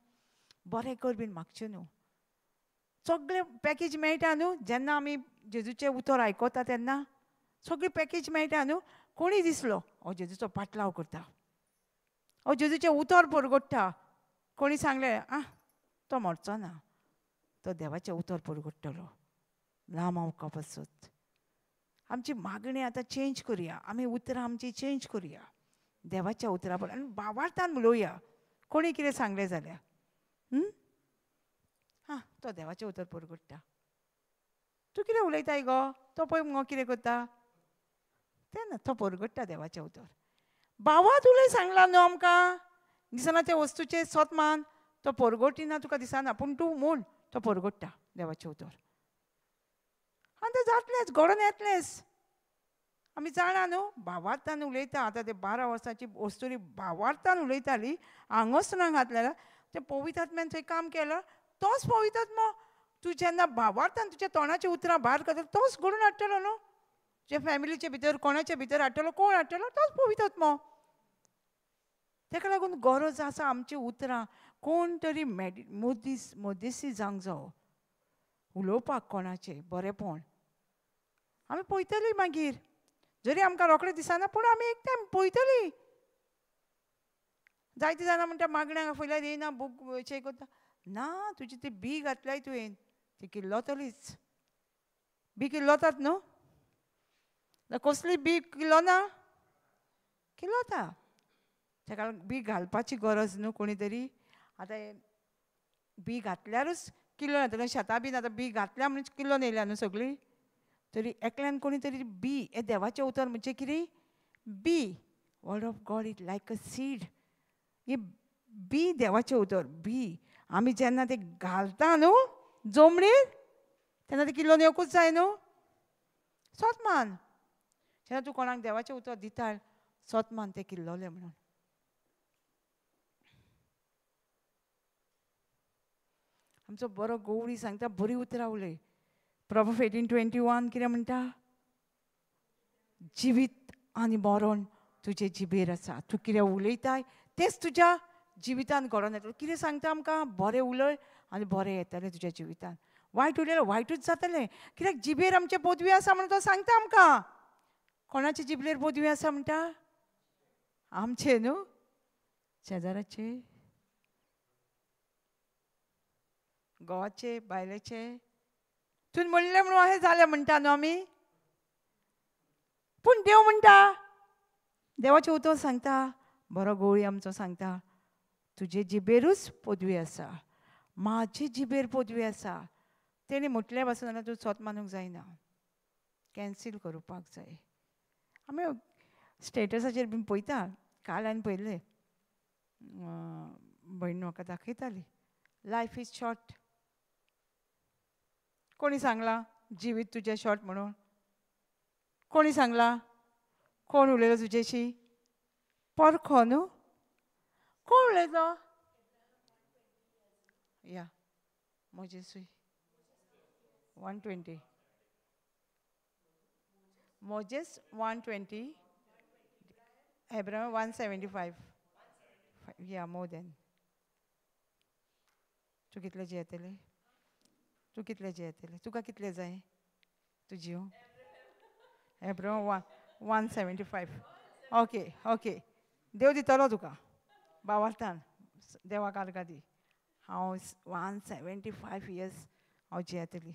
बरें कर बीन मागचें न्हू, सगळें पॅकेज मेळटा न्हू. जेन्ना आमी जेजूचें उतर आयकता तेन्ना सगळी पॅकेज मेळटा न्हू. कोणी दिसलो हो जेजूचो पाटलाव करता, हो जेजूचें उतर परगट्टा, कोणी सांगलें आं तो मरचो ना, तो देवाचें उतर परगट्टलो लांब पासत. आमची मागणी आतां चेंज करुया, आमी उतरां आमची चेंज करुया देवाच्या उतरा बरोबर आनी भावार्थान उलोवया. कोणी कितें सांगलें जाल्यार हां तो देवाचें उतर परगट्टा, तूं कितें उलयताय गो, तो पळय मुगो कितें करता तें ना, तो परगट्टा देवाचें उतर. भावात उलय सांगलां न्हू आमकां, दिसना त्या वस्तूचें सोद मान, तो परगटिना तुका दिसना पूण तूं म्हूण तो परगट्टा देवाचें उतर. आनी तें जातलेंच, घडोवन येतलेंच. आमी जाणा न्हू भावार्थान उलयता. आतां ते 12 वर्सांची वस्तुरी भावार्थान उलयताली, आंगोस्त्रां घातलेलें, तें पवित्र आत्म्यान थंय काम केलां, तोच पवित्र आत्मो तूं जेन्ना भावार्थान तुज्या तोंडाची उतरां भायर करता तोच घडोवन हाडटलो न्हू. तुज्या फॅमिलीचे भितर कोणाच्या भितर हाडटलो, कोण हाडटलो, तोच पवित्र आत्मो. तेका लागून गरज आसा आमची उतरां कोण तरी मदीस मदेसी जावंक जावो उलोवपाक कोणाचें बरेंपण. आमी पळयतली मागीर, जरी आमकां रोखडें दिसना पूण आमी एक टायम पळयतली. जायतीं जाणां म्हणटा मागण्यांक आफयल्यार येयना, बूक चेक करता ना, तुजी ती बी घातल्याय तुवें ती किल्लोतलीच. बी किल्लोतात न्हू, कसली बी किल्लोना, किल्लोता. ताका बी घालपाची गरज न्हू कोणी तरी. आतां बी घातल्यारूच किल्लो येतलें, शेतां बीन आतां बी घातल्या म्हणून किल्लोन येयल्या न्हू सगळीं, तरी एकल्यान कोणी तरी बी हें देवाचें उतर म्हणजे कितें, बी word of God it like a seed. ही बी देवाचें उतर बी आमी जेन्ना तें घालता न्हू जमणीर तेन्ना तें किल्लोन येवकूच जाय न्हू. सोद मान जेन्ना तूं कोणाक देवाचें उतर दिता, सोद मान तें किल्लोलें म्हणून. आमचो बरो गवळी सांगता बरी उतरां उलय. प्रोवर्ब 18:21 कितें म्हणटा, जिवीत आनी मरण तुजे जिबेर आसा, तूं कितें उलयताय तेंच तुज्या जिवितान घडोवन येतलें. कितें सांगता आमकां, बरें उलय आनी बरें येतलें तुज्या जिवितान, वायट उलयल्यार वायटूच जातलें. कित्याक जिबेर आमचे पदवी आसा म्हणून तो सांगता आमकां. कोणाचे जिबलेर पदवी आसा म्हणटा, आमचे न्हू, शेजाराचे, घोवाचे, बायलेचे. तुवें म्हणलें म्हणून अशें जालें म्हणटा न्हू आमी, पूण देव म्हणटा, देवाचें उतर सांगता, बरो गोळी आमचो सांगता, तुजे जिबेरूच पदवी आसा, म्हाजे जिबेर पदवी आसा, तेणी म्हटलें पासून जाल्यार तूं सोत मानूंक जायना, कॅन्सील करुपाक जाय. आमी स्टेटसाचेर बीन पळयता, काल हांवें पळयलें, भयण म्हाका दाखयताली, लायफ is short. कोणी सांगलां जिवीत तुजें शॉर्ट म्हणून? कोणी सांगलां? कोण उलयलो तुजेशी? परखो न्हू? कोण उलयलो? या मोजेसूय 120, Moses 120, Abraham 175, या मोर देन. तूं कितले जियेतले? तूं कितले जियेतले? तुका कितले जाय तूं जिव? एब्राहम 175. ओके ओके, देव दितलो तुका बावार्थान, देवाक आर्गां दी. हांव 175 इयर्स हांव जियेतली.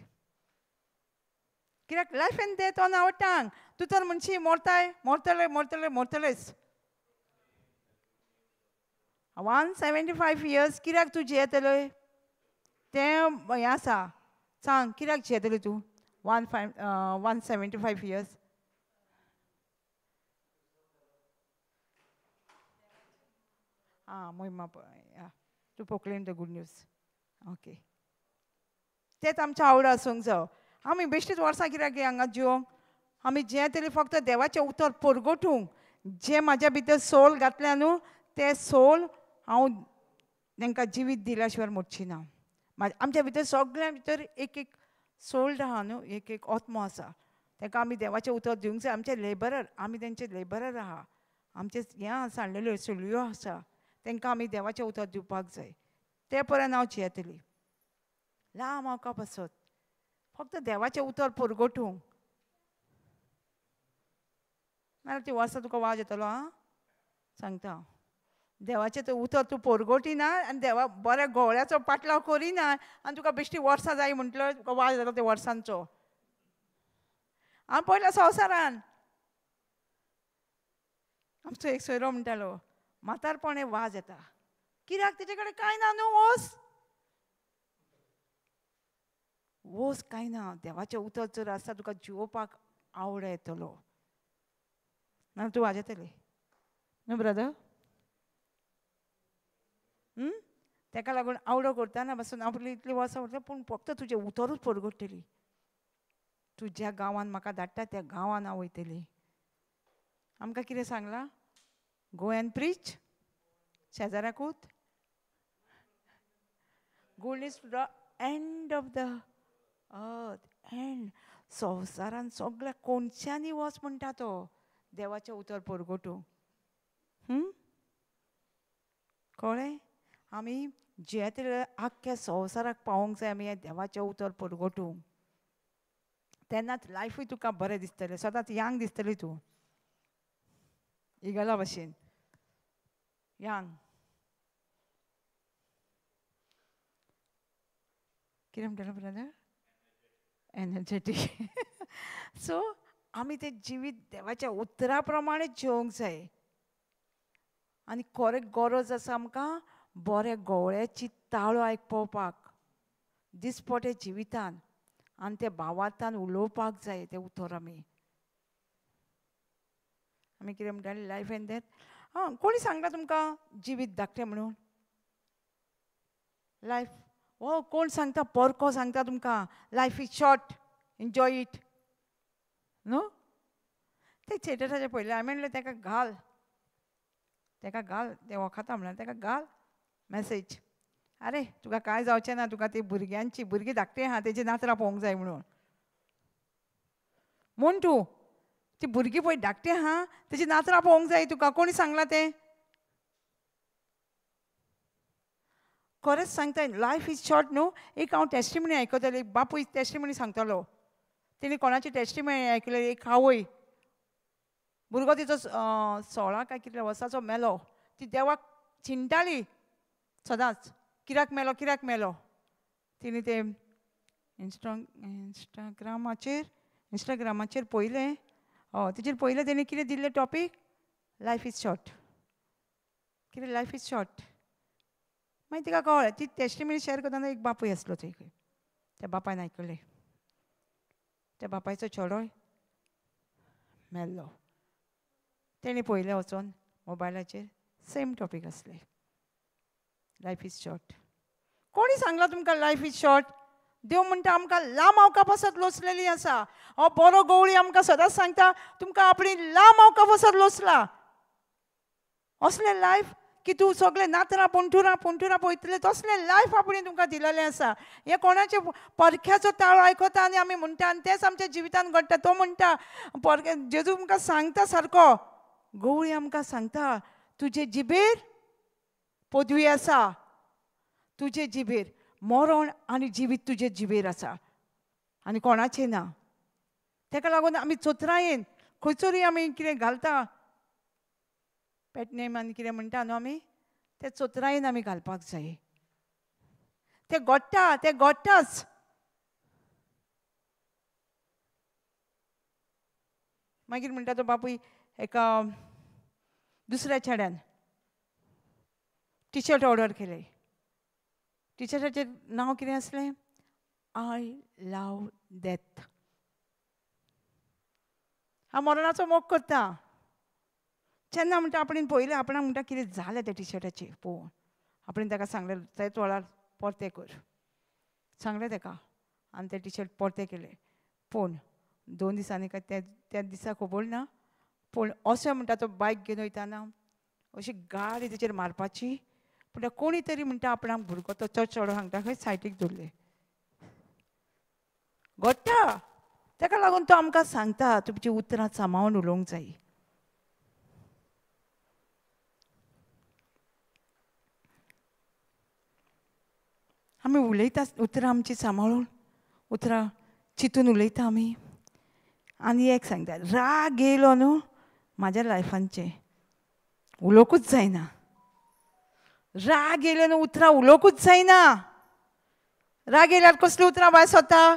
कित्याक life and death on our tongue. तूं तर म्हणशी मोरताय, मोरतले मोरतले मोरतलेच. 175 इयर्स कित्याक तूं जियेतले तें हें आसा. सांग कित्याक जियेतले तूं 175 इयर्स? आं, मोहिमा, to proclaim the good news. Okay, तेंच आमचें आवड आसूंक जाय. आमी बेश्टीच वर्सां कित्याक हांगा जिवंक? आमी जें तरी फक्त देवाचें उतर परगटूंक, जें म्हाज्या भितर सोल घातल्या न्हू तें सोल हांव तांकां जिवीत दिल्या शिवाय मोडची ना. आमच्या भितर सगळ्यां भितर एक एक सोल्ड आहा न्हू, एक एक आत्मो आसा, ताका आमी देवाचें उतर दिवंक जाय. आमचे लेबरर, आमी तेंचे लेबरर आहा, आमचे हें सांडलेल्यो चलयो आसा, तांकां आमी देवाचें उतर दिवपाक जाय. ते पर्यंत हांव जियेतली. लांब हांव पासत फक्त देवाचें उतर परगटूंक. नाजाल्यार ती वर्सां तुका वाज येतलो. आं, सांगता हांव, देवाचें तें उतर तूं परगटिना आनी देवा बऱ्या गोवळ्याचो पाटलाव करिना आनी तुका बेश्टी वर्सां जाय म्हटल्यार तुका वाज येतलो त्या वर्सांचो. हांव पळयला संवसारान आमचो एक सोयरो म्हणटालो, म्हातारपण हें वाज येता. कित्याक? तेजे कडेन कांय ना न्हू, वोस वोस कांय ना. देवाचें उतर जर आसता तुका जिवोवपाक आवड येतलो, ना तूं वाजयतली न्हू ब्रदर. तेका लागून आवडो करतना पासून आपली इतली वर्सां उरता, पूण फक्त तुजें उतरूच परगट्टली. तूं ज्या गांवान म्हाका धाडटा त्या गांवान हांव वयतली. आमकां कितें सांगलां? गो एंड प्रीच, शेजाऱ्याकूच. Good news to the end of the earth. And संवसारान सगळ्या कोनशांनी वच म्हणटा तो देवाचें उतर परगटूंक. कळ्ळें? आमी जियेतले आख्ख्या संवसाराक पावोंक जाय आमी हें देवाचें उतर परगटूंक. तेन्नाच लायफूय तुका बरें दिसतलें, सदांच यांग दिसतली तूं, इगला भशेन यांग. कितें म्हणटालो ब्रदर? एनर्जेटीक. सो आमी तें जिवीत देवाच्या उतरा प्रमाणे जिवंक जाय. आनी खरें गरज आसा आमकां बऱ्या गोवळ्याची ताळो आयकुपाक दिसपट्या जिवितान, आनी ते भावार्थान उलोवपाक जाय तें उतर. आमी आमी कितें म्हणटाले? Life and death. आं, कोणी सांगला तुमकां जिवीत धाकटें म्हणून? लायफ हो कोण सांगता? परको सांगता तुमकां life is short, enjoy it न्हू? ते थिएटराचेर पळयलें हांवें, म्हणलें ताका घाल, ताका घाल, तें वखदां म्हणल्यार ताका घाल मॅसेज. आरे तुका कांय जावचें ना, तुका ती भुरग्यांची भुरगीं धाकटी आहा तेजी नातरां पळोवंक जाय म्हणून. म्हूण तूं ती भुरगीं पळय धाकटी आहा तेजी नातरां पळोवंक जाय तुका. कोणी सांगलां तें? खरेंच सांगता, लायफ is short न्हू. एक हांव टेस्टिमनी आयकतालें, एक बापूय टेस्टिमनी सांगतालो. तेणी कोणाची टेस्टिमनी आयकली? एक आवय, भुरगो तिचो 16 काय कितल्या वर्साचो मेलो. ती देवाक चिंताली सदांच, कित्याक मेलो कित्याक मेलो. तिणें तें इंस्टाग्रामाचेर पळयलें. हय, तेजेर पळयलें तेणें कितें दिल्लें टॉपीक? Life is short. कितें लायफ is short? मागीर तिका कळ्ळें. ती टेस्टिमनी शेअर करतना एक बापूय आसलो थंय. त्या बापायन आयकलें. त्या बापायचो चेडोय मेल्लो. तेणी पयलें वचोन मोबायलाचेर सेम टॉपीक आसलें, लायफ is short. कोणी सांगलां तुमकां लायफ is short? देव म्हणटा आमकां लांब अवका पासत लोचलेली आसा. हो बरो गवळी आमकां सदांच सांगता तुमकां आपली लांब अवका पासत लोचला. असलें लायफ की तूं सगळें नातरां पुंटुरां पुंटुरां पळयतलें तसलें लायफ आपणें तुमकां दिलेलें आसा. हें कोणाचें परख्याचो ताळो आयकता आनी आमी म्हणटा आनी तेंच आमच्या जिवितान घडटा. तो म्हणटा परखे जेजू तुमकां सांगता सारको, गवळी आमकां सांगता तुजे जिबेर पदवी आसा, तुजे जिबेर मरण आनी जिवीत तुजे जिबेर आसा आनी कोणाचें ना. ताका लागून आमी चोत्रायेन खंयसरूय आमी कितें घालता पेटनेम आनी कितें म्हणटा न्हू आमी, ते चोत्रायेन आमी घालपाक जाय. तें घडटा, तें घडटाच. मागीर म्हणटा तो बापूय एका दुसऱ्या चेड्यान टिशर्ट ऑर्डर केलें. टिशर्टाचें नांव कितें आसलें? I love death. हांव मरणाचो मोग करता. जेन्ना म्हणटा आपणें पळयलें, आपणाक म्हणटा कितें जालें त्या टिशर्टाचेर पळोवन. आपणें ताका सांगलें तेच वेळार परतें कर, सांगलें ताका आनी तें टिशर्ट परतें केलें. पूण 2 दिसांनी काय त्या दिसा खबर ना, पूण अशें म्हणटा तो बायक घेवन वयताना अशी गाडी तेचेर मारपाची. पूण कोणी तरी म्हणटा आपणाक भुरगो तो चेडो सांगता खंय सायटीक दवरलें. घडटा. ताका लागून तो आमकां सांगता तुमची उतरां सांबाळून उलोवंक जाय. आमी उलयता उतरां आमची सांबाळून, उतरां चिंतून उलयता आमी. आनी एक सांगता राग येयलो न्हू म्हाज्या लायफांचें उलोवंकूच जायना. राग येयलो न्हू उतरां उलोवंकूच जायना. राग येयल्यार कसलीं उतरां भायर सरता?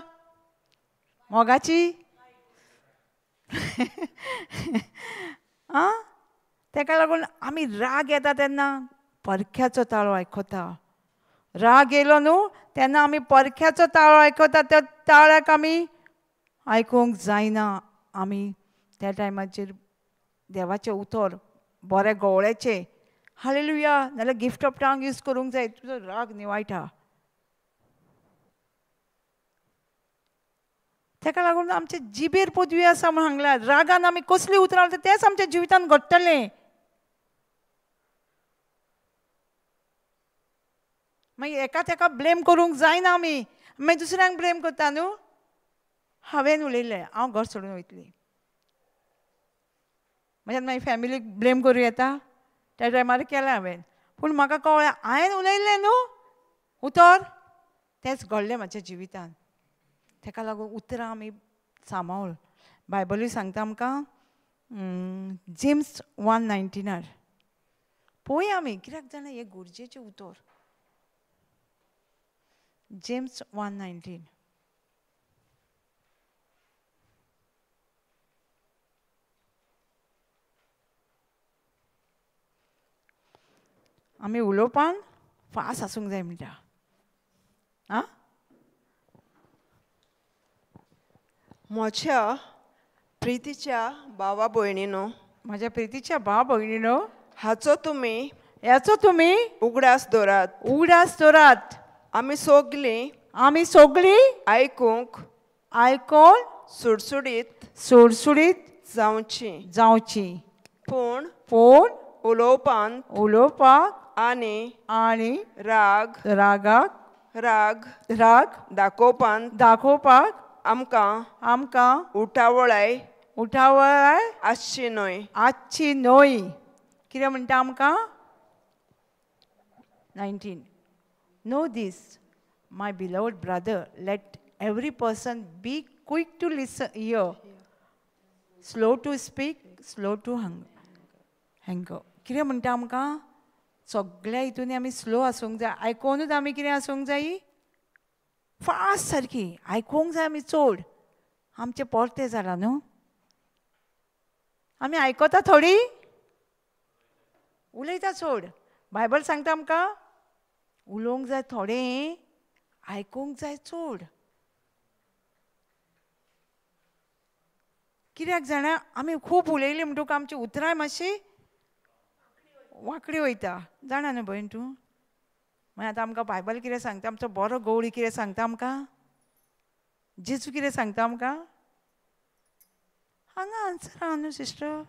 मोगाची. आं, ताका लागून आमी राग येता तेन्ना परख्याचो ताळो आयकता. राग येयलो न्हू तेन्ना आमी परख्याचो ताळो आयकता. त्या ताळ्याक आमी आयकूंक जायना. आमी त्या टायमाचेर देवाचें उतर बरें गवळ्याचें हालेलुया नाल्यार गिफ्ट ऑफ टांग यूज करूंक जाय. तुजो राग निवायटा. ताका लागून आमचे जिबेर पदवी आसा म्हूण सांगलां. रागान आमी कसलीं उतरां उलयता तेंच आमच्या जिवितान घडटलें. मागीर एका तेका ब्लेम करूंक जायना आमी. मागीर दुसऱ्यांक ब्लेम करता न्हू, हांवें उलयलें हांव घर सोडून वयतली. म्हज्यान मागीर फॅमिलीक ब्लेम करूं येता? त्या टायमार केलें हांवें, पूण म्हाका कळ्ळें हांवें उलयलें न्हू उतर, तेंच घडलें म्हज्या जिवितान. ताका लागून उतरां आमी सांबाळ. बायबलूय सांगता आमकां जेम्स 1:19 पळोवया आमी कित्याक जाणा हें गरजेचें उतर. जेम्स 1:19. आमी उलोवपान फास्ट आसूंक जाय म्हणटा. आं, म्हज्या प्रितीच्या भावा भयणीनो, म्हज्या प्रितीच्या भाव भयणीनो, हाचो तुमी, याचो तुमी उगडास दवरात, उगडास दवरात. आमी सगळीं, आमी सगळीं आयकूंक, आयकोन सुडसुडीत, सुडसुडीत जावची, जावची, पूण पूण उलोवपांत, उलोवपाक आनी आनी राग, रागाक, राग, राग दाखोवपांत, दाखोवपाक आमकां, आमकां उठावळाय, उठावळाय आसची न्हय, आसची न्हय. कितें म्हणटा आमकां? 19. Know this, my beloved brother, let every person be quick to listen, hear, slow to speak, slow to anger. कितें म्हणटा आमकां? सगळ्या हितून आमी स्लो आसूंक जाय. आयकोनूच आमी कितें आसूंक जाय? फास्ट सारकी आयकूंक जाय आमी चड. आमचें परतें जालां न्हू, आमी आयकता थोडी, उलयता चड. बायबल सांगता आमकां उलोवंक जाय थोडें, आयकूंक जाय चड. कित्याक जाणा आमी खूब उलयली म्हणटकूच आमची उतरां मातशी वांकडी वयता. जाणा न्हू भयण तूं? मागीर आतां आमकां बायबल कितें सांगता, आमचो बरो गवळी कितें सांगता आमकां, जेजू कितें सांगता आमकां? हांगा आन्सर आहा न्हू सिस्टर.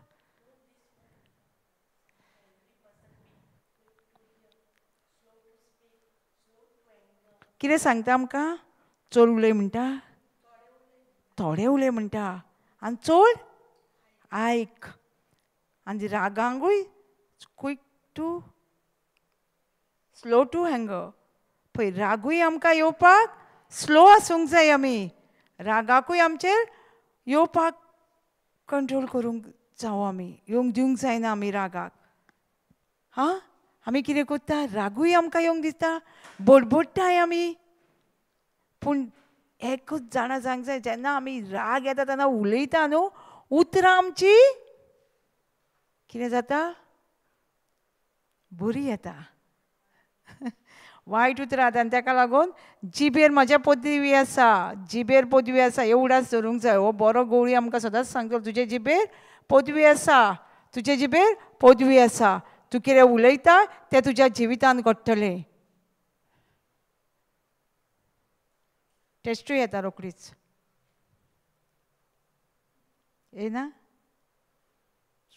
कितें सांगता आमकां? चड उलय म्हणटा, थोडे उलय म्हणटा आनी चड आयक. आनी रागांकूय quick to slow to anger. पळय रागूय आमकां येवपाक स्लो आसूंक जाय. आमी रागाकूय आमचेर येवपाक कंट्रोल करूंक जावो, आमी येवंक दिवंक जायना आमी रागाक. हां, आमी कितें करता, रागूय आमकां येवंक दिता, बडबडटाय आमी. पूण एकूच जाणा जावंक जाय, जेन्ना आमी राग येता तेन्ना उलयता न्हू, उतरां आमची कितें जाता, बरी येता, वायट उतरां येता. आनी ताका लागून जिबेर म्हज्या पदवी आसा, जिबेर पदवी आसा, एवढाच धरूंक जाय. हो बरो गवळी आमकां सदांच सांगता, तुजे जिबेर पदवी आसा, तुजे जिबेर पदवी आसा, तूं कितें उलयता तें तुज्या जिवितान घडटलें. टेस्टूय येता रोखडीच, येना?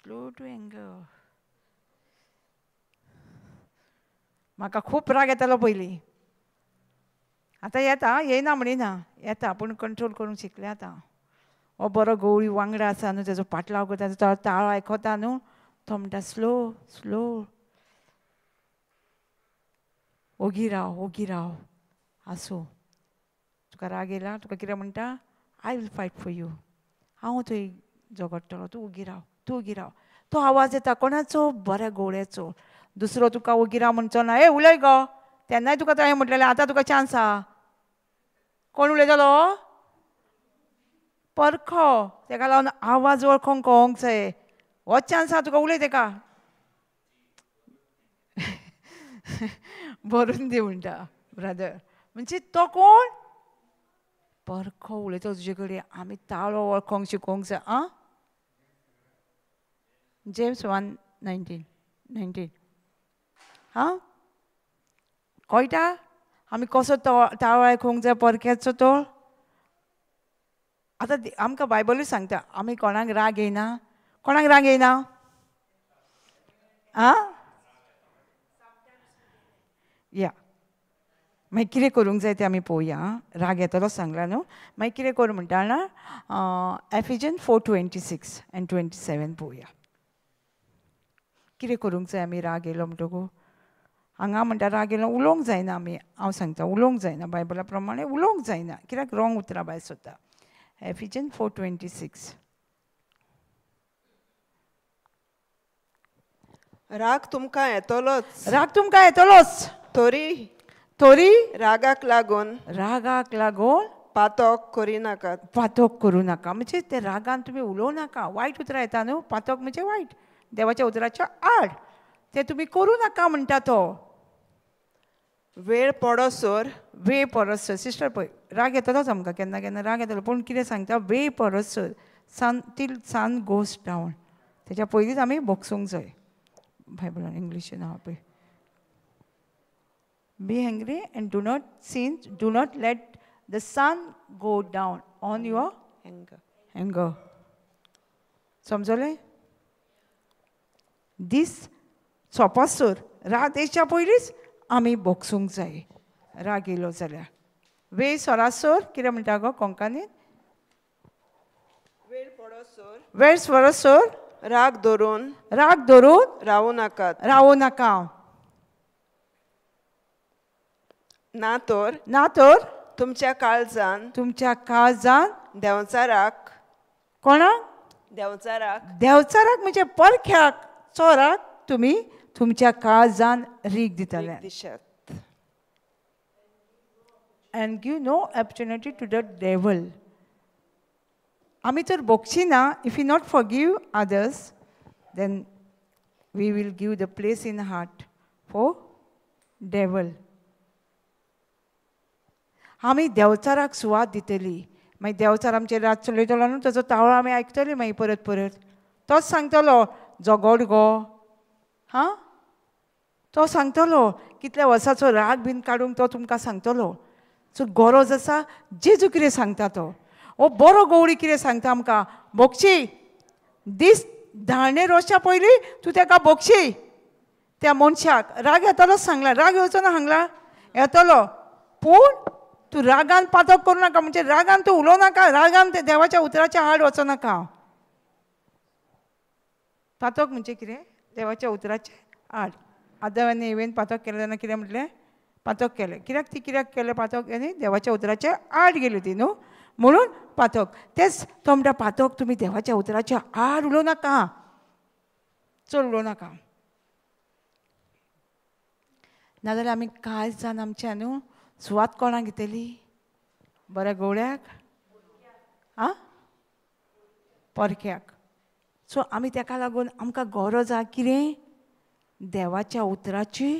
Slow to anger. म्हाका खूब राग येतालो पयलीं, आतां येता, येना म्हणिना, येता, पूण कंट्रोल करूंक शिकलें आतां. हो बरो गवळी वांगडा आसा न्हू, तेजो पाटलाव करता, तो ताळो आयकता न्हू, तो म्हणटा स्लो स्लो, ओगी राव, ओगी राव, आसूं. तुका राग येयला, तुका कितें म्हणटा, I will fight for you, हांव थंय झगडटलो, तूं ओगी राव, तूं ओगी राव. तो आवाज येता कोणाचो? बऱ्या गवळ्याचो. दुसरो तुका ओगी राव म्हणचो ना, ए उलय गो, तेन्नाय तुका तशें म्हटलेलें, आतां तुका चान्स आहा. कोण उलयतलो? परखो. तेका लागून आवाज वळखोंक कळोंक जाय. हो चान्स आहा तुका, उलय तेका, भरून दी म्हणटा ब्रदर. म्हणजे तो कोण? परखो उलयता तुजे कडेन. आमी ताळो वळखोंक शिकोवंक जाय. आं, जेम्स 1:19. हां, कळटा आमी कसो ताळो आयकूंक जाय परक्याचो तो? आतां आमकां बायबलूय सांगता, आमी कोणाक राग येयना, कोणाक राग येयना? आं, या मागीर कितें करूंक जाय तें आमी पळोवया. राग येतलो सांगला न्हू, मागीर कितें करूं म्हणटा जाणा, एफिजन 4:26 आनी 27 पळोवया. कितें करूंक जाय आमी राग येयलो म्हणटकूच? हांगा म्हणटा राग येयलो उलोवंक जायना आमी. हांव सांगता उलोवंक जायना, बायबला प्रमाणे उलोवंक जायना, कित्याक रोंग उतरां भायर सरता. एफिजन 4:26. राग तुमकां येतलोच, राग तुमकां येतलोच, तरी तरी रागाक लागून, रागाक लागून पातक करिनाकात, पातक करूं नाका. म्हणजे ते रागान तुमी उलोवं नाका, वायट उतरां येता न्हू, पातक म्हणजे वायट, देवाच्या उतराच्या आड, ते तुमी करूं नाका म्हणटा तो. वेळ पडसर, वेळ पडसर. सिस्टर पळय, राग येतलोच आमकां, केन्ना केन्ना राग येतलो, पूण कितें सांगता, वेळ पडसर, sun till sun goes down, तेच्या पयलींच आमी भोगसूंक जाय. बायबलान इंग्लिशीन आहा पळय, be angry and do not sin, do not let the sun go down on your anger. समजलें? दीस सोंपसर, रात येच्या पयलींच आमी भोगसूंक जाय राग येयलो जाल्यार. वेळ सरासर कितें म्हणटा गो कोंकणीन? वेळ पडसर, वेळ सरासर राग धरून, राग धरून रावूं नाकात, रावूं नाका. ना तर, ना तर तुमच्या काळजान, तुमच्या काळजान देंवचाराक, कोणाक? देंवचाराक, देंवचाराक म्हणजे परख्याक, चोराक तुमी तुमच्या काळजान रीग दितले. दिशात. And give no opportunity to the devil. आमी तर भोगची ना, if you not forgive others then we will give the place in heart for devil. आमी देंवचाराक सुवात दितली. मागीर देंवचार आमचेर रात चलयतलो न्हू, ताचो ताळो आमी आयकतली मागीर परत परत. तोच सांगतलो झगड गो, हां, तो सांगतलो कितल्या वर्साचो राग बीन काडूंक तो तुमकां सांगतलो. सो गरज आसा जेजू कितें सांगता तो. ओ बरो गवळी कितें सांगता आमकां, भोगशी दीस धाणे रोसच्या पयलीं तूं ताका भोगशी. त्या मनशाक राग येतलोच सांगला, राग येवचो ना सांगला, येतलो, पूण तूं रागान पातक करूं नाका, म्हणजे रागान तूं उलोवं नाका, रागान ते देवाच्या उतराच्या आड वचो नाका. पातक म्हणजे कितें? देवाच्या उतराचे आड. आदाव आनी एवेन पातक केलें तेन्ना कितें म्हटलें? पातक केलें. कित्याक ती कित्याक केलें पातक? आनी देवाच्या उतराचे आड गेली ती न्हू, म्हणून पातक. तेच तो म्हणटा पातक तुमी देवाच्या उतराच्या आड उलोवं नाका, चड उलोवं नाका. नाजाल्यार आमी कांय जाण आमच्या न्हू सुवात कोणाक घेतली? बऱ्या गवळ्याक, आं, परक्याक. सो आमी तेका लागून आमकां गरज आसा कितें? देवाच्या उतराची,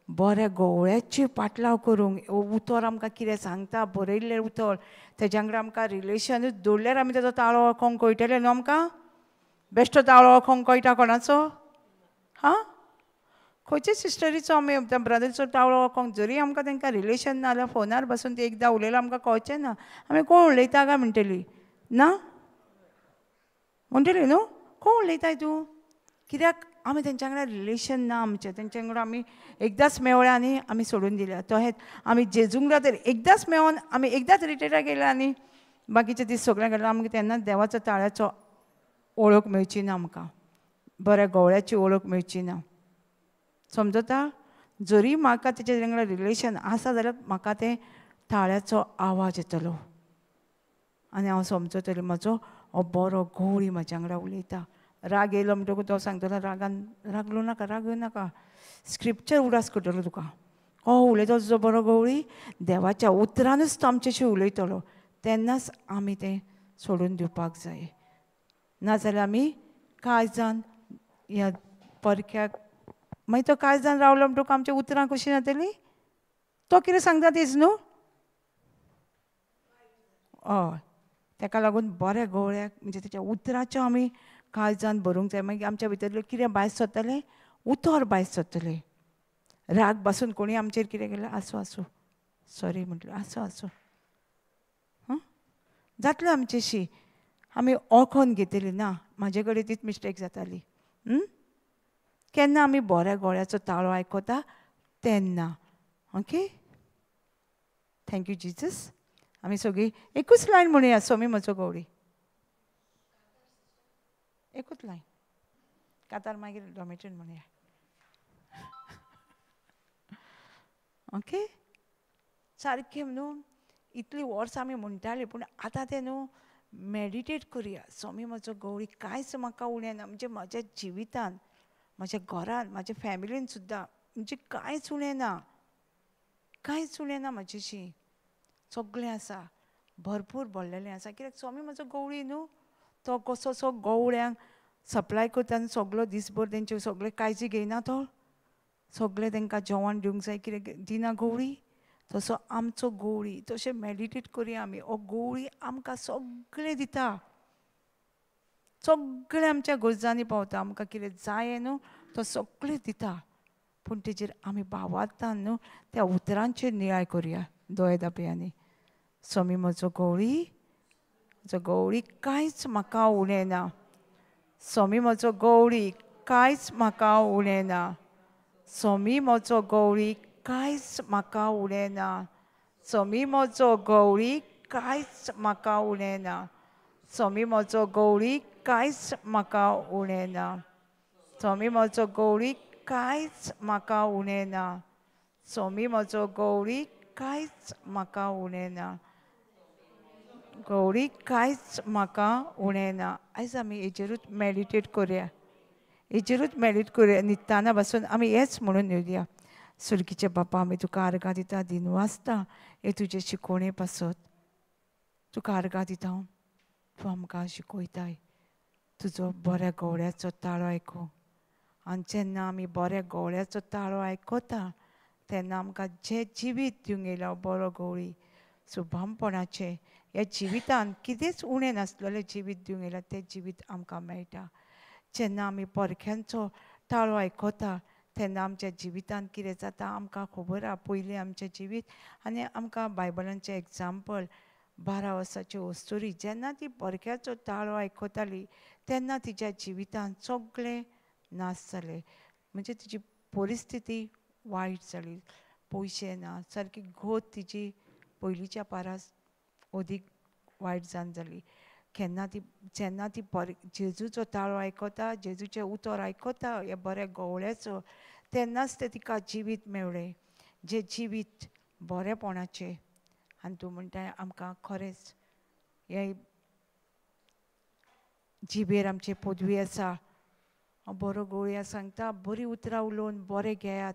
बऱ्या गवळ्याची पाटलाव करूंक. उतर आमकां कितें सांगता, बरयल्लें उतर, तेज्या वांगडा आमकां रिलेशनूच दवरल्यार आमी तेजो ताळो वळखोंक कळटलें न्हू आमकां. बेश्टो ताळो वळखोंक कळटा कोणाचो? हां, खंयचे सिस्टरीचो आमी ब्रदरचो ताळो वळखोंक जरी आमकां तांकां रिलेशन ना जाल्यार फोनार बसून ते एकदां उलयल्यार आमकां कळचें ना, आमी कोण उलयता काय म्हणटली ना, म्हणटली न्हू कोण उलयताय तूं? कित्याक आमी तेंच्या वांगडा रिलेशन ना आमचें, तेंच्या वांगडा आमी एकदांच मेवळ्या आनी आमी सोडून दिल्या. तशेंच आमी जेजूंक तर एकदांच मेळोन आमी एकदांच रिट्रीटाक गेल्या आनी बाकीचे दीस सगळ्यांक गेल्या, आमकां तेन्ना देवाचो ताळ्याचो वळख मेळची ना आमकां, बऱ्या गवळ्याची वळख मेळची ना. समजता? जरी म्हाका तेच्या वांगडा रिलेशन आसा जाल्यार म्हाका तें ताळ्याचो आवाज येतलो आनी हांव समजतलें म्हजो हो बरो गवळी म्हज्या वांगडा उलयता. राग येयलो म्हणटकूच तो सांगतलो रागान रागलो नाका, राग येवं नाका, स्क्रिप्चर उडास करतलो तुका. हो उलयतलो तुजो बरो गवळी, देवाच्या उतरानूच तो आमच्याशी उलयतलो, तेन्नाच आमी तें सोडून दिवपाक जाय. नाजाल्यार आमी कांय जाण ह्या परक्याक मागीर तो कांय जाण रावलो म्हणटकूच आमची उतरां कशीं जातलीं? तो कितें सांगता तीच न्हू. हय, तेका लागून बऱ्या गवळ्याक म्हणजे तेच्या उतराच्यो आमी काळजान भरूंक जाय. मागीर आमच्या भितरलें कितें भायर सरतलें? उतर भायर सरतलें. राग बसून कोणी आमचेर कितें केलें, आसूं आसूं, सॉरी म्हटलें, आसूं आसूं, हां, जातलें आमचेशी. आमी वळखोन घेतली ना, म्हाजे कडेन तीच मिस्टेक जाताली. केन्ना आमी बऱ्या गळ्याचो ताळो आयकता तेन्ना. Okay, thank you Jesus. आमी सगळीं एकूच लायन म्हणुया, सोमी म्हजो गवळी, एकूच लायन, कातार मागीर डॉमेट्रीन म्हणुया. ओके, सारकें न्हू इतलीं वर्सां आमी म्हणटालीं, पूण आतां तें न्हू मेडिटेट करुया. सोमी म्हजो गवळी कांयच म्हाका उणें ना, म्हणजे म्हज्या जिवितान, म्हज्या घरान, म्हज्या फॅमिलीन सुद्दां म्हणजे कांयच उणें ना, कांयच उणें ना म्हजेशी, सगळें आसा, भरपूर भरलेलें आसा. कित्याक स्वामी म्हजो गवळी न्हू, तो कसो सो गवळ्यांक सप्लाय करता आनी सगलो दीसभर तेंच्यो सगळें काळजी घेयना, तो सगळें तेंकां जेवण दिवंक जाय, कितें दिना गवळी, तसो आमचो गवळी. तशें मेडिटेट करुया आमी. हो गवळी आमकां सगळें दिता, सगळें आमच्या गरजांनी पावता, आमकां कितें जाय न्हू तो सगळें दिता. पूण तेजेर आमी भावार्थान न्हू त्या उतरांचेर नियाळ करुया दोळे धांपयांनी. स्वामी म्हजो गवळी, म्हजो गवळी कांयच म्हाका उणें ना, स्वामी म्हजो गवळी कांयच म्हाका उणें ना, स्वामी म्हजो गवळी कांयच म्हाका उणें ना, स्वामी म्हजो गवळी कांयच म्हाका उणें ना, स्वामी म्हजो गवळी कांयच म्हाका उणें ना, स्वामी म्हजो गवळी कांयच म्हाका उणें ना, स्वामी म्हजो गवळी कांयच म्हाका उणें ना, गवळी कांयच म्हाका उणें ना. आयज आमी हेजेरूच मेडिटेट करुया, हेजेरूच मेडिटेट करुया. न्हिदतना बसून आमी हेच म्हणून न्हिदया. सुर्गीचे बापा, आमी तुका आर्गां दिता, दिनवासता हे तुजे शिकोवणे पासत. तुका आर्गां दिता, तूं आमकां शिकयताय तुजो बऱ्या गवळ्याचो ताळो आयकूंक. आनी जेन्ना आमी बऱ्या गवळ्याचो ताळो आयकता तेन्ना आमकां जें जिवीत दिवंक येयला बरो गवळी, सुभामपणाचें ह्या जिवितान कितेंच उणें नासलेलें जिवीत दिवंक येयलां तें जिवीत आमकां मेळटा. जेन्ना आमी परक्यांचो ताळो आयकता तेन्ना आमच्या जिवितान कितें जाता आमकां खबर आहा. पयलीं आमचें जिवीत आनी आमकां बायबलांचें एग्जाम्पल 12 वर्सांची अस्तुरी जेन्ना ती परक्याचो ताळो आयकताली तेन्ना तिच्या जिवितान सगळें नाश जालें. म्हणजे तिची परिस्थिती वायट जाली, पयशे ना, सारकी गोत तिची पयलींच्या पारास अदीक वायट जावन जाली. केन्ना ती जेन्ना ती जेजूचो ताळो आयकता, जेजूचें उतर आयकता ह्या बऱ्या गवळ्याचो, तेन्नाच तें तिका जिवीत मेळ्ळें, जें जिवीत बरेपणाचें. आनी तूं म्हणटा आमकां खरेंच हे जिबेर आमची पदवी आसा. बरो गवळ्या सांगता बरीं उतरां उलोवन बरें घेयात,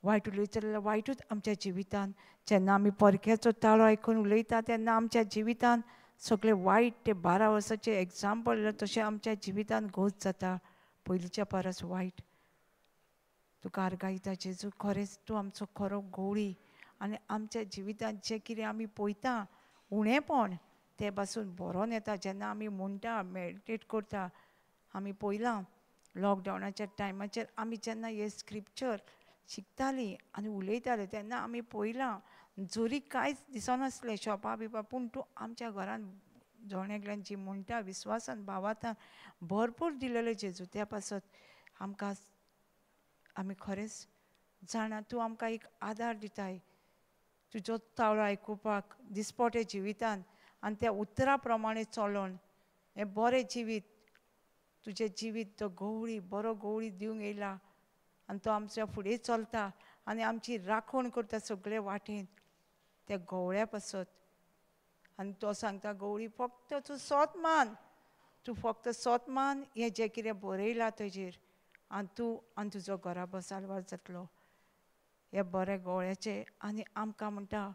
वायट उलयता जाल्यार वायटूच आमच्या जिवितान. जेन्ना आमी परक्याचो ताळो आयकून उलयता तेन्ना आमच्या जिवितान सगळें वायट ते 12 वर्साचें एग्जाम्पल तशें आमच्या जिवितान घोत जाता, पयलींच्या परस वायट. तुका आर्गां जेजू, खरेंच तूं आमचो खरो गवळी आनी आमच्या जिवितान जें कितें आमी पळयता उणेपण तें पासून बरोन येता. जेन्ना आमी म्हणटा मेडिटेट करता, आमी पळयलां लॉकडावनाच्या टायमाचेर आमी जेन्ना हे स्क्रिप्चर शिकतालीं आनी उलयतालीं तेन्ना आमी पळयलां जरी कांयच दिसनासलें शॉपा बिपा, पूण तूं आमच्या घरान जण एकल्यान जी म्हणटा विस्वासान भावातान भरपूर दिलेलें जेजू, त्या पासत आमकां आमी खरेंच जाणा तूं आमकां एक आदार दिताय तुजो ताळो आयकुपाक दिसपट्या जिवितान आनी त्या उतरा प्रमाणे चलोन हें बरें जिवीत तुजें जिवीत तो गवळी बरो गवळी दिवंक येयला आनी तो आमच्या फुडें चलता आनी आमची राखण करता सगळे वाटेन त्या गवळ्या पासत. आनी तो सांगता गवळी फक्त तूं सोत मान, तूं फक्त सोत मान हें जें कितें बरयलां तेजेर आनी तूं आनी तुजो घराबो साल्वार जातलो ह्या बऱ्या गवळ्याचें. आनी आमकां म्हणटा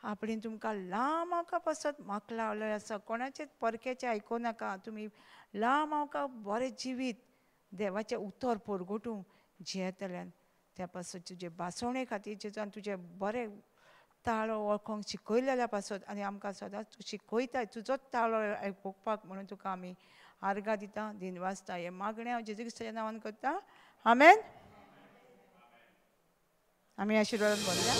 आपणें तुमकां लांब आमकां पासत म्हाका लावलें आसा, कोणाचेच परक्याचें आयकूं नाका, तुमी लांब आमकां बरें जिवीत देवाचें उतर परगटूंक जियेतल्यान त्या पासत तुजे भासवणे खातीर जेजू आनी तुजें बरें ताळो वळखोंक शिकयलेल्या पासत आनी आमकां सदांच तूं शिकयताय तुजोच ताळो आयकुपाक म्हणून तुका आमी आर्गां दिता, दिनवासता. हें मागणें हांव जेजू क्रिस्ताच्या नांवान करता, आमेन. आमी आशिर्वादान भरल्या.